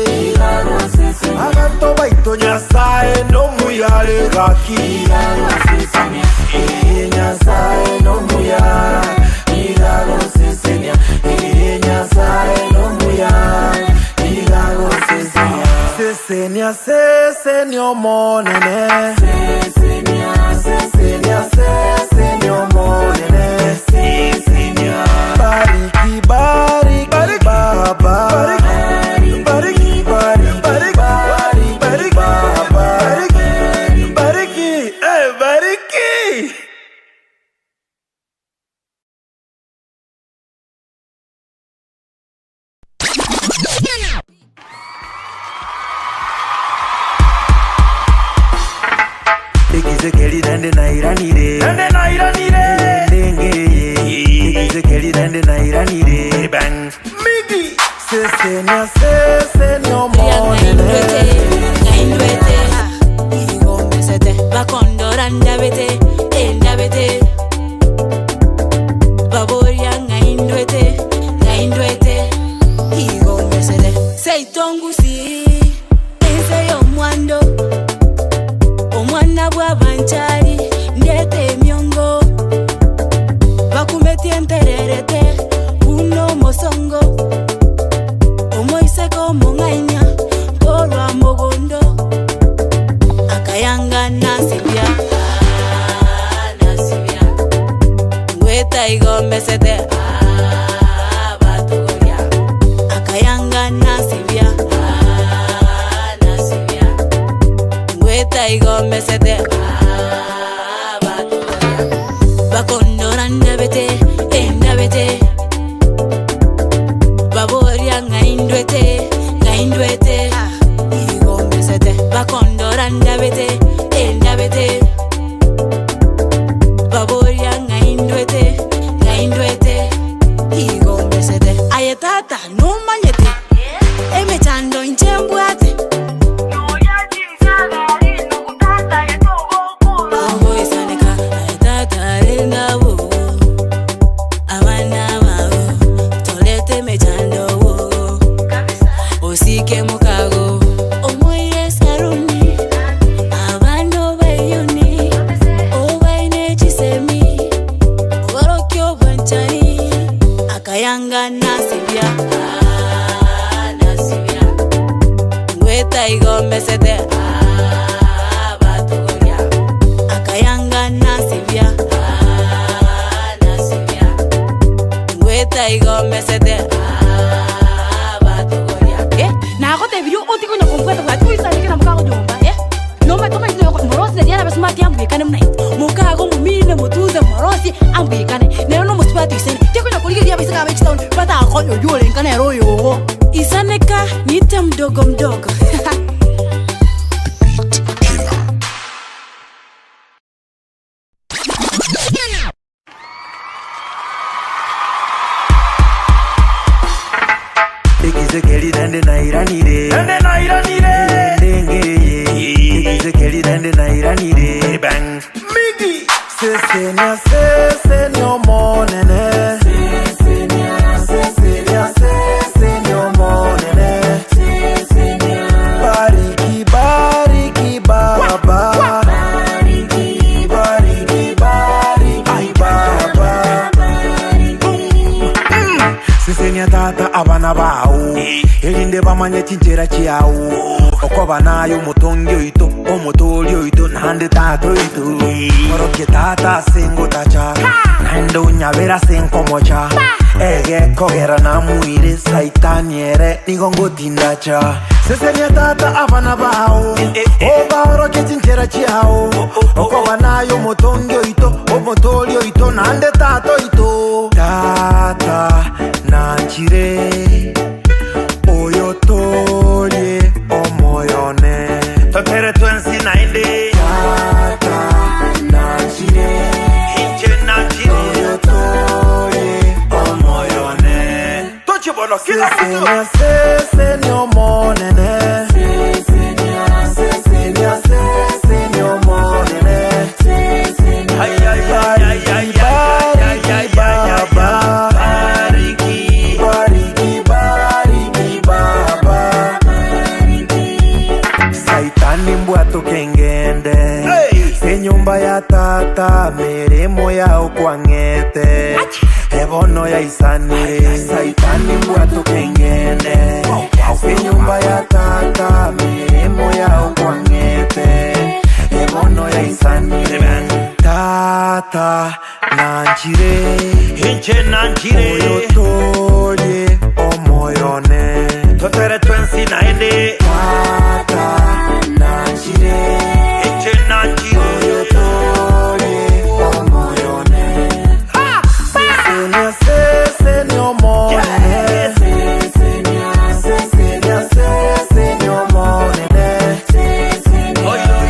Abantu baito Nyasaye no muyare gaki Eh Nyasaye no muyare Eh Nyasaye no muyare Sesenia sesenia omonene Sesenia sesenia sesenia omonene Bariki bariki baba Bariki bariki bariki bariki baba Bariki eh bariki Ekizekeli nende nairanire Nende nairanire Ndenge Ekizekeli nende nairanire Bang Migi Sesenia sesenia omonene Ngaindwete, igombesete, bakondora ndabete, endabete. Baboria ngaindwete, ngaindwete, igombesete. Seitongusi, ense y'omwando, omwana bw'abanchari, ndete emyongo. Bakumbeti entererete, uno omosongo. Omoiseko omong'ainya, mporwa mogondo. Akayanga nasibya, nasibya. Ngweta igombesete, batogoria. Akayanga nasibya, nasibya. Ngweta igombesete, batogoria. Bakondora ndabete, endabete. Baboria ngaindwete, ngaindwete. Igombesete. Bakondora ndabete, endabete. Baboria ngaindwete, ngaindwete. Igombesete. Aye tata, numanyete. Emechando inche mbwate. Sesenia, sesenia omonene. Sesenia, sesenia, sesenia omonene. Bariki, bariki, baba. Bariki, bariki, baba. Sesenia tata abana bao erinde bamanye chinchera chiao okoba nayo omotongi oito omotori oito naende tata oito orokie tata ase ngotacha naende onyabere ase nkomocha egekogera namuire saitani ere nigo ngotindacha sesenia tata abana bao obaorokie chinchera chiao okoba nayo omotongi oito omotori oito naende tata oito tata nanchire oyo torie omoyone totere twensi naende tata nanchire inche nanchire oyo torie omoyone tochibono kila kitu sesenia omonene sesenia sesenia sesenia omonene Bariki, bariki, bariki, baba. Saitani mbwato kengende se nyumba ya tata mirimo yao kwang'ete ebono yaisanire saitani mbwato kengende se nyumba ya tata mirimo yao kwang'ete ebono yaisanire tata nanchire inche nanchire oyo torie omoyone totere twensi naende tata nanchire inche nanchire oyo torie omoyone sesenia sesenia omonene sesenia sesenia sesenia omonene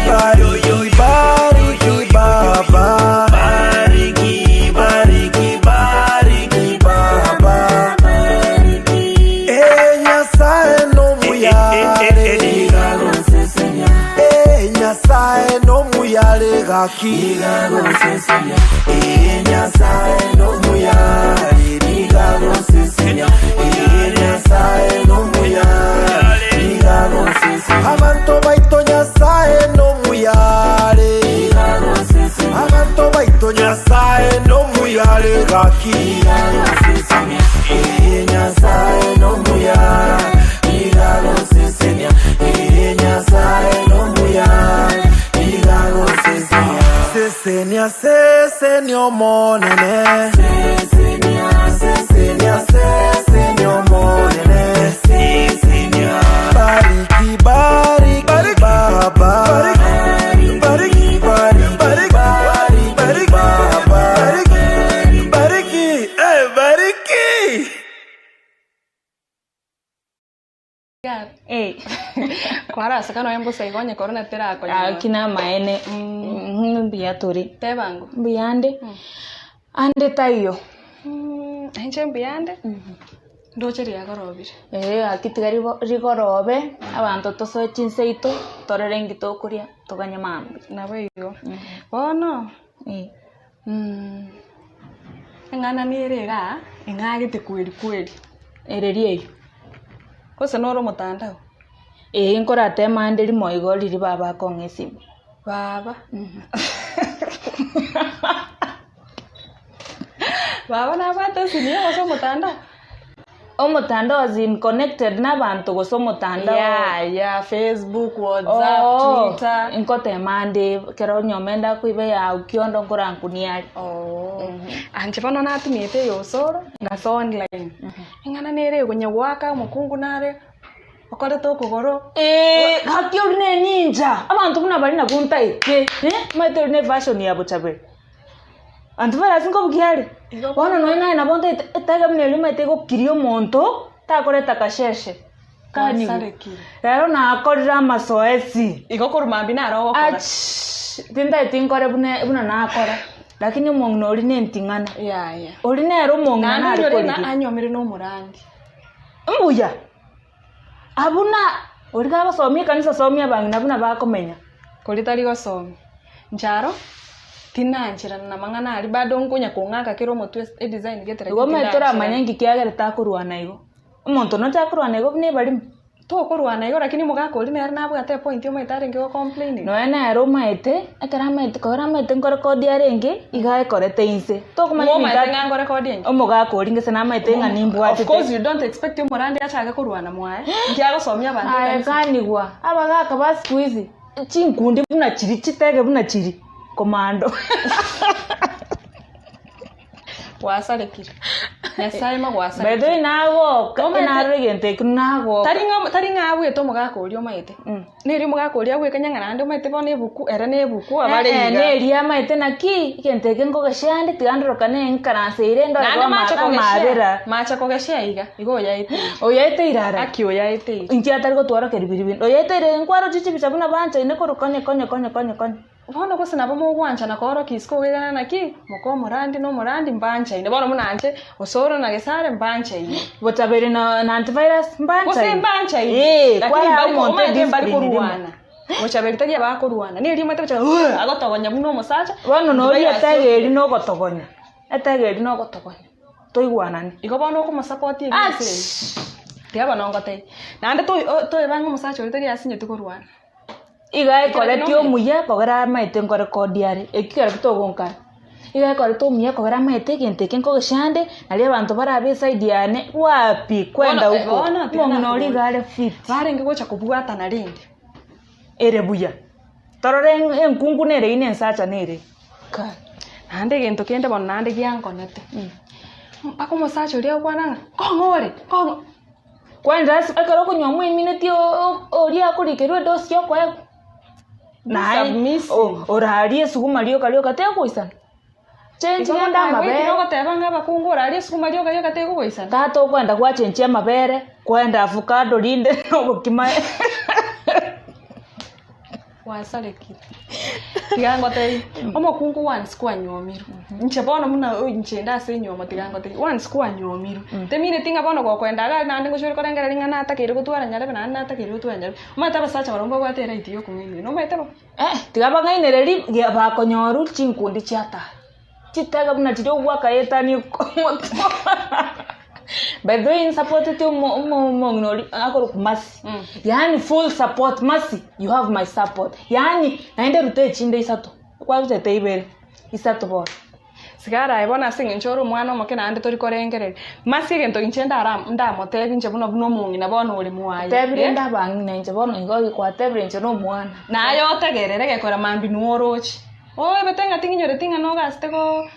bariki bariki baba bariki bariki bariki baba Eh, Nyasaye nomuyare Eh, Nyasaye nomuyare gaki Eh, Nyasaye nomuyare Eh, Nyasaye nomuyare Abanto baito Nyasaye nomuyare Abanto baito Nyasaye nomuyare gaki Eh, Nyasaye nomuyare Eh, Nyasaye nomuyare Sesenia, sesenia omonene Sesenia, sesenia, sesenia omonene Bariki, bariki, baba Bariki, bariki, bariki, bariki, baba Bariki, eh, bariki Eh. kwaraseka noe mbusa igo onye korona terakonyora Aki na amaene Mhm, mbuya tore tebango mbuya ande ande taiyo inche mbuya ande ndoche riagorobire Eh, aki tiga rigorobe abanto tosoe chinse ito torere nki tokoria toganye mambia nabo igo bono eng'ana nere igaa eng'agete kweri kweri Ereria eywo gose nore omotandao Ee nkoratema ande rimo igo riria baba akong'a esimi baba baba nabwate esimi gose omotandao Omotandao as in connected na abanto gose omotandao Yaya, Facebook, WhatsApp, Oh, Twitter. nkotema ande ekero nyomba ende akoiba yago kiondo nkorankunia are Oh. Anche bono natumiete eyosoro ngase online. Eng'ana nere egonya goaka omokungu nare okorete okogoro. Eh, gaki ori ne ninja abanto buna baria nabwo ntaete eh, omanyete ori ne version ya bochaberi Abanto bare ase nkobugia are bono nonya naye nabo ntaete etaiga buna eria omanyete egokiria omonto takoreta kasheshe kanigo Gwasarekire. rero nakorire amasoesi Igo korwa mambia naro ogokora. Ach, tintaeti nkore buna buna nakora lakini omong'ina oria ne enting'ana Yaya. oria nere omong'ina Naende nare onyore na korigia anyomire na omorandi. Mbuya abwo na oria gagosomia ekanisa somia abang'ina buna bakomenya Koria tari gosomia. Ncharo. Tinancherana na mang'ana aria bado nkonya kong'aka kera omotwe edesign gete Igo lakini omanyete toramanya tinancherana. nki kiagerete akorwana igo. Omonto noche akorwana igo buna ebarimo. Tokorwana igo lakini omogaka oria nere nabwate epoint omanyete arenge go complaining. Nonya nere omaete, ekero amaete kogera amaete nkorekodi arenge, iga aekorete inse. Tokomanya Ng'o ebinto omaete ng'a nkorekodi enge? Omogaka oria gese namaete ng'a Of nimbwatete. course you don't expect omorandi achake korwana mwaye, nki agosomia abanto Aye ekanisa? kanigwa, abagaka ba siku hizi, chinkundi buna chiri, chitege buna chiri, komando. Gwasarekire. Nyasaye ma By the way gwasarekire. nagoka, Omanyete- narora egento ekio nagoka. Tari ng'a tari ng'a abwete omogaka oria omanyete. Neri omogaka oria agwekanya ng'a naende omanyete bono ebuku, ere na ebuku abare Eh, eh, iga. neria amaete naki, egento eke nkogeshea ande tiga ndorokane nkaranseire ndore Naende mache ama- kogeshea, amabera. mache kogeshea iga, igo oyaeteire. Oyaeteire ara. Aki oyaeteire. Inki atari gotworokeria biria binde. Oyaeteire nkwaroche chibicha buna banchaine korwa konye konye konye konye konye. Bono gose nabo mogwanchana koorokia isiko okoigana naki, moka omorandi na omorandi mbanchaine. Bono buna inche, Osoro na Gesare mbanchaine. Bochaberi na na antivirus Gose mbanchaine. mbanchaine, Ee, lakini kwara mbari omonto omanyete mbari ediscipline rimo. korwana. Bochaberi tari abakorwana, nigo riomanyete Bochaberi "Ugh!" agotogonya buna omosacha, Bono noria antivirus etega eria na ogotogonya, etega eria na ogotogonya, toigwanane. Igo bono okomosapoti ebi ase ebi. Tiga bono ngotebie, naende toi o toeba ng'a omosacha oria tari asinyeti korwana. Iga ekoreti omuya kogera amaete nkorekodi are, eki kero togonkana. Iga ekoreti omuya kogera amaete egento eke nkogechande, nario abanto barabe eside yane, wapi kwenda Bono- eh, huko, bono tiga omong'ina oria iga nakoboria. are fit. Barenge gocha kobwatana rende. Ere buya. Torore enkungu nere eyio na ensacha nere eyio. Kai. Naende egento kende bono naende giankonete, mpaka omosacha oria agokwana ng'a kong'o ore, kong'o. Kwani lasima ekero okonywa mwemineti oria akorikerwa edosi yokoegwa, naye Submissive. orarie esuguma rioka rioka tegoisana. Chenchi Igo genda bono amabere. goikire ogoteba ng'a abakungu orarie esuguma rioka rioka tegogoisana. Tata okwenda gwachenchia amabere, kwenda avocado rinde obokima. Gwasarekire. Tiga ngotebie, omokungu once kwanywomirwe, inche bono buna o inche inde ase enywomo tiga ngotebie, once kwanywomirwe, temineti ng'a bono gokoenda iga aria naende ngochia ore korengereria ng'a natakeire gotwara nyarebe naende natakeire gotwara nyarebe. Omanyete abasacha barabwo mbabwate eright ya okong'ainereria, nomanyete bo? Eh, tiga bang'ainereria gi bakonyorwa chinkundi chiatara. Chitege buna chiria ogwaka etani omotwe. By the way nsapotete omo omo omong'ina oria akorokwa Mercy. Yaani full support, Mercy you have my support. Yaani naende ruta echinde isato, kwarutete ibere, isato bono. Sigara aye bono ase eng'encho ore omwana omoke naende tori korengereria. Masi egento inche ndara ndamotebie inche buna buna omong'ina bono ore mwaye. Tebire eh? inde abang'ina inche bono igo gwatebire inche na omwana. Naye otegerere gekora mambia nigo oroche. Oebete ng'a ting'inyoreti ng'a nogasete go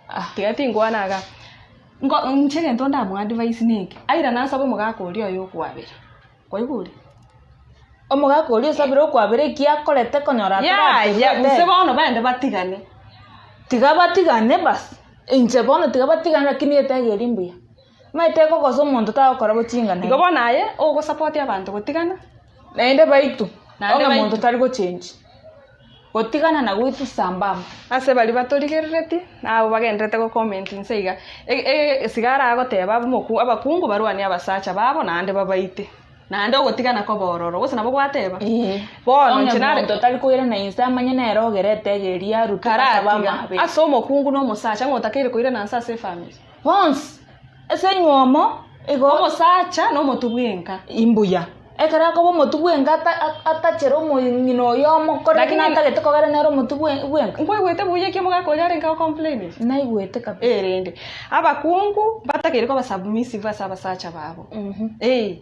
ah tiga tinkwana igaa. Nko inche egento ndamoadvise neke, airane asabe omogaka oria oye okwabera, kwaigure? Omogaka oria osabire okwabera eki akorete konyora Yaya, ataraterwa gose bono baende batigane. Tiga batigane basi, inche bono tiga batigane lakini etega eria mbuya. Omanyete ekogosa omonto tagokora bochingana Igo bono aye, ogosapoti abanto gotigana, Naende baitwe, Naende onye monto baitwe. tari gochenji. Gotigana na goitwa sambamba. Ase baria batorigereretie, na abwo bagendererete gocomment inse iga, e- e- sigara agoteba omoku abakungu barwanie abasacha babo naende babaite, naende ogotigana kobe ororo, gose nabo gwateba? Bono Onye inche nare monto tari koirana inse amanye nere ogere etega eria arute asabe karatiga amaabera. ase omokungu na omosacha ng'a otakeire koirana nse ase efamiri. Bonsi ase enywomo igo. Omosacha na omotwe bw'enka. Imbuya. Ekero akoba omotwe bw'enka atachere omong'ina oyo omokore Lakini- buna atagete kogera nere omotwe bw'enka. Nkwaigwete buya eki omogaka oria arenge gocomplain? Naigwete kabisa. Eh rende, abakungu mbatakeire koba submissive ase abasacha babo. Eh.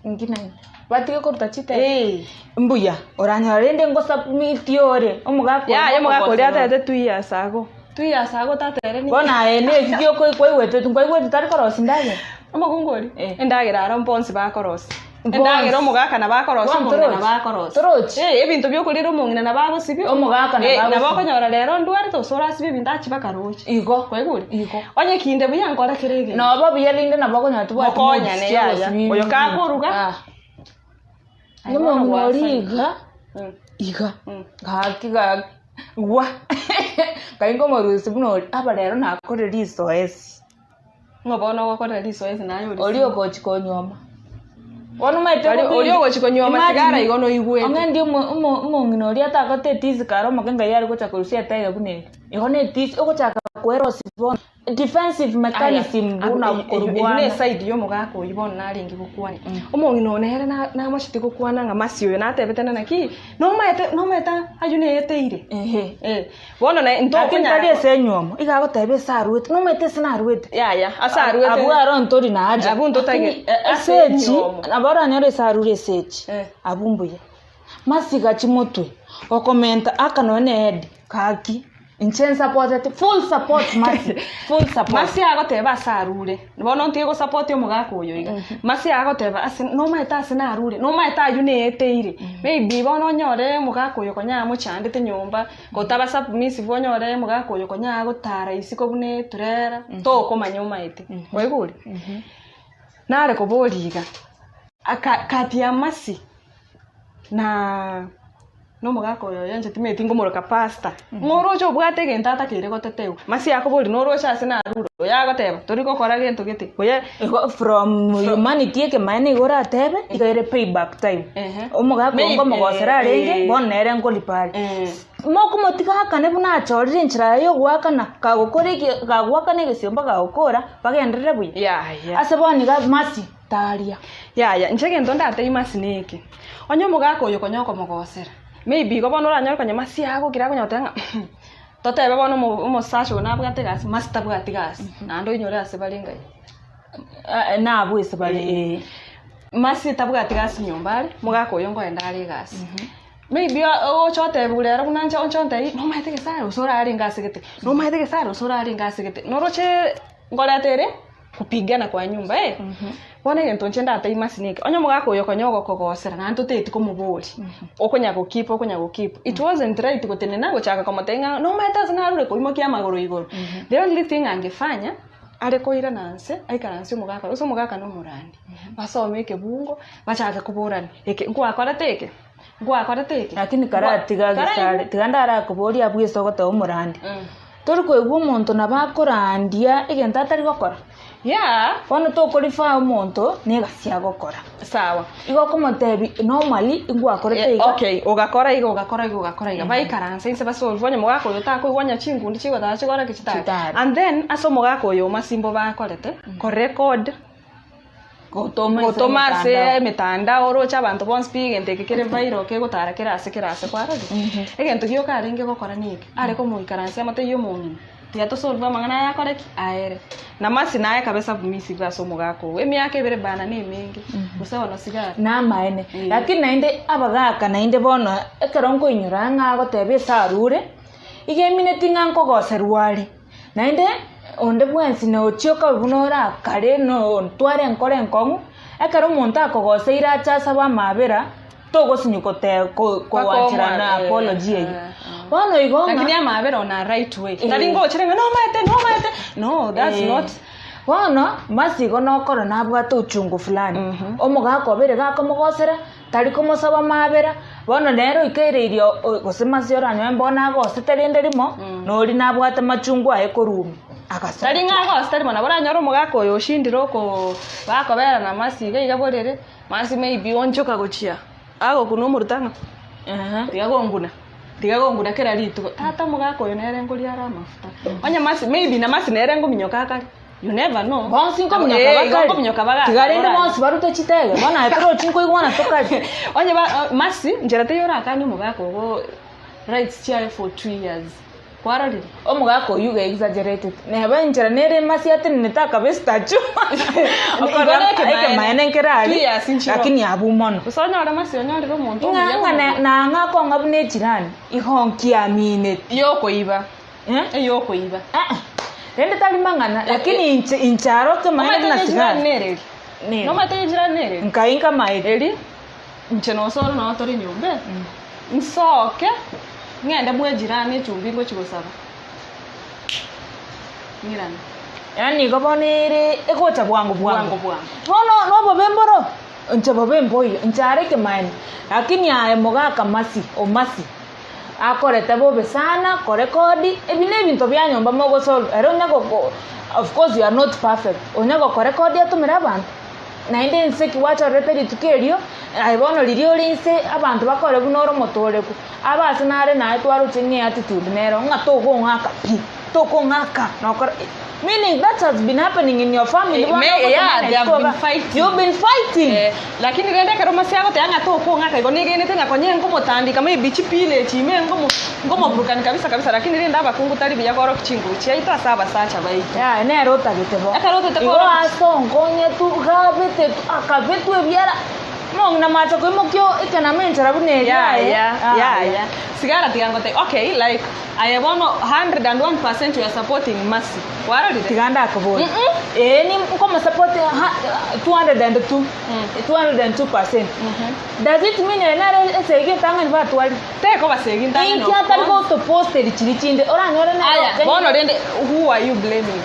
Inki naende? Batige koruta chitebe. Eh. Mbuya, oranyora rende ngosubmit ore, omogaka oria Yaya omogaka oria okogosera ore. atebete 2 years ago. 2 years ago tata ere nigo. Bono aye neki ki okoi kwaigwete nkwaigwete tari korosia endagera? Omokungu oria? Eh. Endagera aro mbonsi bakorosia. Bonsi. Endagera omogaka nabo akorosia, Bono omong'ina torochi? nabo akorosia. Torochi? Eh, ebinto bia okorira omong'ina nabo agosibia. Omogaka nabo Eh, nabo agosibia. okonyora rero ndwarete gose orasibie ebinto achie mpaka roche. Igo. Kwaigure? Igo. Onye kinde buya nkore kera egento. Noba buya rende nabo okonyora tobwati Mokonyane moods yaya. chiogosibia Oyo ebinto. kakoruga. Ah. Aye bono Nomong'ina oria gwasareka. iga, iga, Mm. gaki gaki, gwa, nkai nkomorusia buna oria, aba rero nakorire risoesi. Ng'o bono ogokorera risoesi naye ore Oria single? ogochi konyuoma. Bono omanyete Bari- ogotu- oria ogochi konywa Imagine, amasigara igo noigwete. Ong'e ndi omo- omo- omong'ina oria atagote etisi kare omoke ngai are gocha korusia etaiga buna eri. Igo na etisi ogochaka kwerosia bono defensive mechanism buna korwana. Eyio ne side ya omogaka oyio bono narenge gokwana. Omong'ina oyo nere na- namocheti gokwana ng'a masi oyo natebete ng'a naki, nomaete nomaete ayio neeteire. Ehe. Eh, bono naye Lakini ntokonyara tari ase enywomo, iga agoteba ase arwete, nomaete ase narwete. Yaya, ase arwete. Abwo aro ntori na haja. Abwo ntotagete. Lakini, eh, Ase ase echi, enywomo. nabo oranyore ase arure ase echi, Eh. abwo mbuya. Masiga chimotwe, gokomenta aka nonya na ehead, gaki, inche nsapotete, full support Mercy, full support. Mercy agoteba ase arure, bono ntige gosapoti omogaka oyo iga. Mercy agoteba ase nomaete ase narure, nomaete aywo neeteire, maybe bono onyore omogaka oyo konya amochandete nyomba, gotaba submissive onyore omogaka oyo konya agotara isiko buna eturera, tokomanya omaete, kwaigure? Nare koboria iga, aka kati ya Mercy na nomogaka oyo oyo inche timanyeti ngomoroka pastor, ng'a oroche obwate egento atakeire gotetewa, masi akoboria noroche ase narure, oyo agoteba tori gokora gento gete, oyo Igo from humanity ekemaene nigo oratebe, iga ere pay back time. Ehe. Omogaka oyo Maybe, nkomogosera arenge, eh. bono nere nkoripa are. Eh. Mokomotiga akane buna achorire enchera yaye yogoakana, kagokora eke kagoakana egesiomba kagokora, bagenderere buya. Yaya. Ase bono iga mercy. Taria. Yaya, inche egento ndatebie masi neke, onye omogaka oyo konya okomogosera, maybe igo bono oranyore konya masi agokira akonya goteba ng'a totebe bono omo omosacha oyo nabwate egasi, masi tabwati gasi, naende oinyore ase bare ngai. Nabwo ase bare ee. Masi tabwati gasi nyomba are, omogaka oyo nkoenda are egasi. Maybe ogocha otebiwa rero buna inche onche ontebie, nomaete gesare gose orarenge ase gete, nomaete gesare gose orarenge ase gete, noroche nkoreta ere. Kupigana kwa nyumba eh. Bono egento inche ndatebie ase neke, onye omogaka oyo konya ogokogosera naende totageti komoboria, okonya go keep okonya go keep, it wasn't right gotenena gochaka komotebia ng'a nomaete ase narure koimokia amagoro igoro. The only thing angefanya, are koirana nse, aikaranse omogaka gose omogaka na omorandi, basome ekebungo, bachake koborania, eke nkwakorete eke? Nkwakorete eke? Lakini karatiga Karaigwe. gesare, tiga ndarakoborie abwo ase ogoteba omorandi. Tori koigwa omonto nabo akorandia egento atari gokora? Yeah. Bono tokorifa omonto na egasi agokora. Sawa. Igo okomotebia normally ingwakorete iga. Okay, ogakora iga ogakora iga ogakora iga. Baikaranse inse basolve onye omogaka oyo takoigwa onye chinkundi chigotara chigore ki chitare. Chitare. And then ase omogaka oyo omasimbo bakorete, korecord Gotoma ase gotoma ase emetandao. emetandao oroche abanto bonsi pi egento eke kere viral kegotara kera ase kera ase kwarorire. Egento gioka arenge gokora neke, are komoikaransia amotebie omong'ina, tiga tosolve amang'ana aya akore ki? Aere. Na mercy naye kabe submissive ase omogaka ogo, emiaka ebere bana na emenge, gose bono sigara. Namaene. Lakini naende abagaka naende bono ekero nkoinyora ng'a agoteba ase arure, iga emineti ng'a nkogoserwa are. Naende onde bwensi nochia okabe buna orakare notware enkoro enkong'u, ekero omonto akogoseire ache asabe amabera, togosinywa gote ko- koancherana apology eyio. Bono igo ng'a. Lakini amabera on a right way. Eh. Tari ngochire ng'a nomaete nomaete. No, that's Eh. not. Bono, masi igo nokora nabwate uchungu fulani, omogaka obere gakomogosera, Tari komosaba amabera, bono nere oikereirie gose mase oranyore mbono agosete rende rimo, na oria nabwate amachungu aye korwa ime, agasoka. Tari ng'a agosete rimo, nabo oranyore omogaka oyo oshindire oko bakobera na masi iga iga borere, masi maybe onchoka gochia, agokuna omoruta ng'a Ehe. tiga gonguna, tiga gonguna kera rituko, tata omogaka oyo nere nkoria are amafuta. Onye masi maybe na masi nere nkominyoka akare. You never know. Bonsi nkominyoka Eh, igo bakare. nkominyoka bagaka. Tiga rende Oranye. bonsi barute chitege, bono aye torochi nkoigwana tokare. Onye ba masi nchera teiyo orakanie omogaka ogo rights chiaye for 2 years. Kwarorire? Omogaka oyio iga exaggerated. Neba enchera nere emasi atenenete akaba estatue. Igo nekemaene. Ekemaene nkere Two aria, years nchiro. lakini abwo mono. Gose onyore masi onyorire omonto Ng'a omuya ng'a buna na- nang'a akong'a buna echirani, igo nkiamineti. Yokoiba. Eh? Eyokoiba. Eh, rende tari mang'ana, lakini inche inche aro kemaene Omanyete buna onye ejirani sigara. nereri? Nere. Nomanyete onye ejirani nereri? Nkai nkamaete. Eri, inche nosoro noo tore nyomba eye, nsoke, ng'ende bwa ejirani echumbi ngochi gosaba, ng'irane. Yaani igo bono ere egocha bwango bwango. Bwango bwango. Bono nobobe mboro, inche bobe mboiyo, inche are ekemaene, lakini aye mogaka masi, omasi. Akorete bobe sana, korekodi, ebi nebinto bia nyomba mogosolve, ere onye goko of course you are not perfect, onye gokorekodi atomere abanto. Naende inse ki gwachorerete rituko erio, aye bono riria ore inse abanto bakore buna ore omotoreku. Abe ase nare naye twaroche ng'a attitude nero ng'a tokong'aka pi, tokong'aka nokora meaning that has been happening in your family bono May, yeah, ogotomana they have isiko been iga fighting. you've been fighting. Eh, lakini rende ekero mose agoteba ng'a tokong'aka igo negenete ng'a konya nkomotandika maybe chipilo echi ime nkomo nkomoburukani kabisa kabisa lakini rende abakungu tari buya korokia chinguru chiaito ase abasacha baito. Yaya nere otagete bo. Ekero otagete Igo korokia ase onkonyetu gabete tu akabetwa ebiara mong'ina mache koimokia ekenama enchera buna eria aye. Yaya, Yaya. yaya. Sigara tiga ngotebi okay like aye bono 101% you are supporting Mercy. Kwarorire? Tiga ndakoborie. Mm-mm. Ee ni nkomosupport ha 202 202%. Does it mean ere nere esegi entang'ani batwarire? Tekoba segi entang'ani Inki of atari course. gotoposteri chiria chinde oranyore nere Aya, okenye- bono rende who are you blaming?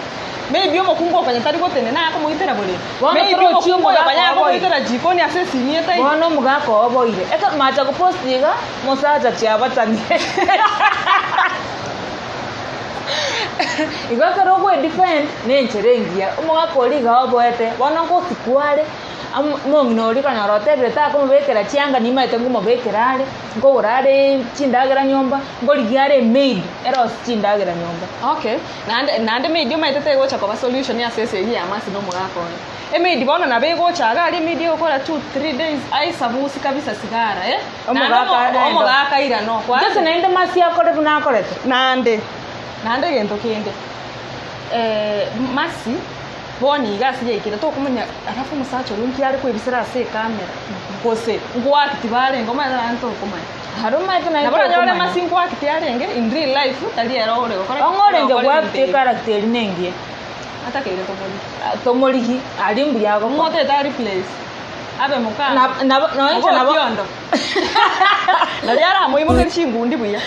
Maybe omokungu okonya tari gotenena akomoitera borere. Bono Maybe torochi omokungu oyo omogaka konya oboire. akomoitera jikoni ase esini etaiyo. Bono omogaka oo oboire. Eke macha gopost iga, mosacha chiabatanire. Igo ekero ogoedefend nenchera engiya, omogaka oria iga oboete, bono ngosikwa are, amo omong'ina oria okonyora otebire takomobekera chianga nimaete ngomobekera are, nkogora are chindagera nyomba, nkorigia are emaid erosie chindagera nyomba. Okay, naende naende emaid omanyete tegocha koba solution ase esegi ya Mercy na omogaka oye. Emaid bono nabo egocha iga aria emaid egokora two, three days aisabusi kabisa sigara eh. Naende Omogaka omo- aende. omogaka airane okwa. Gose naende Mercy akore buna akorete. Naende, naende egento kende, Mercy bono iga ase yaikire tokomanya alafu omosacha oria nki are koebisera ase ecamera, gose nkoacti barenge omanyete naende tokomanya. Aria omanyete naende Nabo oranyore tokomanya. Mercy nkoacti arenge in real life tari ere ore gokora ki? Ong'o orenge Ore gokora goacti ebinto ebi. echaracter eria nengiya. Atakeire tomorigi. Tomorigi, aria mbuya agokora. Ng'o otagete a replace? Abe mokano. Na- nabo nonya inche nabo Okiondo. Nario aramoimokerie chingundi buya.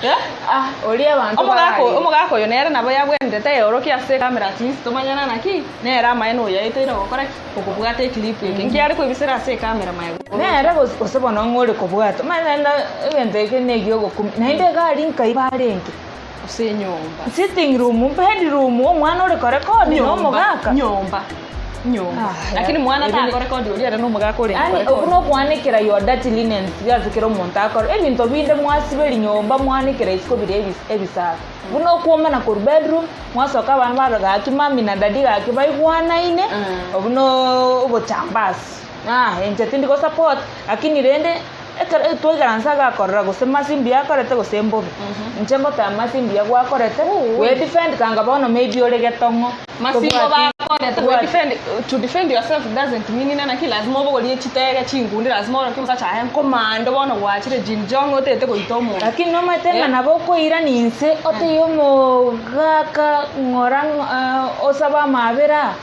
Eh? Ah, oria abanto Omogaka bararire. omogaka oyo nere nabo yabwenerete eorokie ase ecamera at least tomanyane naki nere amaene oyo yaeteire gokora ki? Okobwata eclip eke. Nki are koebisera ase ecamera maega. Nere gose gose bono ng'o ore kobwata. Omanyete naende egento eke na egi'ogokumia. Naende iga aria nkai barenge. Ase enyomba. Sitting room, bedroom, omwana ore korekodi na omogaka. Nyomba. Nyomba. Ah, Lakini mwana ebi ni- takorekodi oria ere nomogaka orenge Yaani korekodi. okwo nokwanekera your dirty linens ase kera omonto akore. Ebinto binde mwasiberia nyomba mwanekera isiko biria ebis- ebisafi. Buna okwomana korwa bedroom, mwasoka abana barora gaki mummy na daddy gaki baigwanaine, obwo no obochambasi. Ah, inche tindi go support, lakini rende Ekero twaikaransa agakorora gose masi mbuya akorete gose mbobe. Inche ngoteba masi mbuya gwakorete, we defend kanga bono maybe ore getong'o. Masi igo Tobwati- bakorete tobwati- defend, to defend yourself doesn't mean ng'a naki lazima obogorie chitege chinkundi lazima orokie omosacha aye nkomando bono gwachire Jin Jong otagete goita omonto. Lakini nomanyete ng'a Eh. nabo okoirania inse otebie omogaka ng'ora ng'a osabe amabera.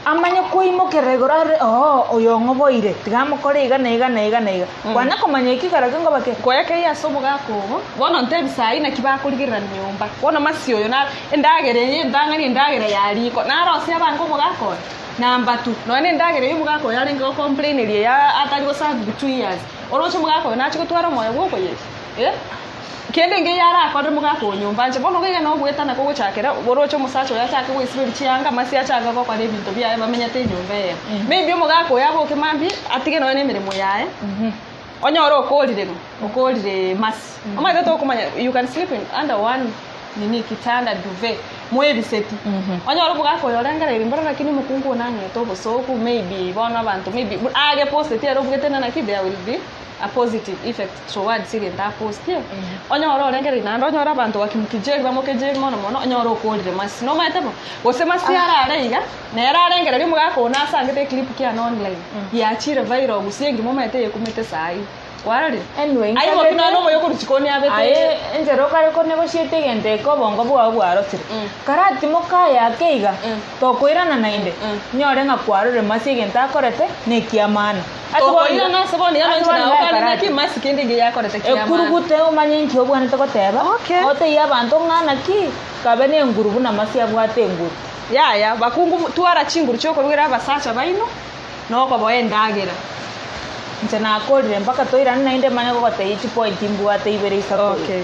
Amanye koimokerera igoro arore, Oo, oyo ong'oboire, tiga amokore iga na iga na iga na iga. Kwana komanya eki karake nkoba ki? Koekeyia ase omogaka obo, bono ntebi saii naki bakorigererania nyomba. Bono masi oyo na endagera eye entang'ani endagera ya riko, narosie abange omogaka oyo? Number two, nonya na endagera eywo omogaka oyo arenge gocomplaineria eya atari goserve 2 years, oroche omogaka oyo nache gotwara omoyo bwa okoyeria? Eh? Kende nkeiyo arakorere mogaka o nyomba inche. Bono iga nogwetana kogochakera, oroche omosacha oyo achake goisiberia chianga, masi achake gokora ebinto biaye bamenyete enyomba eyemo. Maybe omogaka oyo aboke mambia, atige nonya na emeremo yaye, onyore okorire ng'o? Okorire masi. Omanyete tokomanya you can sleep in under one nini kitanda duvet, mwebiseti. Onyore omogaka oyo orengereiri mboro lakini omokungu oyo nang'ete obosoku, maybe bono abanto maybe ageposteti ere obugete ng'a naki there will be. a positive effect towards egento apostie, onyore orengereiri naende onyore abanto bakimukijeri bamokejeri mono mono, onyore okorire masi. Nomanyete bo? Gose masi arare iga, nere arengereria omogaka oyo nasangete eclip kiane online, giachire viral gose engima omanyete eyekumete saii. Kwarorire? Anyway, Aimoki nkagete- nonya na omoyo okorwa chikoni abete Aye enchera okare konegotiate egento eke obongo bwao bwarosire. Karatimoke aye ake iga, tokoirana naende, nyore ng'a kwarorire masi egento akorete nekiamana. Ase bono iga- Tokoirana ase bono iga ase nonye bono naye iga okare ekarate. naki masi kende inge yakorete kiamana. Ekurugute omanye inki obwenerete goteba, Okay. otebie abanto ng'a naki, kabe nenguru buna masi abwate enguru. Yaya, bakungu twara chinguru chiokorugera abasacha baino, na okoboa endagera. Inche nakorire mpaka toirane naende manye gogotebia chipoint mbwate ibere isato iga. Okay.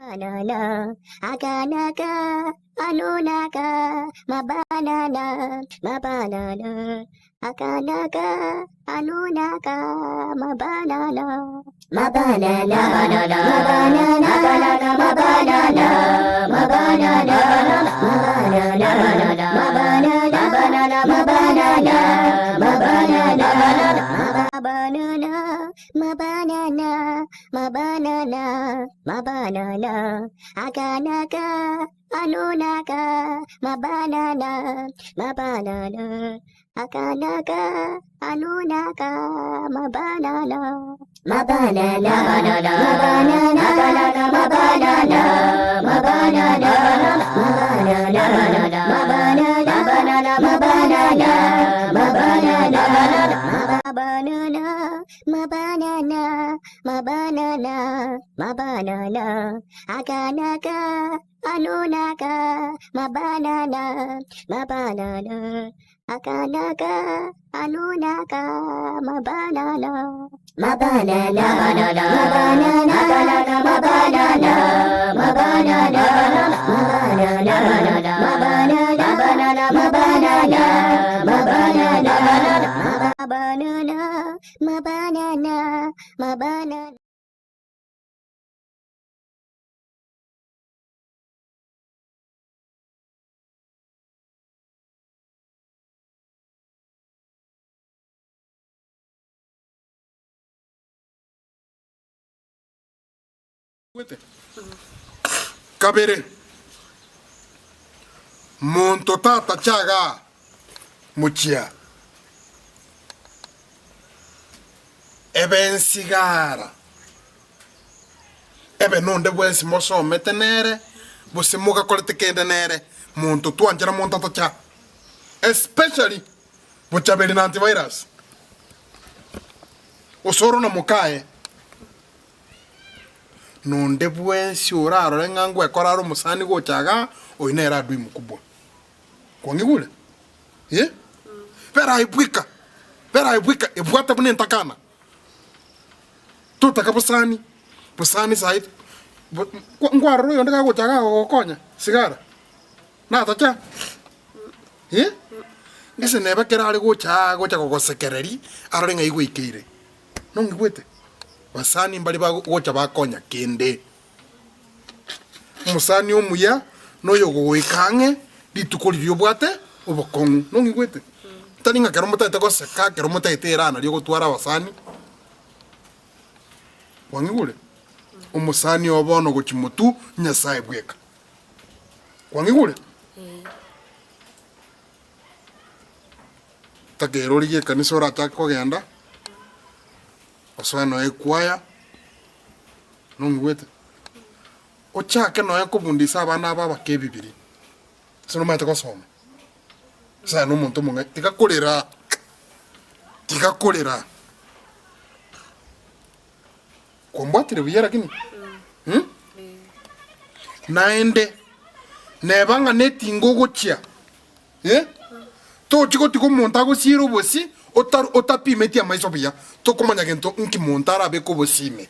Banana, akanaka, anonaka, mabanana, mabanana, akanaka, anonaka, mabanana, mabanana, mabanana, mabanana, mabanana, mabanana, mabanana, mabanana, mabanana, mabanana, mabanana, mabanana, mabanana, akanaka, anonaka, mabanana, mabanana, akanaka, anonaka, mabanana, mabanana, mabanana, mabanana, mabanana, mabanana, mabanana, mabanana, mabanana, mabanana, mabanana, mabanana, mabanana, akanaka, anonaka, mabanana, mabanana, akanaka, anonaka, mabanana, mabanana, mabanana, mabanana, mabanana, mabanana, mabanana, mabanana, mabanana, mabanana, mabanana, mabanana. Kabere, monto tatachaga mochia ebe ensigara, ebe nonde bwensi mosomete nere, gose mogakorete kende nere, monto twanchera monto atacha, especially bochaberi na antivirus, osoro na mokaye. Nonde bwensi orarore ng'a ngwekora are omosani gocha igaa, oyio nere adui mkubwa. Kwang'igure? Eh? Bera aye bweka, bera aye bweka, ebwate buna entakana. Totaka bosani, bosani sayi, bo nkwarora oyonde kagocha igaa gogokonya, sigara, natacha? Eh? Gese neba ekero are gocha aa gocha gogosekereria, arore ng'ai gwaikeire. Nong'igwete? Basani mbare bagocha bakonya kende. Omosani omuya noyogogoika ang'e rituko riria obwate obokong'u. Nong'igwete? Tari ng'a kero motagete goseka, kero motagete eraha nario ogotwara abasani. Kwang'igure? Omosani oo bono gochia motwe, Nyasae bweka. Kwang'igure? Takera origie ekanisa orachake kogenda, osoe nonya ekwaya, nong'igwete? Ochake nonya kobundisa abana aba abake ebibiri, ase nomanyete gosoma, ase aye nomonto omong'aini, tiga korera, tiga korera. Kwambwatire buya lakini? Mh? Naende, neba ng'a netinga ogochia. Eh? Tochi gotiga omonto agosiire obosie otar otapimeti amaiso buya, tokomanya gento nki monto arabeke obosie ime.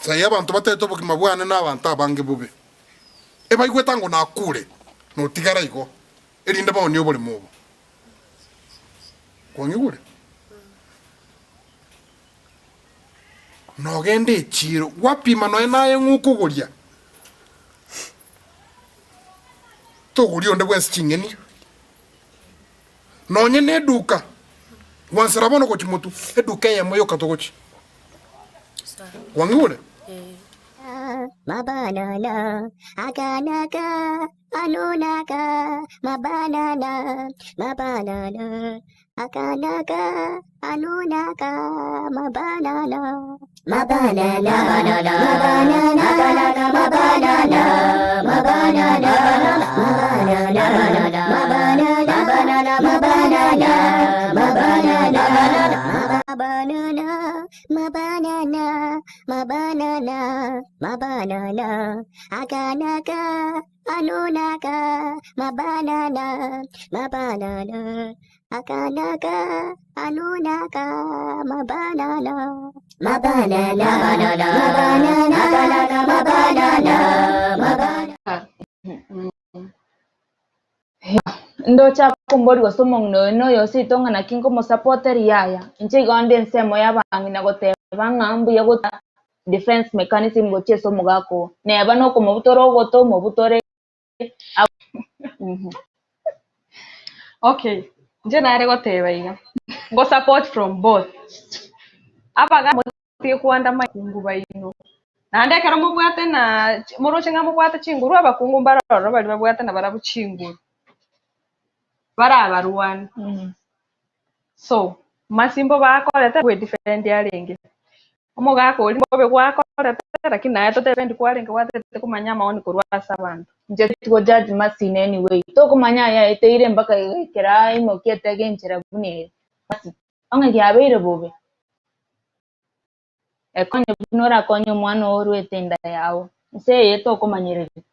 Sai abanto batete obogima bwane na abanto abange bobe. Ebaigwete ango nakure, notigara igo, erinde baonie oboremo obo. Kwang'igure? Nogende echiiro, gwapima nonya naye ng'a okogoria. Togoria onde bwensi ching'eni, nonye na eduka, gwansera bono gochia motwe, eduka eyemo yoka togochia. Kwang'igure? Mabanana, akanaka, anonaka, mabanana, mabanana, akanaka, anonaka, mabanana, mabanana, mabanana, mabanana, mabanana, mabanana, mabanana, mabanana, mabanana, mabanana, mabanana, mabanana, mabanana, akanaka, anonaka, mabanana, mabanana, akanaka, anonaka, mabanana, mabanana, mabanana, Ndoche akombori gose omong'ina oyo noyo seito ng'a naki nkomosapoteri yaya. Inche igo nde ensemo y'abang'ina goteba ng'a mbuya gotwara defense mechanism gochia ase omogaka oo. Neba nokomobutora ogoto omobutore Okay, inche nare goteba iga, ngo support from both, abagaka motige koandama abakungu baino, naende ekero mobwate na moroche ng'a mobwate chinguru, abakungu mbare ororo baria babwate nabarabwo chinguru, barabarwane. So, masimbo bakorete gwedefend arenge, omogaka oria mbobe gwakorete lakini naye totebeti kwarenge gwatete komanya amaoni korwa ase abanto. Inche tigo judge Mercy in any way, tokomanya aye aeteire mpaka ekero aimokia etege enchera buna ere. Mercy, onge kiabeire bobe, ekonye buna orakonye omwana oo orwete enda yao, ense eye tokomanyereria.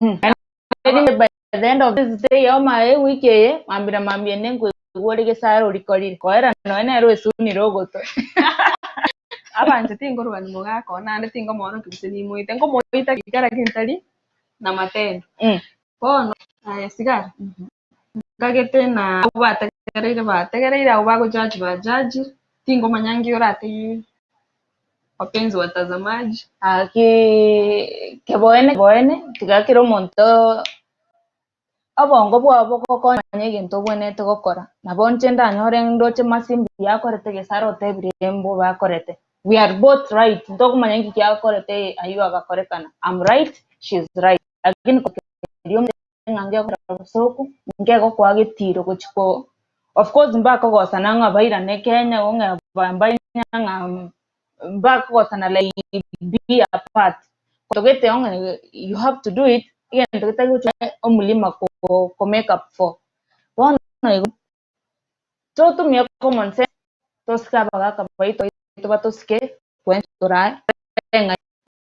Naende by the end of this day omae ewiki eye, mambia na mambia ende nkoigwa ore gesare orikorire, koera nonya nere oesunire ogoto. Abanche tinkorwania mogaka oo naende tinkomoorokia gose nimoite, nkomoita rika lakini tari na matendo. Bono aye sigara, nkagete na abwo bategereire bategereire, abwo bagojaji bajajire, tingomanya nki oratebi wapenzi watazamaji. Gaki keboene keboene, tiga kera omonto obongo bwao bogokonya omanye egento obwenerete gokora. Nabo inche ndanyore ndoche Mercy mbuya akorete gese arotebire mbobe akorete. We are both right, ntokomanya nki kiakorete aywo agakorekana, am right, she is right. Lakini kokeria omonto ng'a ngekora obosoku, nkegokoa getiro gochia ko of course mbakogosana ng'a bairane Kenya ng'a mbairane ng'a mbakogosana like be apart. Togete ng'a you have to do it, egento getari gochia omorimo ko make up for. Bono igo totumie common sense, tosike abagaka baito batosike, tore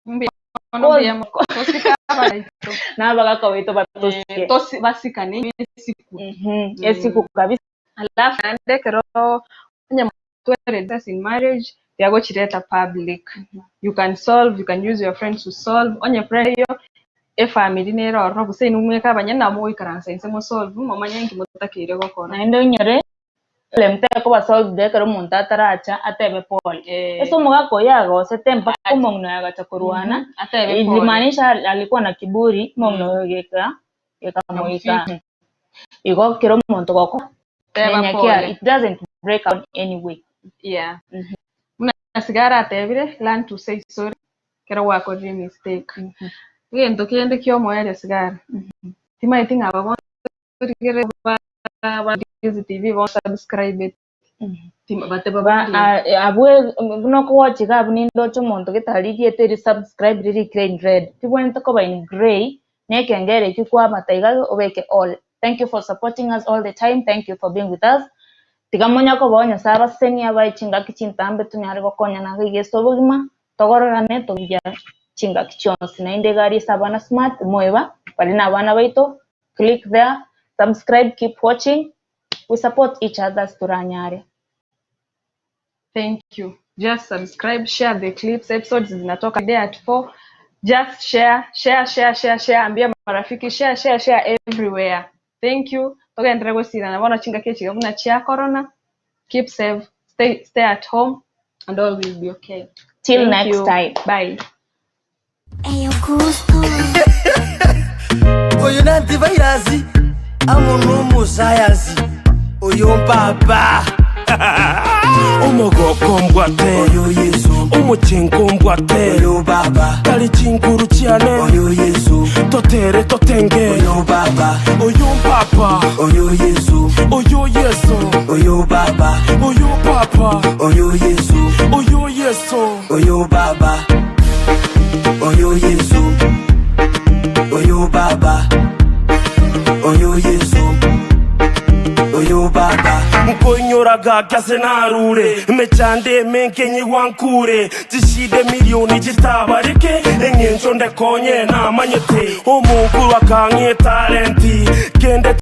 Mbuya mono, mbuya mono. Tosike abaito. Na abagaka baito batosike. Tosi basikane esiku. Esiku kabisa. Alafu naende ekero onye mwatware divorce in marriage tiagochireta public. You can solve, you can use your friends to solve, onye friend eyio efamiri nere ororo gose inwe mweka abanyene nabo mogoikaransa inse mosolve momanye nki motakeire gokora. Naende oinyore Problem tekoba solved ekero omonto ataracha atebe pole. Ase omogaka oyo agosete mpaka omong'ina oyo agacha korwana, Atebe pole. ilimaanisha alikuwa na kiburi, omong'ina oyo geka gekamoika. Igo kera omonto gokora Teba menya pole. kia it doesn't break up anyway. Yeah. Buna Sigara atebire, learn to say sorry ekero gwakorire emistake. Egento kende kia omoerio Sigara, timaeti ng'a aba bonsi Rigereria ba Ndizi TV bonsi subscribe bateba Ba- a- abwo buna okowacha iga abwo nindoche omonto gete arigiete eri subscribe ririkire in red tibwenerete koba in grey na ekengere ekio kwabata iga obeke all thank you for supporting us all the time thank you for being with us tiga monya koba o Nyasaye abasesenie abae chingaki chintambe tonyare gokonyana iga iga ase obogima togororane tobuya chingaki chionsi naende iga aria ase abana smart moeba baria na abana baito Click there, subscribe, keep watching, we support each other as toranyare. Thank you. Just subscribe, share the clips, episodes zinatoka day at 4. Just share, share, share, share, share. Ambia marafiki, share, share, share everywhere. Thank you. Togenderere gosirana bono chingaki echi buna chia corona. Keep safe, stay, stay at home and all will be okay. Till Thank next you. time. Bye. Oyo na antivirus amo nomosayansi oyo mpapa. Omogoko mbwate Oyo Yesu omochengo mbwate Oyo Baba tari chinguru chiane Oyo Yesu totere totenge Oyo Baba oyo mpapa Oyo Yesu oyo Yesu Oyo Baba oyo papa Oyo Yesu oyo Yesu Oyo Baba Oyo Yesu Oyo Baba Oyo Yesu Oyo Baba Nkoinyoraga ase narure emechando emenge nyigwa nkure chishida emilioni chitabareke eng'encho ndekonye namanyete omonkuru akang'a etalenti kende.